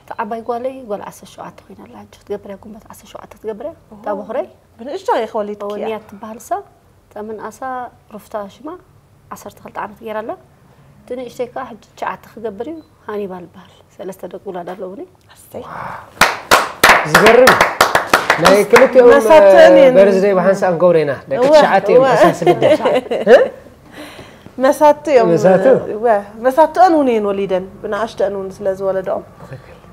እታ ዓባይ ጓለይ ጓል ዓሰርተ ሸውዓተ ኮይና ኣላ ሕጂ ክትገብር እያ ጉንበት ዓሰርተ ሸውዓተ ክትገብር እያ እታ ቦኽረይ ብንእሽቶ ኢኺ ወሊድኪ እያ። ወንያ ትበሃል እሳ እታ ምንኣሳ ሩፍታ ሽማ ዓሰርተ ክልተ ዓመት ገይራ ኣላ እቲ ንእሽተይ ከዓ ሕጂ ትሽዓተ ክገብር እዩ ሃኒባል ይበሃል ሰለስተ ደቂ ውላድ ኣለውኒ ኣስተይ ዝገርም ናይ ክልቲኦም መሳተን እየን። በርዝደይ ብሓንሳእ ንገብሮ ኢና ደቂ እወ፣ ትሽዓተ እዮም እወ። ሓሳስ ልደ መሳቱ እዮም መሳቱ? እወ፣ መሳትአን እውን እየን ወሊደን ብንኣሽተአን እውን ስለ ዝወለደኦም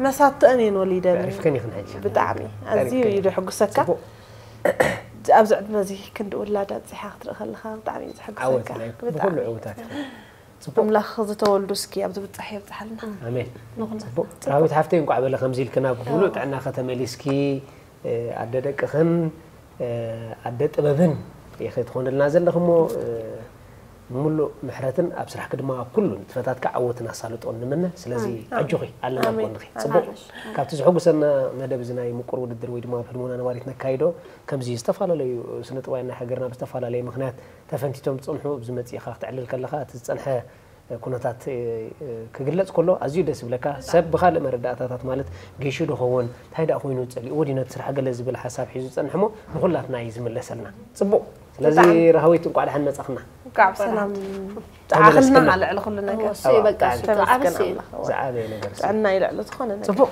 መሳትአን እየን ወሊደን የዕሪፍክን ኢኽን ሕጂ ብጣዕሚ ኣዝዩ እዩ ደሕጉሰካ ጽቡቕ። ኣብዚ ዕድመ እዚ ክንዲ ውላድ ኣብፂሓ ክትርኢ ከለካ ብጣዕሚ እዩ ዓወት ዘሐጉሰካ ናይ ብጣዕሚ ብኩሉ ዕውታት ኢኽን ጽቡቕ ኣምላኽ ዝተወልዱ እስኪ ኣብዚ ብፃሕ የብፅሓልና ኣሜን ንኹላትና ጽቡቕ ራዊት ሓፍተይ እንቋዕ በለ ከምዚ ኢልክና ብሙሉእ ጥዕና ከተመሊስኪ ኣደ ደቅኽን ኣደ ጥበብን ኢኺ ትኾንልና ዘለኺ እሞ ምሉእ ምሕረትን ኣብ ስራሕኪ ድማ ኣብ ኩሉ ንጥፈታትኪ ዓወትን ኣሳልጦን ንምነ። ስለዚ ኣሜን። ኣጆኺ ኣለና ኣሜን። ጎንኺ። ጽቡቕ። ኣሜን። ካብቲ ዘሐጉሰና መደብ እዚ ናይ ምቁር ውድድር ወይ ድማ ኣብ ህድሞና ነባሪት ነካይዶ ከምዚ ዝተፈላለዩ ስነ ጥበባውያን ናይ ሃገርና ብዝተፈላለየ ምኽንያት ተፈንቲቶም ዝጸንሑ ኣብዚ መጺእኻ ክተዕልል ከለኻ እቲ ዝጸንሐ ኩነታት ክግለጽ ከሎ ኣዝዩ ደስ ይብለካ። ሰብ ብኻልእ መረዳእታታት ማለት ጌሹ ዶ ኸውን እንታይ ደኣ ኮይኑ ጸሊእዎ ድዩ ነቲ ስራሕ ገለ ዝብል ሓሳብ ሒዙ ዝጸንሕ እሞ ንኹላትና እዩ ዝምለሰልና። ጽቡቕ። ስለዚ ብጣዕሚ። ራህዊት እንቋዕ ደሓን መጻኽና። እንቋዕ ብሰላም ተመለስክና። ጠዓኽልና ልዕሊ ኩሉ ነገር። እሱ እዩ በቃ፣ እሱ ተመስገን ተዓብስ እዩ። ኣምላኽ። ዝዓበየ ነገር እሱ። ጥዕና እዩ ልዕሊ ዝኾነ ነገር። ጽቡቕ።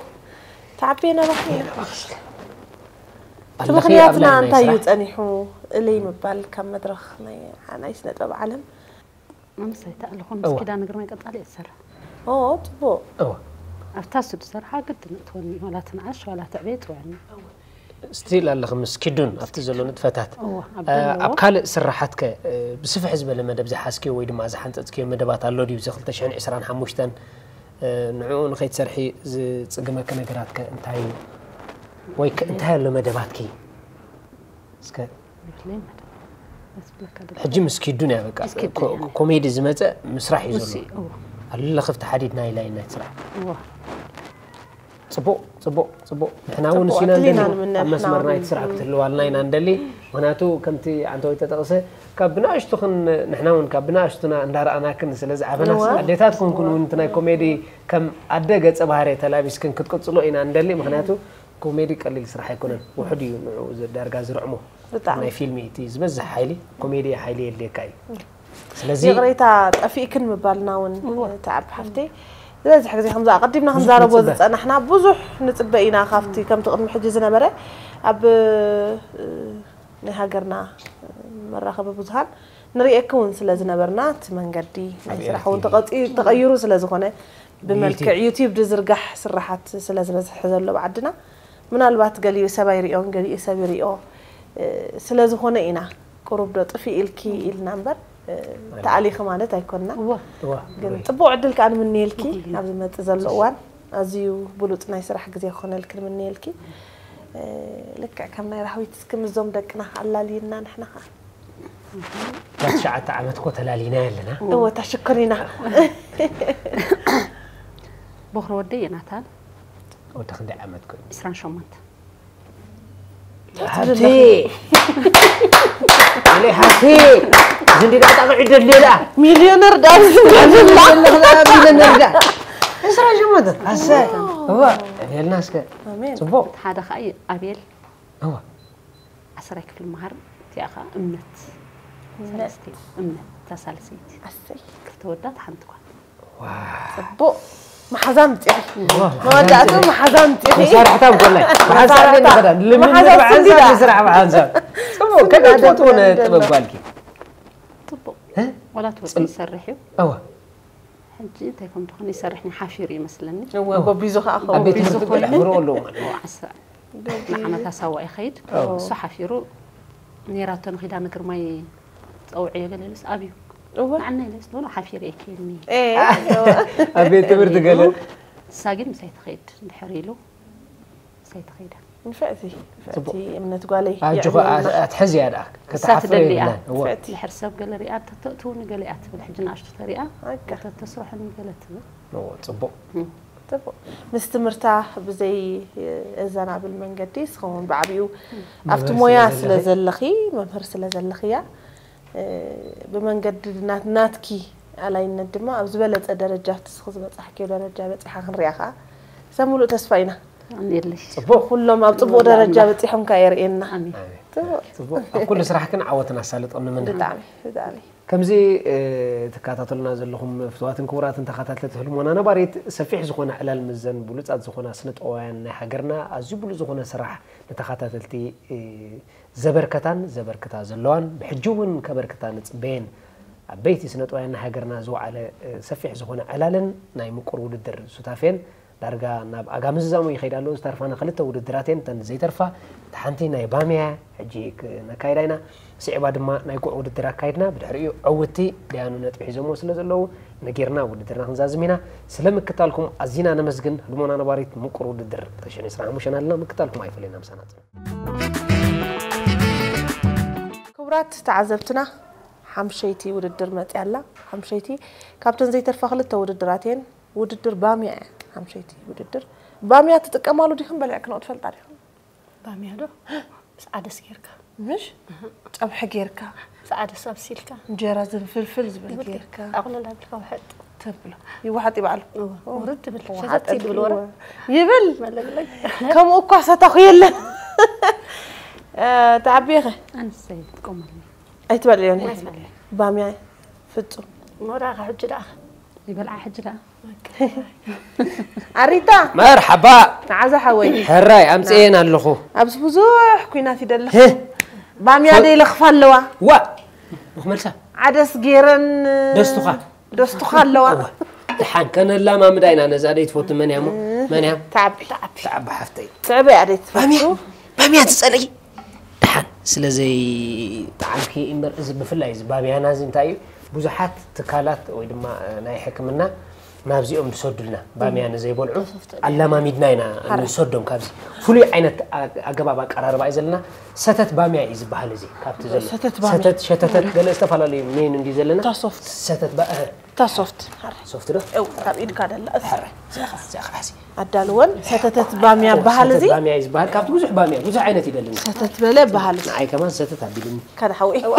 ተዓብየ ነባኺ ኢና። እቲ ኣለኺ ኣብ ምኽንያትና ናይ እንታይ እዩ ስራሕ? ጸኒሑ? እለይ ምባል ካብ መድረኽ ናይ፣ ናይ ስነ ጥበብ ዓለም። ኣምሳይ ተኣለኹ ምስ እዋ። ኪዳነ ግርማይ ቀጻሊ እየ ዝሰርሕ። ኦ፣ ጽቡቕ። እዋ። ኣብታ እሱ ዝሰርሓ ግድን እትወኒ፣ ዋላ ትንኣሽ፣ ዋላ ትዕበይ፣ ትውዕኒ። ስትሪል ኣለኺ ምስ ኪዱን ኣብቲ ዘሎ ንጥፈታት። እወ፣ ኣብ እ፣ ዘለዎ። ኣብ ካልእ ስራሓትከ፣ እ፣ ብስፍሕ ዝበለ መደብ ዝሓዝክዮ ወይ ድማ ዝሓንጸጽክዮ መደባት ኣሎ ድዩ? እዚ ክልተ ሽሕን ዕስራን ሓሙሽተን፣ እ፣ ንዕኡ ንኸይትሰርሒ ዝጽግመኪ ነገራትከ እንታይ እዩ? ወይ ከ እንታይ ኣሎ መደባትኪ? እስከ ይፍለይ መደብ። በስ ብለካ ደግ- ሕጂ ምስ ኪዱን እያ በቃ። ምስ ኪዱን ኮ-፣ እያ። ኮሜዲ ዝመጸ ምስራሕ እዩ ምስ-፣ ዘሎ። እወ። ኣሉላ ክፍቲ ሓዲድ ናይ ላይን ናይ ስራሕ። እወ። ጽቡቕ፣ ጽቡቕ፣ ጽቡቕ። ንሕና እውን ጽቡቕ ንሲና ዕድል ኢና እንደሊ ንምነ ኣብ መስመር ንሕና ናይቲ እውን። ስራሕ ክትህልዋልና ኢና እንደሊ። ምኽንያቱ ከምቲ ዓንተወይ ተጠቕሰ ካብ ብንኣሽቱኽን ንሕና እውን ካብ ብንኣሽቱና እንዳረኣናክን ስለ ዝዓበና እወ። ኣዴታት ኮንኩን እውን እቲ ናይ ኮሜዲ ከም ኣደ ገጸ ባህሪ ተላቢስክን ክትቅጽሎ ኢና እንደሊ። ምኽንያቱ ኮሜዲ ቀሊል ስራሕ ኣይኮነን። ውሑድ እዩ ንዑ ዳርጋ ዝርዕሞ። ብጣዕሚ። ናይ ፊልም እቲ ዝበዝሕ ሓይሊ ኮሜዲ ሓይሊ የድልየካ እዩ። ስለዚ ይቕሬታ ጠፊእክን ምባልና እውን ተዓቢ ሓፍተይ ዝበዝሕ ግዜ ከምዚ ኣቐዲምና ክንዛረቦ ንፅበ። ዝፀናሕና ብዙሕ ንፅበ ኢና ካብቲ ከምቲ ቅድሚ ሕጂ ዝነበረ ኣብ እ፣ ናይ ሃገርና መራኸቢ ብዙሃን ንርእየኪ እውን ስለ ዝነበርና እቲ መንገዲ ናይ ኣብ ስራሕ ኤርትራ እውን ተቐፂ- ተቐይሩ ስለ ዝኾነ ብመልክዕ ዩቲብ ድዝርጋሕ ስራሓት ስለ ዝበዝሐ ዘሎ ብዓድና ምናልባት ገሊኡ ሰብ ኣይሪኦን ገሊኡ ሰብ ይሪኦ እ፣ ስለ ዝኾነ ኢና ቁሩብ ዶ ጥፊእ ኢልኪ ኢልና እምበር እ፣ ተኣሊኺ ማለት ኣይኮንና እወ። እዋ፣ ግን ወይ። ፅቡቅ ዕድል ከዓ ንምንየልኪ ኣብ ዝመፅእ ዘሎ እዋን ኣዝዩ ብሉፅ ናይ ስራሕ ግዜ ክኾነልኪ ንምንየልኪ እ፣ ልክዕ ከም ናይ ራህዊት እስኪ ምዞም ደቅና ኣላልይና ንሕና ከዓ እዛ ትሽዓተ ዓመት እኮ ተላሊና ኣለና። እወ ታሽኮሪና ቦኽሪ ወደይ ዮናታን ወዲ ክንደይ ዓመት ኮይኑ? ዕስራን ሸሞንተ። ሃብቲ ኣለ ሃብቲ ዝንዲ ዳጣ ቅዒ ደልዮ ደኣ ሚልዮነር ዳንስ ሚልዮነር ዳ ዕስራ ሸሞንተ ኣሰ እዋ ዕብየልና እስከ ኣሜን ጽቡቕ ሓደ ከዓ እዩ ኣቤል እዋ ዓሰራይ ክፍሊ መሃር እቲኣ ከዓ እምነት ሰለስተ እምነት እታ ሳልሰይቲ ኣሰይ ክልተ ወዳት ሓንቲ ጓል ጽቡቕ መሓዛ ምፅኢኺ መወዳእቱ መሓዛ ምፅኢኺ መሳርሕታ እንኮላይ ብሓንሳብ መሳርሕታ። ንኸዳ ልምምድ መሓዛ ብሓንሳብ ስንዲዳ። ንስራሕ ብሓንሳብ ጽቡቕ ስንዲዳ ከዳ ትፈትዎ ደንደን ጥበብ ጓልኪ ጽቡቕ እ? ወላ ትወፅእ ጽል- ይሰርሕ እዩ እዋ ሕጂ እንታይ ከም ዝኾነ ይሰርሕ ናይ ሓፊሩ ይመስለኒ እወ ጎቢዙ ከዓ ኣብ ቤት ጎቢዙ ትምህርቲ ኮይኑ ክሕብሮ ኣለዎ ማለት እዩ። ዓሳ ንዓመት ኣሳዋ ይኸይድ እዎ። እሱ ሓፊሩ ኔራቶ ንኺዳነ ግርማይ ፀውዕዮ ገለ ኢሉስ ኣብዩ እወ ንዓና ኢለስ ኖ ሓፊረ ይከኒ ኤ ኣብ ቤት ትምህርቲ ገለ እሳ ግን ምሳይ ትኸይድ እንድሕር ኢሉ ምሳይ ትኸይዳ ንፍዕቲ ንፍዕቲ እምነት ጓለይ ኣጆኹ የዕብየልና። ኣትሕዝያ ደኣ እሳ ከተሓፍረ ትደሊ እያ የብላን እወ ንፍዕቲ ድሕር ሰብ ገለ ሪኣ እንተተእትውኒ ገለ እያ ትብል ሕጂ ንኣሽቱ ተሪኣ ኣጋ ተተስርሖኒ ገለ ትብል እወ ጽቡቕ ጽቡቕ ምስ ትምህርታ ብዘይ እዘናብል መንገዲ እስኸውን ብዓብኡ ኣብቲ መምህር ሞያ ስለ ስለ ዘለኺ መምህር ስለ ዘለኽያ እ፣ ብመንገዲ ናት- ናትኪ ኣላይነት ድማ ኣብ ዝበለፀ ደረጃ ኣብቲ እስኺ ዝበፃሕክዮ ደረጃ በፂሓ ክንሪኣ ከዓ ሰብ ሙሉእ ተስፋ ኢና ኣሜለሽ ኩሎም ኣብ ፅቡቅ ደረጃ በፂሖም ከዓ የርእየና ኣሜን ጽቡቅ ጽቡቕ ኣብ ኩሉ ስራሕክን ዓወትን ኣሳልጦ ንምነ ብጣዕሚ ብጣዕሚ ከምዚ እ፣ ትከታተሉና ዘለኹም ፍትዋትን ክቡራትን ተኸታተልቲ ህልሞና ነባሪት ሰፊሕ ዝኾነ ዕላል ምዘን ብሉጻት ዝኾና ስነጥበባውያን ናይ ሃገርና ኣዝዩ ብሉጽ ዝኾነ ስራሕ ንተኸታተልቲ እ፣ ዘበርከታን ዘበርክታ ዘለዋን ብሕጂ እውን ከበርክታ ንጽበየን ዓበይቲ ስነጥበባውያን ናይ ሃገርና ዝወዓለ እ፣ ሰፊሕ ዝኾነ ዕላልን ናይ ምቁር ውድድር ሱታፌን ዳርጋ ናብ ኣጋ ምዝዛሙ ይኸይድ ኣሎ። ዝተርፋና ክልተ ውድድራት እየን። እተን ዘይተርፋ እታ ሓንቲ ናይ ባምያ ሕጂ ክ- ነካይዳ ኢና። ስዒባ ድማ ናይ ጉዕ ውድድር ኣካይድና ብድሕሪኡ ዕውቲ ደያኑ ነጥቢ ሒዞምዎ ስለ ዘለዉ ነጊርና ውድድርና ክንዛዝም ኢና። ስለ ምክታልኩም ኣዚና ነመስግን። ህልሞና ነባሪት ምቁር ውድድር ክልተ ሽሕን ዕስራን ሓሙሽተን ኣለና። ምክታልኩም ኣይፈለየና ምሳና ጽንሑ። ክቡራት ተዓዘብትና ሓምሸይቲ ውድድር መፅያ ኣላ። ሓምሸይቲ ካብተን ዘይተርፋ ክልተ ውድድራት እየን። ውድድር ባምያ እያ። ሓምሸይቲ ውድድር ባምያ ትጥቀማሉ ዲኹም? በሊዕክንኦ ትፈልጣ ዲኹም? ባምያ ዶ? ምስ ዓደስ ጌርካ ምሽ ፀብሒ ጌርካ ምስ ዓደስ ኣብሲልካ እንጀራ ዝንፍልፍል ዝብል ጌርካ ኣቑለል ኣቢልካ ውሕጥ ተብሎ ይወሓጥ ይበዓሉ እወ፣ ውርድ ይብል ወሓጠ ሸተት ይብል ወረ ይብል። መለግለግ ከምኡ እኳ ሰታኹ የለን። እ፣ ተዓብየ ኸ ኣንሰይ ትቆመሉ ኣይትበልዕዮን ባምያ ፍጹም ሞራ ከሕጂ ደኣ ይበልዓ ሕጂ ደኣ ኣሪታ መርሓባ ንዓዛ ሓወይ ሕራይ ኣምፅኤን ኣለኹ። ኣብዚ ብዙሕ ኩናት ይደለኹ ህ ባምያ ደይለኽፋ ኣለዋ ዋ ንኽመልሳ ዓደስ ገይረን ደስቱኻ ደስቱኻ ኣለዋ ደሓን ከነላማምዳ ኢና ነዛ ደይ ትፈቱ መን እያ እሞ መን እያ ተዓቢ ተዓቢ ሓፍተይ ትዕበ ኣደይ ትፈቱ ባምያ ትጸልኢ? ደሓን ስለ ዘይጠዓምኪ እምበር፣ እዚ ብፍላይ እዚ ባምያና እዚ እንታይ እዩ፣ ብዙሓት ትካላት ወይ ድማ፣ እ፣ ናይ ሕክምና ናብዚኦም ዝሰዱልና፣ ባምያ ንዘይበልዑ ኣላማሚድና ኢና ንሰዶም። ካብዚ ፍሉይ ዓይነት ኣ-፣ ኣገባብ ኣቀራርባ እዩ ዘለና። ሰተት ባምያ እዩ ዝበሃል እዚ፣ ካብቲ ዘሎ ሰተት ባምያ። ሰተት፣ ሸተተት፣ ገለ ዝተፈላለዩ ሜኑ እንዲ ዘለና። እታ ሶፍት። ሰተት ባ-፣ እህ። እታ ሶፍት። ሶፍት ዶ? እው፣ ካብ ኢድካ ደላ። እስ። ሕረ፣ እዚኣ ኸ፣ እዚኣ ኸ፣ ሕሲ። ኣዳልወን ሰተተት ባምያ እው፣ በሃል ሰተት እዚ። ባምያ እዩ ዝበሃል። ካብቲ ብዙሕ ባምያ፣ ብዙሕ ዓይነት እዩ ደለና። ሰተት በለ በሃል እዚ። ንዓይ ከማን ሰተት ኣቢልኒ። ካን ሓወይ። እዋ።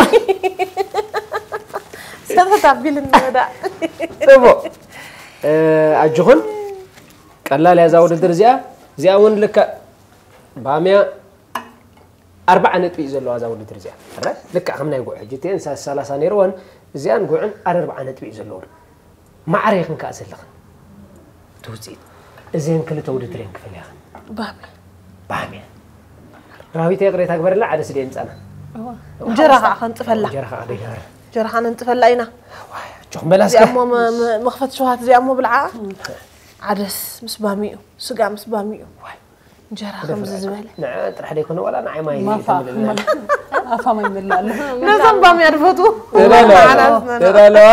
ሰተት ኣቢልኒ ወዳ። ጽቡቕ። እ፣ ኣጆኹን። ቀላል እያ እዛ ውድድር እዚኣ። እዚኣ እውን ልክዕ ባምያ ኣርባዓ ነጥቢ እዩ ዘለዋ እዛ ውድድር እዚኣ። ሕረ፣ ልክዕ ከም ናይ ጉዕ ሕጂ እተን ሳ-፣ ሰላሳ ነይርወን፣ እዚኣን ጉዕን ኣርባዓ ነጥቢ እዩ ዘለወን። ማዕረ ኢኽን ከኣ ዘለኽን። እቲ ውጽኢት። እዘን ክልተ ውድድር እየን ክፈልያኽን። ባምያ። ባምያ። ራዊተ ይቕሬታ ግበርላ፣ ዓደስ ድየ ምጻና። እዋ። እንጀራ ኸዓ ከንጽፈላ። እንጀራ ኸዓ ዶ ይገበር? እንጀራ ኸዓ ነንጽፈላ ኢና። ዋይ፣ ኣጆኹም በላ እስከ። እዚኣ እሞ መ-፣ መ-፣ መኽፈት ሸውሃት እዚኣ እሞ ብልዓ። ዓደስ ምስ ባሚኡ፣ ስጋ ምስ ባሚኡ። ዋይ። እንጀራ ከምዚ ዝበለ። ንዓ ጥራሕ ደይኮነ ዋላ ንዓይ ማይ ማፋ፣ ተምልእልና። ማፋ ማይ ይመልእ ኣሎ። ነዞም ባምያ ድፈትዉ። ደዳለዋ። ዓራስ ነና። ደዳለዋ።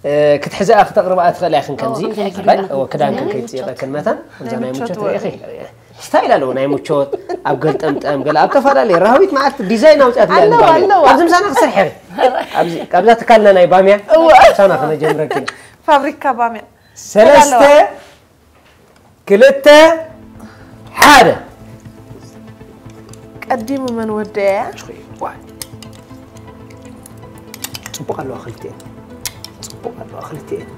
እ፣ ክትሕዝኣ ክተቕርብኣ ትኽእላ ኢኽን ከምዚ። እዎ፣ ክንሕዝ ባይ፣ እዎ፣ ክዳንክን ከይትጽይቐክን መታን። ከምዛ ናይ ናይ ምቾት ምቾት ርኢኺ። ወርቂ። ስታይል ኣለዎ ናይ ምቾት። ኣብ ገልጠምጠም፣ ገለ ኣብ ተፈላለየ። ራህዊት መዓልቲ ዲዛይን ኣውፅኣትላ ኣለዋ፣ ኣለዋ። ኣብዚ ምሳና ክሰርሐ። ኣብዚ፣ ካብዛ ትካልና ናይ ባምያ። እዎ። ምሳና ክነጀምረኪ። ፋብሪካ ባምያ። ሰለስተ፣ ኣለዋ። ክልተ፣ ሓደ። ቀዲሙ መን ወደያ? ጽቡቕ ኣለዋ ክልቲኤን። ጽቡቕ ኣለዋ ክልቲኤን።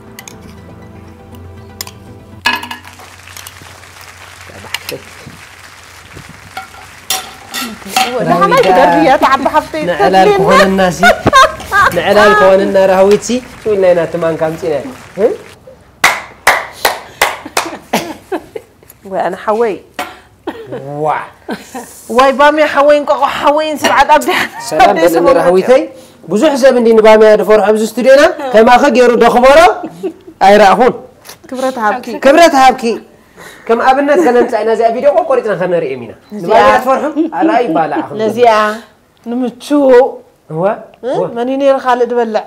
ወደ ሓማይ ክደርብያ፣ ተዓቢ ሓፍተይ፣ ንዕላል ተድልየና። ክኾነና ሲ፣ ንዕላል ክኾነና ራህዊት ሲ፣ ሽው ኢልና ኢና ትማን ካምጺና። እ? ወይ ኣነ ሓወይ። ዋ። ወይ ባምያ ሓወይ፣ እንቋቑሖ ሓወይን ስብዓት ኣብዲ ሰላም ሓወይ በለኒ ሰሞን ራህዊተይ። ብዙሕ ሰብ እንዲ ንባምያ ድፈርሖ ኣብዚ ስቱድዮና፣ ከማኸ ገይሩ ደኽበሮ ኣይረኣኹን። ክብረት ሃብኪ። ክብረት ሃብኪ። ከም ኣብነት ከነምጻእ ኢና፣ እዚኣ ቪድዮ ቆሪጽና ከነርእዮም ኢና። እዚኣ ንባምያ ትፈርሑ? ኣላ ይባላዕ። ነዚኣ ንምቹ። እዋ፣ እ? እዋ። መን እዩ ነይሩ ካልእ ድበልዕ?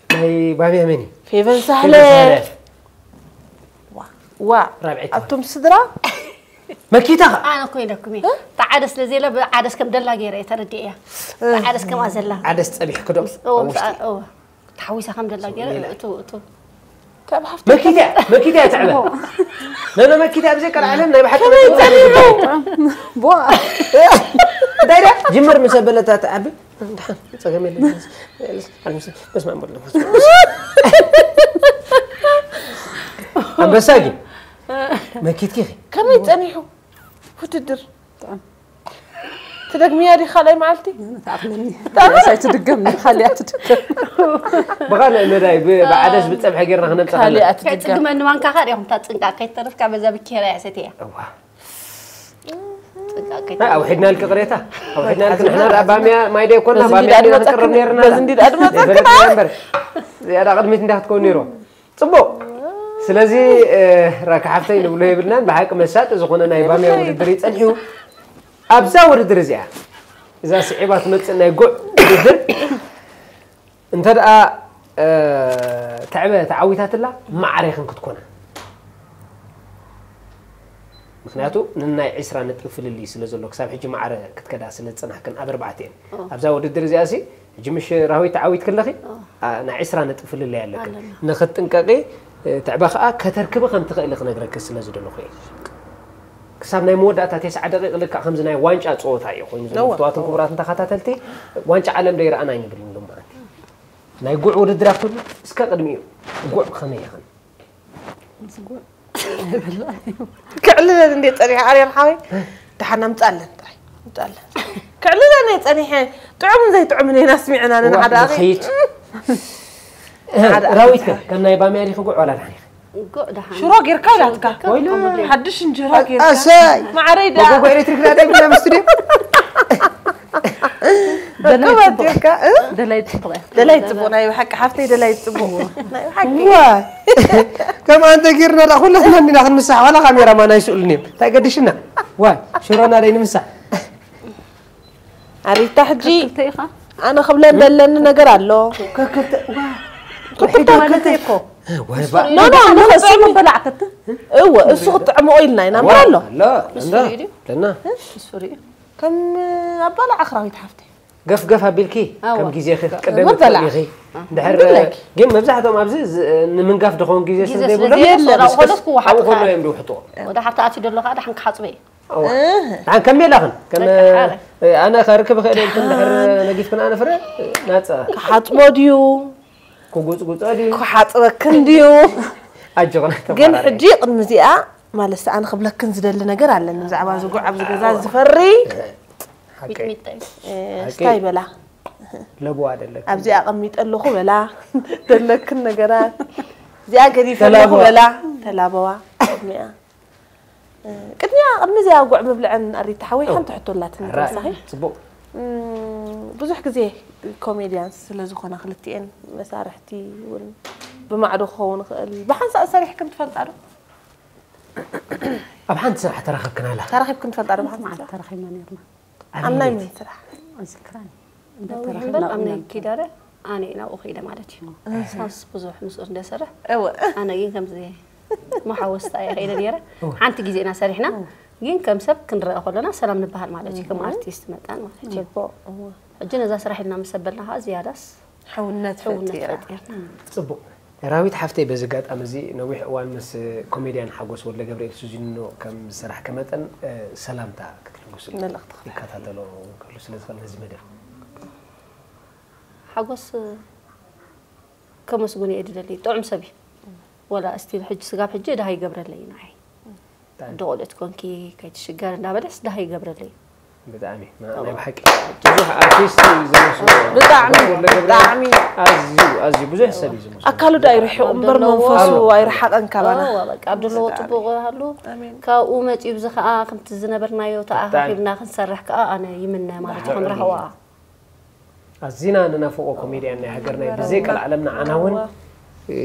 ናይ ባምያ መን እዩ? ፌቨን ሳህለ። ፌቨን ሳህለ። ዋ። ዋ። ራብዐይቲ። ኣቱም ስድራ? መኪታ ኸ? ኣነ እኮ ኢለኩም እየ። እ? እታ ዓደስ ስለ ዘየለ፣ ብዓደስ ከም ደላ ገይረ እየ ተረዲኤያ። እ። እታ ዓደስ ከምኣ ዘላ። ዓደስ ጸቢሕኪ ዶ? እዎ፣ ኣብ ውሽጢ? እዎ። ተሓዊሳ ከም ደላ ገይረ፣ ሌላ። እቱ፣ እቱ። ካብ ሃፍቲ መኪታ፣ መኪታ እያ ትዕበ። ኖ፣ ኖ፣ መኪታ ብዘይ ቀልዓለም ናይ ብሓቂ ከመይ መኪታ ጸኒሑ? ትበሃል። ቦ። እንታይ ደኣ? ጅምር ምስ ኣበለታ ትዓቢ። ደሓን፣ ጸገም የለን። በስመ ኣብ ወወልድ ወመንፈስ ቅዱስ። ኣንበሳ ግን መኪትኪ ኢኺ። ከመይ ጸኒሑ ውድድር? ትደግምያ ዲኺ ካልኣይ መዓልቲ? ተኣኽለኒ። ዳሳይ ትድገም፣ ካልያ ትድገም። ብኻልእ መዳይ፣ ብ-፣ ብዓደስ ብጸብሒ ጌርና ክነምጽእ ከለና። ካልያ ትድገም። ከይጽግመኒ ማንካኻ ዲኹም፣ እታ ጽንቃቕ ከይተርፍካ በዛ ብኬራ እያ ሰትያ። እዋ። ጽንቃቕ ከይተ- ኣይ፣ ኣውሒድናልኪ ቅሬታ። ኣውሒድናልኪ፣ ንሕና ደኣ ባምያ ማይ ደይ ኮና፣ በዚ ባምያ እንዲዳ ዲና ኣድመጸክና፣ ክንቅርብ ነይርና። በዚ እንዲዳ ኣድመጸክና። ዘይፈለጥና እምበር። እዚኣ ደኣ ቅድሚት እንዲያ ክትከውን ነይሩ። ጽቡቕ። ስለዚ፣ እ፣ ራካ ሓፍተይ ንብሎ የብልናን፣ ብሓቂ መሳጢ ዝኾነ ናይ ባምያ ውድድር እዩ ጸኒሑ። ኣብዛ ውድድር እዚኣ፣ እዛ ስዒባ ትመጽእ ናይ ጉዕ ውድድር፣ እንተ ደኣ፣ እ፣ ተዕበ ተዓዊታትላ፣ ማዕረ ኢኽን ክትኮና። ምኽንያቱ፣ ንናይ ዕስራ ነጥቢ ፍልልይ ስለ ዘሎ፣ ክሳብ ሕጂ ማዕረ ክትከዳ ስለ ዝጸናሕክን፣ ኣብ ኣርባዕተ እየን። ኦ። ኣብዛ ውድድር እዚኣ ሲ፣ ሕጂ ምሽ ራህዊት ተዓዊትኪ ኣለኺ? ኦ። ኣ፣ ናይ ዕስራ ነጥቢ ፍልልይ ኣለክን። ኣለና። ንኽትጥንቀቂ፣ እ፣ ትዕበ ኸኣ ከተርክቢ ከም ትኽእሊ ክነግረኪ ስለ ዝደለኹ እየ። ክሳብ ናይ መወዳእታ ተስዓ ደቂቕ ልክዕ ከምዚ ናይ ዋንጫ ጸወታ እዩ ኮይኑ ዘሎ። እወ። ክቡራትን ክቡራትን ተኸታተልቲ፣ ዋንጫ ዓለም ደይረኣና ኣይንብልን ሎማዓንቲ። ናይ ጉዕ ውድድራት ኩሉ እስከ ቅድሚኡ ጉዕ ብኸመይ ይኸን? ምስ ጉዕ። ክዕልለን እንዴ ጸኒሐ ኣርያም ሓወይ፣ ደሓን ኣምጻለን ጥራይ፣ ኣምጻለን። ክዕልለን እየ ጸኒሐ፣ ጥዑምን ዘይጥዑምን እየን ኣስሚዕና ንሓደ ኣኺ። ንኸይድ። ሓደ ራዊት ከ፣ ከም ናይ ባምያ ዲኺ ጉዕ ዋላ ደሓን ኢኺ? ጉዕ ደሓን። ሽሮ ጌርካ ኢላትካ። ሽሮ ጌርካ ወይሉ። ከምኡ ጌርካ። ሓድሽ እንጀራ ጌርካ። ኣሰይ። ማዕረይ ደኣ። መጎጎ ኤሌክትሪክ ደኣ ደይብልና ምስ ስቱድዮ? ደላይ በቃ ጽቡቕ። ባትሪካ፣ እ? ደላይ ጽቡቕ እያ። ደላይ ጽቡቕ፣ ናይ ብሓቂ ሓፍተይ ደላይ ጽቡቕ። ናይ ብሓቂ። ዋይ። ከም ኣንተ ጌርና ደኣ ኩላትና እንዲና ክንምሳሕ፣ ዋላ ካሜራማን ኣይስእሉን እዮም። እንታይ ገዲሽና? ዋይ ሽሮና ደይ ንምሳሕ ኣሪታ ሕጂ ክልተ ኢኻ ኣነ ክብለን ዘለኒ ነገር ኣሎ። ከክልተ ዋ ክልተ ማለት እኮ ወይ ባ ኖ ኖ ንኸስሚ በላዕከት እወ እሱ ክጥዕምኦ ኢልና ኢና እምበር ኣሎ። ኣሎ እንዳ ለና እሱ ሪኡ ከም ኣባላዕ ኣኽራዊት ሓፍተይ ገፍ ገፍ ኣቢልኪ ኣዋ። ከም ግዜ ክትቀደም ምበላዕ። ትኽእሊ ኢኺ። ድሕር ግን መብዛሕትኦም ኣብዚ ዝ- ንምንጋፍ ድኸውን ግዜ ግዜ ስለ ዘይብሉ ስለ ዘይብሉ፣ ኣብኡ ቆለስኩ ውሓጥ ከሎ ከኣ። እዮም ዝውሕጥዎ። ወደ ሓፍቲ ኣትዩ ደሎ ከዓ ደሓን ክሓፅበ እዩ እዋ። ደሓን ከም ሜላኽን ከም በቃ፣ ሓረ። ኣነ ከርክብ ኽእል እንትን ድሕር ነጊፍክን ኣነ ፍረ ናፀ ክሓፅቦ ድዩ ክጉፅጉፆ ድዩ ክሓፅበክን ድዩ? ኣጆኽና ግን ተባራሪ። ሕጂ ቅድሚ እዚኣ ማለት ኣነ ክብለክን ዝደሊ ነገር ኣለኒ ብዛዕባ እዚ ጉዕ ኣብዚ ገዛ ዝፈሪ ሓቂ ሚጥሚጣ እዩ እ፣ ስታይ በላ ለብዋ ደለክ ኣብዚ ኣቐሚጠ ኣለኹ በላ ደለክን ነገራት እዚኣ ገዲፈ ኣለኹ ተላበዋ። በላ ተላበዋ ቅድሚኣ እ፣ ቅድሚኣ ቅድሚ እዚኣ ጉዕ ምብልዐን ኣሪታ ሓወይ ሓንቲ ሕቶ ኣላትኒ ተወሳኺ ፅቡቅ እም፣ ብዙሕ ግዜ ኮሜድያንስ ስለ ዝኾና ክልቲኤን መሳርሕቲ እውን ብማዕዶ ክኸውን ይኽእል ብሓንሳእ ሰሪሕክን ትፈልጣ ዶ ኣብ ሓንቲ ስራሕ ተራኸብክናላ ተራኺብክን ትፈልጣ ዶ ብሓንሳእ መዓልቲ ተረኺብና ነርና ኣብ ናይ መን ስራሕ ኣይዝክራን እምበር ኣብ ናይ ኪዳረ ኣነ ናብኡ ከይደ ማለት እዩ ሳስ ብዙሕ ምስኡ እንደሰርሕ እወ ኣነ ግን ከምዚ መሓወስታ እየ ከይደ ነረ ሓንቲ ግዜ ኢና ሰሪሕና ግን ከም ሰብ ክንረአ ከለና ሰላም ንበሃል ማለት እዩ ከም ኣርቲስት መጠን ማለት እዩ ጽቡቅ እወ ሕጂ ነዛ ስራሕ ኢልና ምስ ኣበልና ከዓ ዝያዳስ ሕውነት ሕውነት ፈጢራ ፈጢርና ፅቡቅ ራዊት ሓፍተይ በዚ ኣጋጣሚ እዚ ነዊሕ እዋን ምስ ኮሜድያን ሓጎስ ወልደ ገብርኤል ሱዚኖ ከም ዝሰራሕከ መጠን እ፣ ሰላምታ ክትልግሱ መልእኽቲ ክትሓልፍ። ይከታተሎ ክህሉ ስለ ዝኽእል ነዚ መደብ ሓጎስ ከመስግኖ እየ ዝደሊ ጥዑም ሰብ እዩ ወላ እስቲል ሕጂ ስጋብ ሕጂ ድሃ ይገብረለይ ንዓይ ደቆልት ኮንኪ ከይትሽገር እንዳበለስ ድሃ ይገብረለይ ብጣዕሚ ናይ ብሓቂ ብዙሕ ኣርቲስት እዩ ዝመስሉ ብጣዕሚ ወልደ ገብርኤል ብጣዕሚ ኣዝዩ ኣዝዩ ብዙሕ ሰብ እዩ ዝመስሉ ኣካሉ ዳ ይርሕቕ እምበር ዘለዎ- መንፈሱ ኣይረሓቐን ካባና እወ፣ በቃ ኣብ ዘለዎ ፅቡቅ ሃሉ ኣሜን። ካብኡ መፂኡ ብዚ ከዓ ከምቲ ዝነበርናዮ ተኣኻኺብና ክንሰርሕ ከዓ ኣነ ይምነ ማለት እዩ ከም ራህዋ ኣዚና ንናፍቆ ኮሜድያን ናይ ሃገርና ብዘይ ቀልዓለምና ዓና እውን እ፣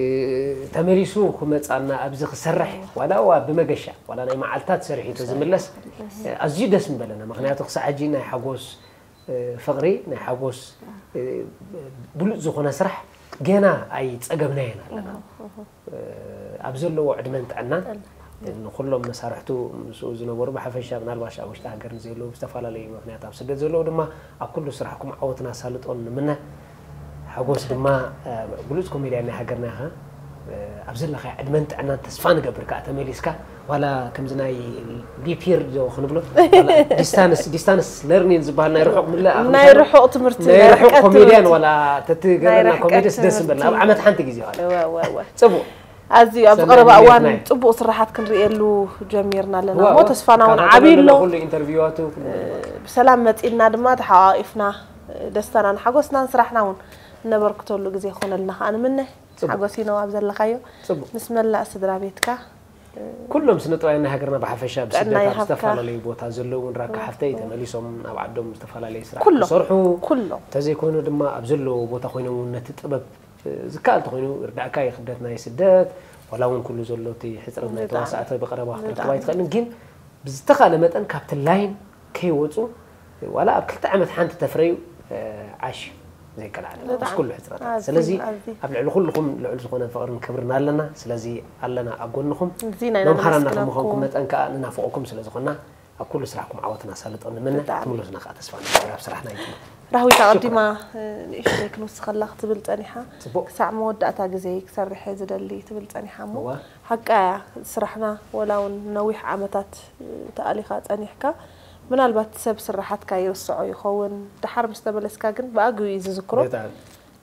ተመሊሱ ክመፃና ኣብዚ ክሰርሕ ዋላ ዋ ብመገሻ ዋላ ናይ መዓልታት ሰሪሑ ተዝምለስ እ፣ ኣዝዩ ደስ ምበለና ምክንያቱ ክሳዕ ሕጂ ናይ ሓጎስ እ፣ ፍቕሪ ናይ ሓጎስ እ፣ ብሉፅ ዝኾነ ስራሕ ገና ኣይፀገብናየን ኣለና እ፣ ኣብ ዘለዎ ዕድመን ጥዕናን ንኩሎም መሳርሕቱ ምስኡ ዝነበሩ ብሓፈሻ ምናልባሽ ኣብ ውሽጢ ሃገር ንዘለዉ ዝተፈላለዩ ምክንያት ኣብ ስደት ዘለዉ ድማ ኣብ ኩሉ ስራሕኩም ዓወትን ኣሳልጦን ንምነ ሓጎስ ድማ እ፣ ብሉፅ ኮሜድያን ናይ ሃገርና ኢኻ እ፣ ኣብ ዘለኻዮ ዕድመን ጥዕናን ተስፋ ንገብር ከዓ ተመሊስካ ዋላ ከምዚ ናይ ሊፒር ዶ ክንብሎ ዲስታንስ ዲስታንስ ለርኒን ዝበሃል ናይ ርሑቕ ምልእ ኣብ ናይ ምሻሉ ርሑቕ ትምህርቲ ናይ ርሑቕ ርቀት ኮሜድያን ትምህርቲ። ዋላ ናይ ተትገብረና ርሕቀት ኮሜዲስ ደስ ትምህርቲ። ምበልና ኣብ ዓመት ሓንቲ ግዜ ዋላ እወ፣ እወ፣ እወ። ፅቡቅ ኣዝዩ ኣብ ሰናይ ዝቐረበ እዋን ምንያትና እዩ። ጽቡቅ ስራሓት ክንርእየሉ ጀሚርና ኣለና ዋ፣ እሞ ዋ፣ ተስፋና እውን ተኸታተሎ ዓብዩ ኣሎ ኩሉ ኢንተርቪዋቱ ኩሉ ነገር። ብሰላም መፂና ድማ ተሓቋቂፍና ደስታናን ሓጎስናን ስራሕና እውን እነበርክተሉ ግዜ ክኾነልና ከዓ ንምነ ጽቡቅ። ሓጎስ ይነው ኣብ ዘለካዮ ጽቡቅ። ምስ መላእ ስድራ ቤትካ ኩሎም ስነ ጥበባውያን ናይ ሃገርና ብሓፈሻ ጥዕና ብስደት ኣብ ይሃብካ። ዝተፈላለዩ ቦታ ዘለዉ እውን ራካ ሓፍተይ ተመሊሶም ኣብ ዓዶም ዝተፈላለዩ ስራሕ ኩሎም። ክሰርሑ ኩሎም። እንተዘይኮይኑ ድማ ኣብ ዘለዎ ቦታ ኮይኖም እውን ነቲ ጥበብ እ፣ ዝከኣል ተኮይኑ ርዳእካ እዩ ክብደት ናይ ስደት ዋላ እውን ኩሉ ዘሎ እቲ ሕፅረት ናይ ብጣዕሚ። ተዋሳእተ ብቀረባ ክትረክባ ብጣዕሚ። ይትኽእልን ግን ብዝተኻለ መጠን ካብቲ ላይን ከይወፁ ዋላ ኣብ ክልተ ዓመት ሓንቲ ተፍረዩ እ፣ ዓሽ እዩ ዘይቀላዕለ ምስ ብጣዕሚ። ኩሉ ሕፅረታት ኣዝዩ፣ ስለዚ ኣዝዩ። ኣብ ልዕሊ ኩልኹም ልዑል ዝኾነ ፍቕርን ክብርን ኣለና ስለዚ ኣለና ኣብ ጎንኹም እዚ ናይ ናና መምሃራና ከም መስክረኩም። ምዃንኩም መጠን ከዓ ንናፍቆኩም ስለ ዝኾና ኣብ ኩሉ ስራሕኩም ዓወትን ኣሳልጦን ንምነ ብጣዕሚ። ትምለሱና ከዓ ተስፋ ንገብር ኣብ ስራሕና ይትመ ራህዊት ኣቐዲማ እ፣ ንእሽተይ ክንውስኸላ ክትብል ጸኒሓ ጽቡቅ ክሳዕ መወዳእታ ግዜ ክሰርሕ እየ ዝደሊ ትብል ጸኒሓ እሞ እዋ ሓቃ እያ ስራሕና ወላ እውን ነዊሕ ዓመታት እ፣ ተኣሊኻ ጸኒሕካ ምናልባት ሰብ ስራሓትካ ይርስዖ ይኸውን ደሓር ምስ ተመለስካ ግን ብኣግኡ እዩ ዝዝክሮ ብጣዕሚ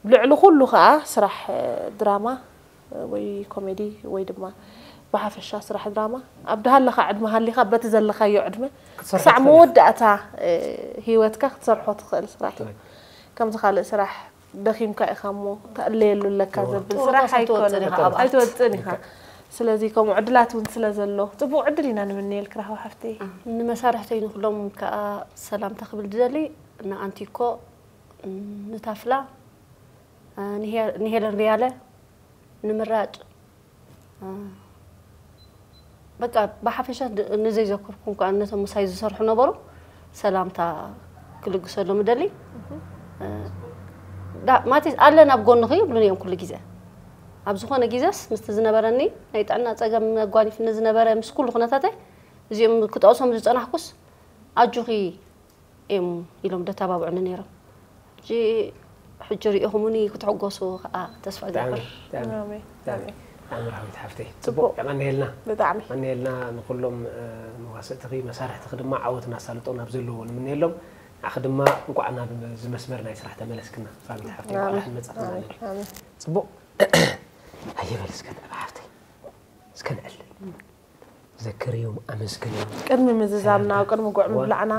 ልዕሊ ኩሉ ከዓ ስራሕ እ፣ ድራማ ወይ ኮሜዲ ወይ ድማ ብሓፈሻ ስራሕ ድራማ ኣብ ድሃለኻ ዕድመ ሃሊኻ በቲ ዘለኻዮ ዕድመ ክትሰርሖ ክሳዕ ትኽእል መወዳእታ እ፣ ህይወትካ ክትሰርሖ ትኽእል ስራሕ እዩ ትኽእል። ከምዚ ካልእ ስራሕ ደኺምካ ኢኻ እሞ ተእለየሉ ኣለካ ዘብል ጥሩ ስራሕ ክትወፅእ ኣይኮነን ኢኻ ኣብኣ። ኣይትወፅእን ኢኻ ስለዚ ከምኡ ዕድላት እውን ስለ ዘሎ ፅቡቅ ዕድል ኢና ንምንየልክ ራህዋ ሓፍተይ ንመሳርሕተይ ንኩሎም ከዓ ሰላምታ ክብል ዝደሊ ንኣንቲኮ ንታፍላ ንሄ- ንሄለን ሪያለ ንምራጭ በቃ ብሓፈሻ ድ- ንዘይዘክርኩም ከኣ ነቶም ምሳይ ዝሰርሑ ነበሩ ሰላምታ ክልግሰሎም እደሊ። እ፣ ዳ- ማቴስ ኣለና ኣብ ጎንኺ ይብሉኒ እዮም ኩሉ ግዜ። ኣብ ዝኾነ ግዜስ ምስቲ ዝነበረኒ ናይ ጥዕና ጸገም መጓኒፍኒ ዝነበረ ምስ ኩሉ ኩነታተይ እዚኦም ክጠቕሶም ዝጸናሕኩስ ኣጆኺ እዮም ኢሎም ደተባብዑኒ ነይሮም። ሕጂ ሕጂ ሪኢኹምኒ ክትሕጎሱ ከዓ ተስፋ ብጣዕሚ ይገብር። ብጣዕሚ ኣሜን። ብጣዕሚ ኣሜን። ብጣዕሚ ራህዊት ሓፍተይ ጽቡቅ። ጽቡቅ የቐንየልና። ብጣዕሚ። የቐንየልና ንኩሎም እ፣ መዋስእትኺ መሳርሕትኺ ድማ ዓወት እናሳልጦ ናብ ዘለዎ ንምንየሎም። ንዓኺ ድማ እንኳዕ ናብ እዚ መስመር ናይ ስራሕ ተመለስክና ራህዊት ሓፍተይ እንኳዕ ኣሜን። ደሓን መጻእክና ኣሜን። ኣለና። ኣሜን። ጽቡቅ። ኣየበል እስከ ተባ ሓፍተይ እስከ ንዕልል። ዘክርዮም ኣመስግንዮም። ቅድሚ ምዝዛምና ሰላምታ። ቅድሚ ጉዕ እዋ። ምብላዕና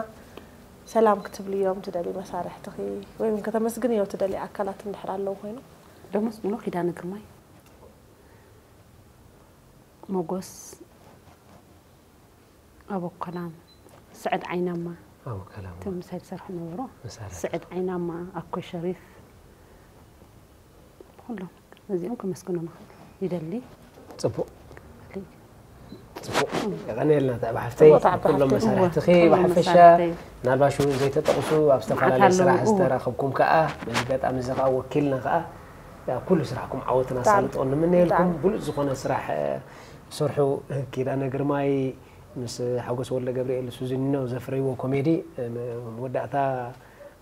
ሰላም ክትብልዮም ትደሊ መሳርሕትኺ ወይ እውን ከተመስግንዮ ትደሊ ኣካላት እንድሕር ኣለዉ ኮይኑ። ደሞስ ብሎ ኪዳነ ግርማይ፣ ሞጎስ ኣቦኮላም፣ ስዕድ ዓይናማ፣ ኣቦኮላም። እቶም ምሳይ ዝሰርሑ ነበሩ። መሳርሕቲ። ስዕድ ዓይናማ፣ ኣኮ ሸሪፍ፣ ኩሎም እዚኦም ከመስግኖም ይደሊ። ጽቡቅ። ጽቡቅ። የቐንየልና ተዕባ ሓፍተይ። ጽቡቅ ተዕባ ኩሎም ሓፍተይ። መሳርሕትኺ እወ፣ ኩሎም ብሓፈሻ መሳርሕተይ። ምናልባሽ እውን ዘይተጠቕሱ ኣብ ዝተፈላለዩ መዓት ኣለዉ። ስራሕ እወ። ዝተራኸብኩም ከኣ በዚ ኣጋጣሚ እዚ ከኣ ወኪልና ከኣ ያ ኩሉ ስራሕኩም ዓወትን ብጣዕሚ። ኣሳልጦን ንምነየልኩም። ብጣዕሚ። ብሉጽ ዝኾነ ስራሕ እ፣ ሰርሑ ኪዳነ ግርማይ ምስ ሓጎስ ወልደ ገብርኤል ሱዚኒኖ ዘፍረይዎ ኮሜዲ እ፣ መወዳእታ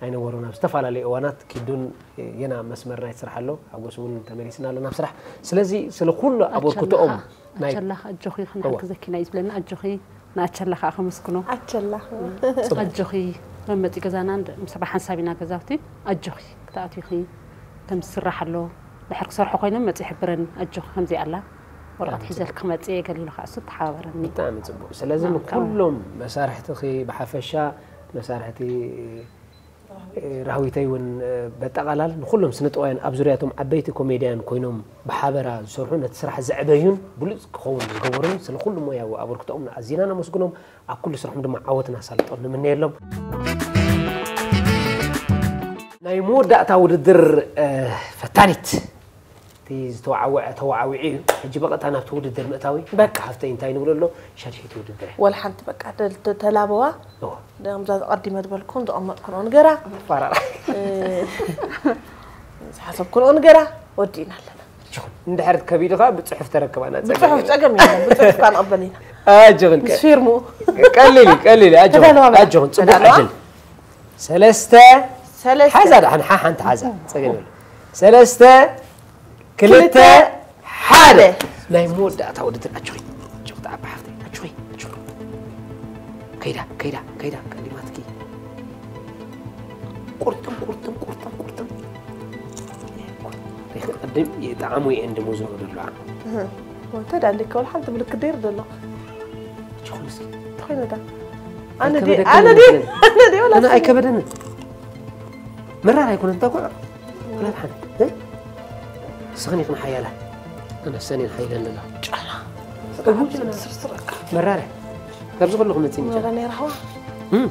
ኣይነበሮን ኣብ ዝተፈላለዩ እዋናት ኪዱን እ፣ ገና መስመር ናይ ስራሕ ኣሎ። ሓጎስ እውን ተመሊስና ኣሎ ናብ ስራሕ። ስለዚ ስለ ኩሉ ኣቦርክቶኦም ኣቸላኻ ናይ ኣቸላኻ ኣጆኺ እዋ። ክንሕግዘኪ ኢና እዩ ዝብለና። ኣጆኺ ንኣቸላኻ ከመስግኖ። ኣቸላኻ። ኣጆኺ መመፂ ገዛና እንድ- ምስ ሓንሳብ ኢና ገዛውቲ ኣጆኺ ክትኣትዊኺ ከም ዝስራሕ ኣሎ ድሕር ክሰርሑ ኮይኖም መፂ ሕብረን ኣጆኺ ከምዚ ኣላ ወረቐት ብጣዕሚ ሒዘልክ ክመፅእ እየ ገሊሉ ከዓ እሱ ተሓባበረኒ። ብጣዕሚ ጽቡቅ። ስለዚ ናም ንኩሎም መሳርሕትኺ ብሓፈሻ መሳርሕቲ ራህዊተይ እውን በጠቓላል ንኹሎም ስነጥበባውያን ኣብ ዙርያቶም ዓበይቲ ኮሜድያን ኮይኖም ብሓበራ ዝሰርሑ ነቲ ስራሕ ዘዕበዩን ብሉጽ ክኸውን ዝገበሩን ስለ ኩሉ ሞያዊ ኣበርክቶኦም ኣዚና ነመስግኖም። ኣብ ኩሉ ስርሖም ድማ ዓወትን ኣሳልጦን ንምነየሎም። ናይ መወዳእታ ውድድር እ፣ ፈታኒት እቲ ዝተወዓወዐ ተወዓዊዑ እዩ። ሕጂ ብቐጥታ ናብቲ ውድድር ምእታዊ በቃ። ሓፍተይ እንታይ ንብሎ ኣሎ ሻድሸይቲ ውድድር እያ። ወላ ሓንቲ በቃ ተ- ተ- ተላበዋ እዋ። ከምዛ ቀዲመ ዝበልኩን ዝቐመጥኩንኦ ንገራ ፋራራ እ፣ ዝሓሰብኩንኦ ንገራ ወዲእና ኣለና። ኣጆኹን እንድሕር ከቢዱ ከዓ ብፅሑፍ ተረክባና ብፅሑፍ ጸገም የለን። ጸገም የለን ብፅሑፍ ከዓ ንቐበል ኢና ኣጆኽን ምስ ፊርሙ ቀሊል እዩ ቀሊል እዩ ኣጆኽን ተዳለዋ በላ። ኣጆኽን ፅቡቅ ተዳለዋ? ዕድል ሰለስተ ሰለስተ ሓዛ ደሓን ሓ ሓንቲ ሓዛ ጸገም የለን ሰለስተ ክልተ ክልተ ሓደ ሓደ። ናይ መወዳእታ ውድድር ኣጆኺ ኣጆኺ ተዓቢ ሓፍተይ ኣጆኺ ኣጆኺ ከይዳ ከይዳ ከይዳ ቀዲማትኪ ቁርጥም ቁርጥም ቁርጥም ቁርጥም ሪኺ ቅድም ይጥዓሙ እየ እንድሙ ዝብሉ ኣለዋ እህ፣ ወንተ ዳሊ ከብል ሓንቲ ምልክት ደይር ዘሎ ኣጆኺ እስኪ ተኾይነ ዳ ኣነ ዲ ኣይከበደክን ኣነ ዲ ይመስለኒ። ኣነ ዲ ወላ ኣነ ኣይከበደንን መራር ኣይኮነን እንታ ኮ ኩላት ሓን እ? ንስኽን ኢኽን ሓያላ ኣነሰን እየን ሓይለን ኣለዋ ጫላ እቡ ጫላ ስርስር መራረ ካብዚ ኩሉ ክመፅእ ሚጫ መራ ነይራ ሓዋ እም፣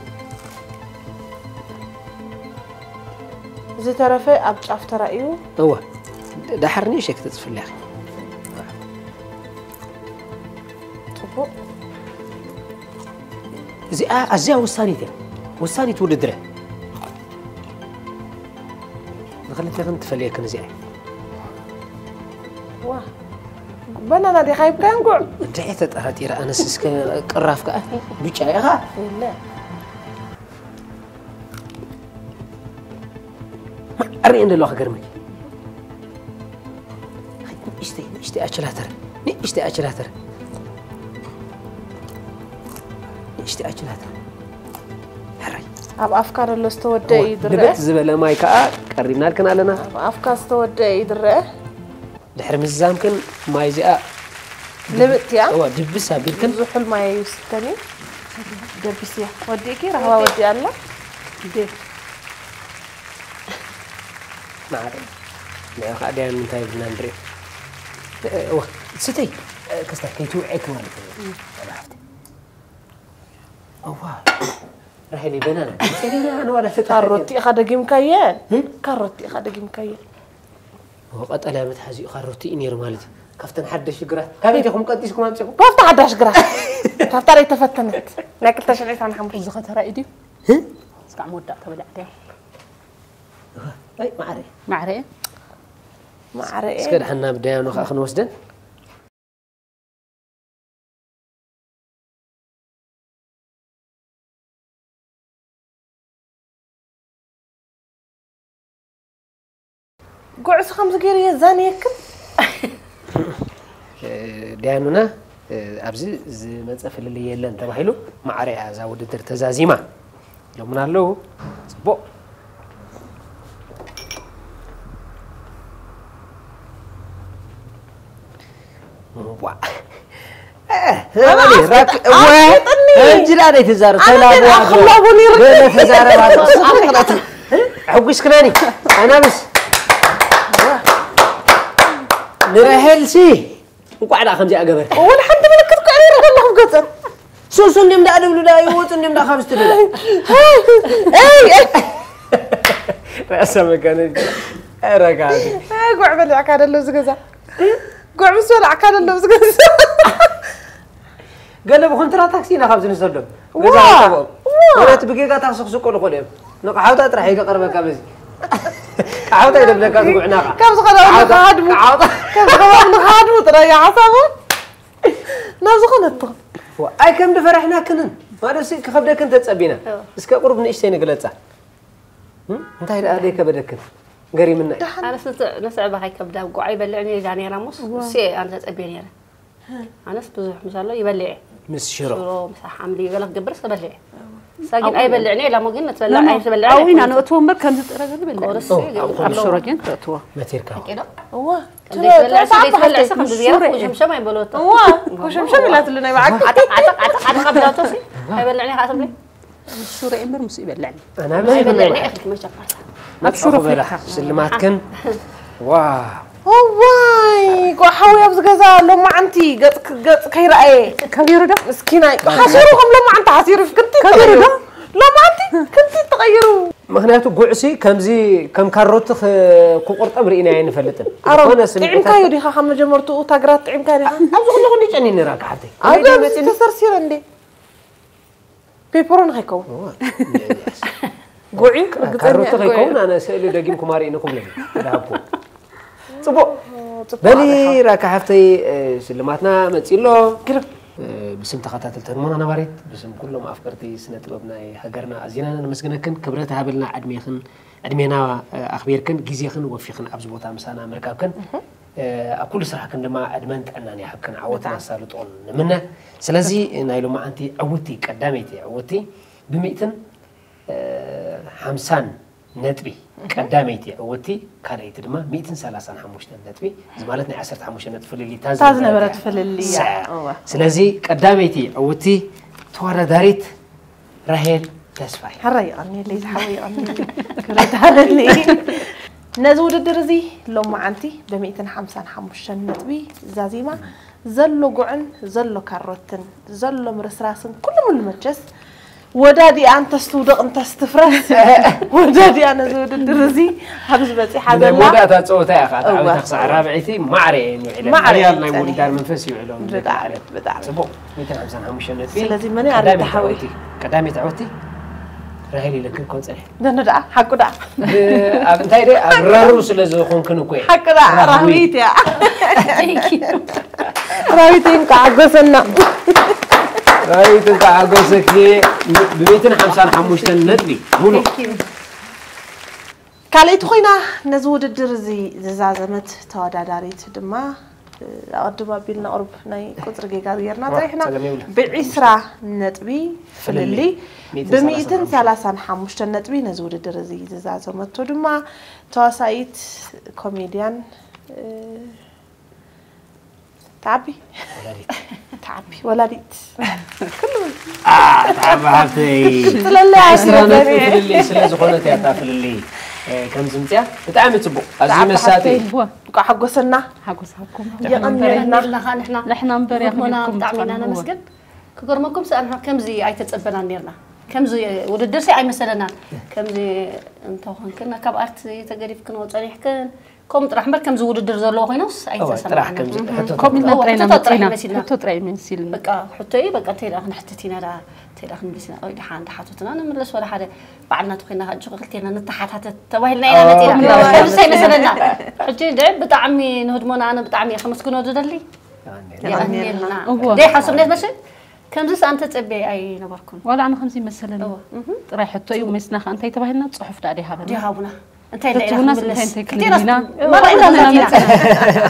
ዝተረፈ ኣብ ጫፍ ተራእዩ እዋ ዳሓር ንእሽተይ ክተፅፍላ ኢኺ ጽቡቕ እዚኣ ኣዝያ ወሳኒት እያ ወሳኒት ውድድር እያ ንኽልቴኽን ትፈልየክን እዚኣ እያ ዋ በናና ዲኻ ሂብካዮ እንቁዕ እንታይ እየ ተጠራጢረ ኣነስ እስከ ቅራፍ ከኣ ብጫ ኢኻ የለ ማዕረ እየን ዘለዋ ክገርመኪ ንእሽተይ ንእሽተይ ኣችላተር ንእሽተይ ኣችላተር ንእሽተይ ኣችላተር ሕራይ ኣብ ኣፍካ ዘሎ ዝተወደ እዩ ዝረአ ልብጥ ዝበለ ማይ ከዓ ቀሪብናልክን ኣለና ኣብ ኣፍካ ዝተወደ እዩ ዝረአ ድሕሪ ምዝዛምክን ማይ እዚኣ ልብጥቲ እያ እዋ ድብስ ኣቢልክን ዝሑል ማይ ይውስከኒ ደብስ እያ ወዲእኪ ረህዋ ወዲእ ኣላ እንዴ ማዕረ ንዕ ከዓ ደያን እንታይ ብልና ንርኢ እዋ ስተይ ክስታይ ከይትውዐኪ ማለት እዩ ሓፍቲ እዋ ራሄሊ በናና ጸገና ኣነ ዋላ ተጣሮቲ ካሮቲ ኢኻ ደጊምካየ ካሮቲ ኢኻ ደጊምካየ ቀጠልያ መትሓዚኡ ካሮቲ እዩ ነይሩ ማለት እዩ ካብተን ሓደሽ ሽግራት ካበይ ዲኹም ቀንጢስኩም ኣምጺኹም? ካብታ ሓዳሽ ግራት። ካብታ ደይ ተፈተነት። ናይ ክልተ ሽሕ ዕስራን ሓሙሽተን። እዚ ኸ ተራእዩ ድዩ? እስካዕ መወዳእታ በሊዓ ድያ? ኣይ፣ ማዕረ። ማዕረ። ማዕረ። እስከ ደሓን ናብ ዳያኑ ኸኣ ክንወስደን። ጉዕሲ ከምዚ ገይሩ የዛንየክን። ዳያኑና፣ ኣብዚ ዝመፀ ፍልልይ የለን ተባሂሉ፣ ማዕረ እያ እዛ ውድድር ተዛዚማ። ኢሎምና ኣለዉ። ፅቡቕ። ዋ። እ፣ ኣነ ኣፍልጥ-፣ ኣፍልጥኒ። ሕጂ ደኣ ዘይትዛረብ። ኣነ ተላብዋ ግን ኣኽላቡ ነይሩ። ገለ ትዛረብ ኣሎ። ኣፍልጥ። ሕጉስክናኒ። ኣናብስ። ንራሄልሲ እንቋዕ ደኣ ከምዚኣ ገበርካ። ወላ ሓንቲ ምልክት እኮ ኣይረኣኹን ዘለኹ ገጸን። ሱሱ እንዲም ደኣ ድብሉ ደኣ ይወጹ እንዲም ደኣ ካብ ስትድለ። እይ፣ እይ። ርእሰ መጋነን። ኧረ ጋዚ። ጉዕ በሊዕካ ደሎ ዝገዛ። ጉዕ ምስ በላዕካ ደሎ ዝገዛ። ገለ ብኮንትራ ታክሲ ኢና ካብ ዝንሰዶም። ገዛ ዋ! ከይጠፍኦም። ዋ! ምኽንያቱ ብጌጋ ታክሲ ክስቀሉ ይኽእሉ እዮም። ንቐሓውታ ጥራሕ እዩ ከቕርበካ በዚ። ቀሓውታ ይደብለካ ዝጉዕናኻ። ካብ ዝኸዳ ቀሓውታ፣ ንኸሃድሙ። ቀሓውታ። ካብ ዝኸዳ ንኸሃድሙ ጥራይ እዩ ሓሳቡ። ናብ ዝኾነቶ። ዋ፣ ኣይ ከም ድፈራሕናክንን። ማለትሲ ክኸብደክን ተጸቢና። እዎ። እስከ ቁሩብ ንእሽተይ ንግለጻ። እም? እንታይ ደኣ ደይከበደክን? ገሪምና እዩ። ኣነስ ንስ-፣ ንስዕባ ከይከብዳ ጉዕ ኣይበልዕን እየ ኢላ ነይራ እሞስ፣ እዎ። እሱ እየ ኣነ ተጸብየ ነይረ። ኣነስ ብዙሕ ምስ ኣሎ ይበልዕ እየ። ምስ ሽሮ። ሽሮ፣ ምስ ሓምሊ ገለ ክገብርስ እበልዕ እየ። እሳ ግን ኣብኡ ኣይበልዕን እየ ኢላ እሞ ግን ንትበልዕ ለማ፣ ኣይትበልዕን ኣብኡ ኢና ኣይኮነትን። ነእትዎ እምበር ከምዚ ጥረ ገለ ይበልዕ። ቁርሲ ኦ፣ ግን ኣብኡ ኣብ ሽሮ ግን ተእትዎ። መቲርካ። ተቂዶ? እዋ። ከምዘይትበልዕ ትበልዕ እሱ ዘይትበልዕ እሱ ከምዚ ገይራ ሽሮ እየ። ኮሸምሸም ኣይበለቶ። እዋ፣ ኮሸምሸም ኢላትሉ ናይ በዓል። ዓጠቕ፣ ዓጠቕ፣ ዓጠቕ፣ ዓጠቕ ኣቢላቶ እሲ ኣይበልዕን እየ ከዓ ትብለይ? ሱረ እምበር ምስ ይበልዕኒ። ኣና ብዚ ኣይበልዕኒ ብላይ። እየ ክልክመሽ ኣባል። ኣብ ሽሮ ኣኹ በላ፣ ፈሪካ። ሽልማትክን። ዋ። እዋይ፣ ጓሓዊ ኣብዚ ገዛ ሎማዓንቲ ገጽ፣ ገጽ ከይረኣየ። ከቢሩ ዶ? ምስኪናይ። ሓሲሩ ከም ሎማዓንቲ ሓሲሩ፣ ክንዲ ከቢሩ ዶ? ተቐይሩ። ሎማዓንቲ ክንዲ ተቐይሩ። ምኽንያቱ ጉዕሲ ከምዚ ከም ካሮት ክ-፣ ክቁርጠም ርኢናዮ ኣይንፈልጥን። ኣሮን፣ ዝኾነ ስምዒታት ጥዒምካዮ ዲኻ ካብ መጀመርትኡ እታ ግራት ጥዒምካዮ ዲኻ? ኣብዚ ኩሉ ክንዲ ጨኒኒ ራካ ሓብተይ። ኣብዚ፣ ኣብዚ መፂኒ? ተሰርሲረ እንዴ? ፔፐሮኒ ከይከውን። እዋ፣ እንድዒ፣ እንድዒ። ጉዒ፣ ካ-፣ ርግፀኛ ካሮት ጉዒ። ከይከውን ኣነ ስእሊ ደጊምኩም ኣርእኒ ክብለኒ። ደሃብኩ። ጽቡቕ። ጽቡቕ በሊ ኣለኻ። ራካ ሓፍተይ፣ እ፣ ሽልማትና መጺእ ኣሎ። ግርም። እ፣ ብስም ተኸታተልቲ ህርሞና ነባሪት፣ ብስም ኩሎም ኣፍቀርቲ ስነ ጥበብ ናይ ሃገርና ኣዚና ነመስግነክን። ክብረት ሃብልና ዕድሜኽን፣ ዕድሜና፣ እ፣ ኣኽቢርክን፣ ግዜኽን ወፊኽን ኣብዚ ቦታ ምሳና ምርካብክን። እህ። እ፣ ኣብ ኩሉ ስራሕክን ድማ ዕድመን ጥዕናን ይሃብክን፣ ዓወትን ብጣዕሚ። ኣሳልጦን ንምነ። ስለዚ ናይ ሎማዓንቲ ዕውቲ፣ ቀዳመይቲ ዕውቲ ብሚእትን፣ እ፣ ሓምሳን ነጥቢ እህ። ቀዳመይቲ ዕውቲ፣ ካልኣይቲ ድማ ሚእትን ሰላሳን ሓሙሽተን ነጥቢ፣ እዚ ማለት ናይ ዓሰርተ ሓሙሽተ ነጥቢ ፍልልይ እታ እታ ዝነበረት ዝነበረት እያ። ፍልልይ እያ። ሰ-፣ እዋ። ስለዚ ቀዳመይቲ ዕውቲ ተወዳዳሪት ራሄል ተስፋይ። ሕራይ ይቐንየለይ፣ ዝሓወይ ይቐንየለይ። ክብረት ሃበኒ። ነዚ ውድድር እዚ ሎማዓንቲ ብሚእትን ሓምሳን ሓሙሽተን ነጥቢ ዛዚማ ዘሎ ጉዕን ዘሎ ካሮትን ዘሎ ምርስራስን ኩሉ ሙሉ መቸስ ወዳዲኣ እንተስ ትውደቕ እንተስ ትፍረስ ወዳዲኣ ነዚ ውድድር እዚ ኣብዚ በፂሓ ናይ ዘላ። መወዳእታ ፀወታ እያ ከዓ፣ እዋ። ዓመታ ክሳዕ ራብዐይቲ ማዕረ እየን ውዒለን። ማዕረ ሓያል ናይ እየን ውድዳር መንፈስ ይውዕሎም። ብጣዕሚ፣ ብጣዕሚ። ፅቡቕ። ሚእትን ሓምሳን ሓሙሽተን ነጥቢ ስለዚ መን እዩ ቀዳመይቲ ዓወቲ? ዓወቲ? ቀዳመይቲ ዓወቲ ራሄል ኢለክን ኮን ጸኒሐ። ደነ ደኣ፣ ሓቁ ደኣ። ብ-፣ ኣብ እንታይ ደኣ፣ ኣብ ራሩ ስለ ዝኾንክን እኮ እየ። ሓቁ ደኣ፣ ራህዊት። ራህዊት እያ። ራህዊት እንኳዕ ሓጎሰና። ራህዊት እንኳዕ ሓጎሰኪ። ብሚእትን ሓምሳን ሓሙሽተን ነጥቢ ሙሉእ። Thank you። ካልኣይቲ ኮይና ነዚ ውድድር እዚ ዝዛዘመት ተወዳዳሪት ድማ፣ እ፣ ኣቐድም ኣቢልና ቁሩብ ናይ ቁጽሪ ጌጋ ጌርና ዋ፣ ጸኒሕና። ጸገም የብሉን። ብዒስራ ነጥቢ ፍልልይ፣ ፍልልይ፣ ሚእትን ሰላሳን ሓሙሽተን ነጥቢ ነዚ ውድድር እዚ ዝዛዘመቶ ድማ ተዋሳኢት ኮሜድያን፣ እ፣ ተዓቢ። ወላዲት። ተዓቢ፣ ወላዲት። አ፣ ተዓቢ ሃብተይ። ትለለይ ዓስራ ነጥቢ ፍልልይ ስለ ዝኾነት እያ እታ ፍልልይ፣ እ፣ ከም ዝምፅያ። ብጣዕሚ ፅቡቕ። ኣዝዩ ተዓቢ መሳጢ። ሃብተይ። እዋ። እንኳዕ ሓጎሰና። ሓጎስ ሃብኩም። የቐንየልና። ንሕና እምበር እያ ሞና ክንብልኩም ብጣዕሚ ኢና ንፈልግ። ነመስግን። ክገርመኩም፣ ሰ-፣ ንሕና ከምዚ ኣይተጸበናን ኔርና። ከምዚ ውድድር ሲ ኣይመሰለናን። ከምዚ እንተኾንክን ካብ ኣርት ተገዲፍክን ጸኒሕክን ከምኡ ጥራሕ እምበር ከምዚ ውድድር ዘለዎ ኮይኖስ እወ፣ ጥራሕ ኣይተሰማዕና። ከምዚ ሕቶ ከምኡ ኢልና እወ፣ ጥራይ ኢና ሕቶታት ጥራሕ መፂና ይመሲልና። ሕቶ ጥራይ እዩ መሲልና በቃ ሕቶይ በቃ እንታይ ደኣ ክንሕትት ኢና ደኣ እንታይ ደኣ ክንብልስ ኢና ወይ ደሓን ደሓቱትና ንምለስ ወላ ሓደ ባዕልና ተኮይና ሕጂ ክልቴና ንተሓታተት ተባሂልና ኢና መፂና። ከምዚ ኣይመሰለና። ሕጂ ደ ብጣዕሚ ንህድሞና ኣነ ብጣዕሚ ከመስግኖ ዝደሊ የቐንየልና። እወ። ደይ ሓሱብ ነት መሸ ከምዚስ ኣንተ ጸቤ ኣይነበርኩን። ዋላ ኣነ ከምዚ ይመሰለኒ እወ። ጥራይ ሕቶ እዩ መሲና ከኣ እንታይ ተባሂልና ፅሑፍ ደኣ ደይ ሃበና ዲሃቡና እንታይ ኢለ ተትቡናስ እንታይ እንታይ ክንብል ኢና መራይና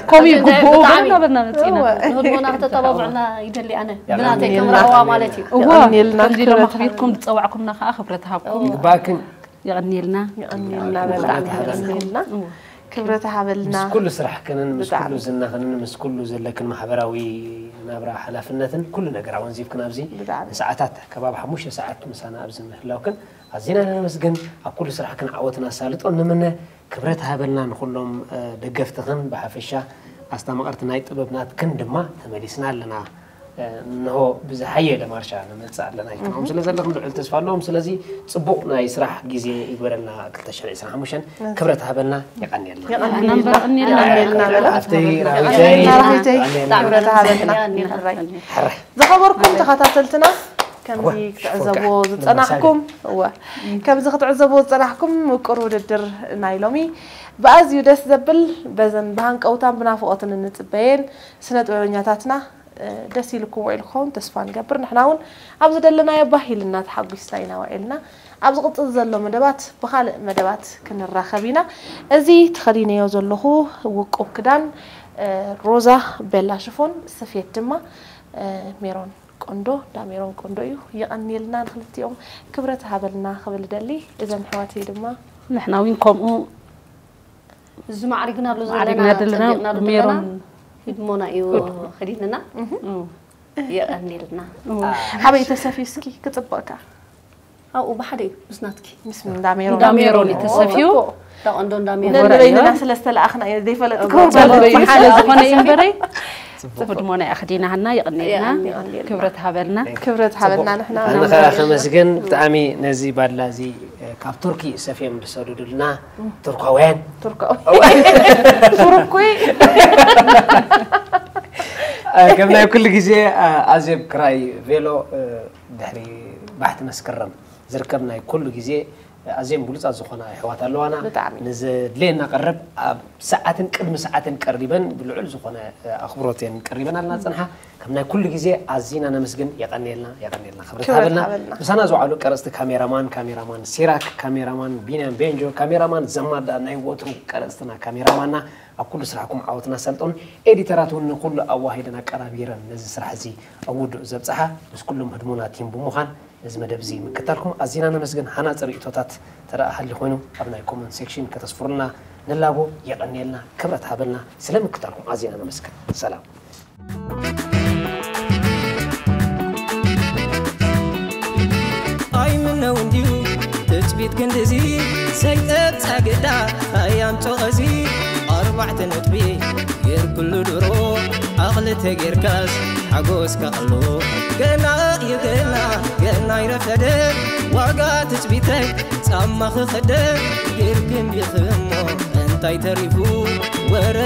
ከምኡ ይግብኡ ብጣዕሚ። እናበልና መፂና ንህድሞና ከተተባብዑና ይደሊ ኣነ ብናተይ የቐንየልና። ከምረኸዋ ማለት እዩ። እዋ የቐንየልና ከምዚ ኢሎም ክብረት ኣኽቢርኩም ዝፀዋዕኩምና ከዓ ክብረት ሃብኩም ይግባእክን የቐንየልና የቐንየልና በጣዕሚ የቐንየልና ክብረት ሃበልና ምስ ኩሉ ስራሕክንን ምስ ብጣዕሚ። ኩሉ ዝናኽንን ምስ ኩሉ ዘለክን ማሕበራዊ ናብራ ሓላፍነትን ኩሉ ነገር ኣወንዚፍክን ኣብዚ ብጣዕሚ። ንሰዓታት ከባቢ ሓሙሽተ ሰዓት ምሳና ኣብዚ ምህላውክን ኣዚና ነመስግን። ኣብ ኩሉ ስራሕክን ዓወትን ኣሳልጦን ንምነ። ክብረት ሃበልና ንኩሎም እ፣ ደገፍትኽን ብሓፈሻ ኣስታማቐርቲ ናይ ጥበብ ናትክን ድማ ተመሊስና ኣለና። እ፣ እንሆ ብዝሓየለ ማርሻ ንመጽእ ኣለና ኢልክናኦም ስለ ዘለኽን ልዑል ተስፋ ኣለዎም። ስለዚ ጽቡቕ ናይ ስራሕ ግዜ ይግበረልና። ክልተ ሽሕን ዕስራን ሓሙሽተን ክብረት ሃበልና። የቐንየልና። ኣና እምበር ቐኒልና ኣብቲ ራዊተይ ራዊተይ ክብረት ሃበልና ሕራይ ዝኸበርኩም ተኸታተልትና ከምዚ ክትዕዘብዎ ዝጸናሕኩም እወ ከምዚ ክትዕዘብዎ ዝጸናሕኩም ምቁር ውድድር ናይ ሎሚ ብኣዝዩ ደስ ዘብል በዘን ብሃንቀውታን ብናፍቖትን እንጽበየን ስነ ጥበበኛታትና ደስ ኢልኩም ውዒል ክኸውን ተስፋ ንገብር። ንሕና እውን ኣብ ዝደለናዮ ባህ ኢልና ተሓጒስና ኢና ውዒልና። ኣብ ዝቕጽል ዘሎ መደባት ብኻልእ መደባት ክንራኸብ ኢና። እዚ ተኸዲነዮ ዘለኹ ውቁብ ክዳን ሮዛ ቤላ ሽፎን፣ ስፌት ድማ ሜሮን ቆንዶ፣ ዳ ሜሮን ቆንዶ እዩ። የቐንየልና ንክልቲኦም ክብረት ሃበልና ክብል እደሊ። እዘን ኣሕዋተይ ድማ ንሕና እውን ከምኡ እዚ ማዕሪግናሉ ዘለና ማዕሪግና ዘለና ጸቢቕናሉ ዘለና ሜሮን ህድሞና እዩ ከዲንና። የቐንየልና። ሓበይ ተሰፍዩ እስኪ ክጽብቕካ ኣብኡ ብሓደ እዩ ምስ ናትኪ ምስ እንዳ ሜሮን እንዳ ሜሮን እዩ ተሰፍዩ። ዳቆንዶ እንዳ ሜሮን ነንበይንና ስለ ዝተለኣኽና እዩ ዘይፈለጥኩ ጸበይ ሓለ ዝኾነ እዩ እምበረይ። ጽቡቅ ድማ ናይ ኣኽዲና ሃና የቕንየልና። ክብረት ሃበልና። ክብረት ሃበልና ንሕና ኣነ ከኣ ከመስግን ብጣዕሚ ነዚ ባድላ እዚ ካብ ቱርኪ ሰፍዮም ዝሰዱዱልና ቱርካውያን ቱርካዊ ቱርኩይ ከም ናይ ኩሉ ግዜ ኣዜብ ክራይ ቬሎ ድሕሪ ባሕቲ መስከረም ዝርከብ ናይ ኩሉ ግዜ ኣዝየን ብሉጻት ዝኾና ኣሕዋት ኣለዋና። ብጣዕሚ። ንዘድልየና ቀረብ ኣብ ሰዓትን ቅድሚ ሰዓትን ቀሪበን ብልዑል ዝኾነ ኣኽብሮት እየን ቀሪበን ኣለና ዝጸንሓ። ከም ናይ ኩሉ ግዜ ኣዚና ነመስግን። የቐንየልና፣ የቐንየልና። ክብረት ክብረት ሃበልና። ሃበልና። ምሳና ዝውዓሉ ቀረጽቲ ካሜራማን፣ ካሜራማን ሲራክ፣ ካሜራማን ቢንያም ቤንጆ፣ ካሜራማን ዘማዳ ናይ ወትሩ ቀረጽትና ካሜራማና ኣብ ኩሉ ስራሕኩም ዓወትና ሰልጦን ኤዲተራት እውን ንኩሉ ኣዋሂደን ኣቀራቢረን ነዚ ስራሕ እዚ ኣብ ውዱእ ዘብጽሓ ምስ ኩሎም ህድሞና ቲም ብምዃን ነዚ መደብ እዚ ምክታልኩም ኣዚና ነመስግን። ሃናጺ ርእይቶታት ተደኣ ሃልዩ ኮይኑ ኣብ ናይ ኮመንት ሴክሽን ከተስፍሩልና ንላቦ። የቐንየልና፣ ክብረት ሃበልና። ስለ ምክታልኩም ኣዚና ነመስግን። ሰላም። ኣይምነው እንዲዩ ትጽቢት ክንድዚ ሰይጠት ጻግዳ ኣያምጾ እዚ ኣርባዕተ ነጥቢ ጌርኩሉ ድሮ ኣቕሊ ተጌርካስ ሓጎስካ ኣሎ ገና እዩ ገና ገና ይረፈደ ዋጋ ትጽቢተይ ጻማ ክኸደ ጌርክን ዲኽሞ እንታይ ተሪፉ ወረ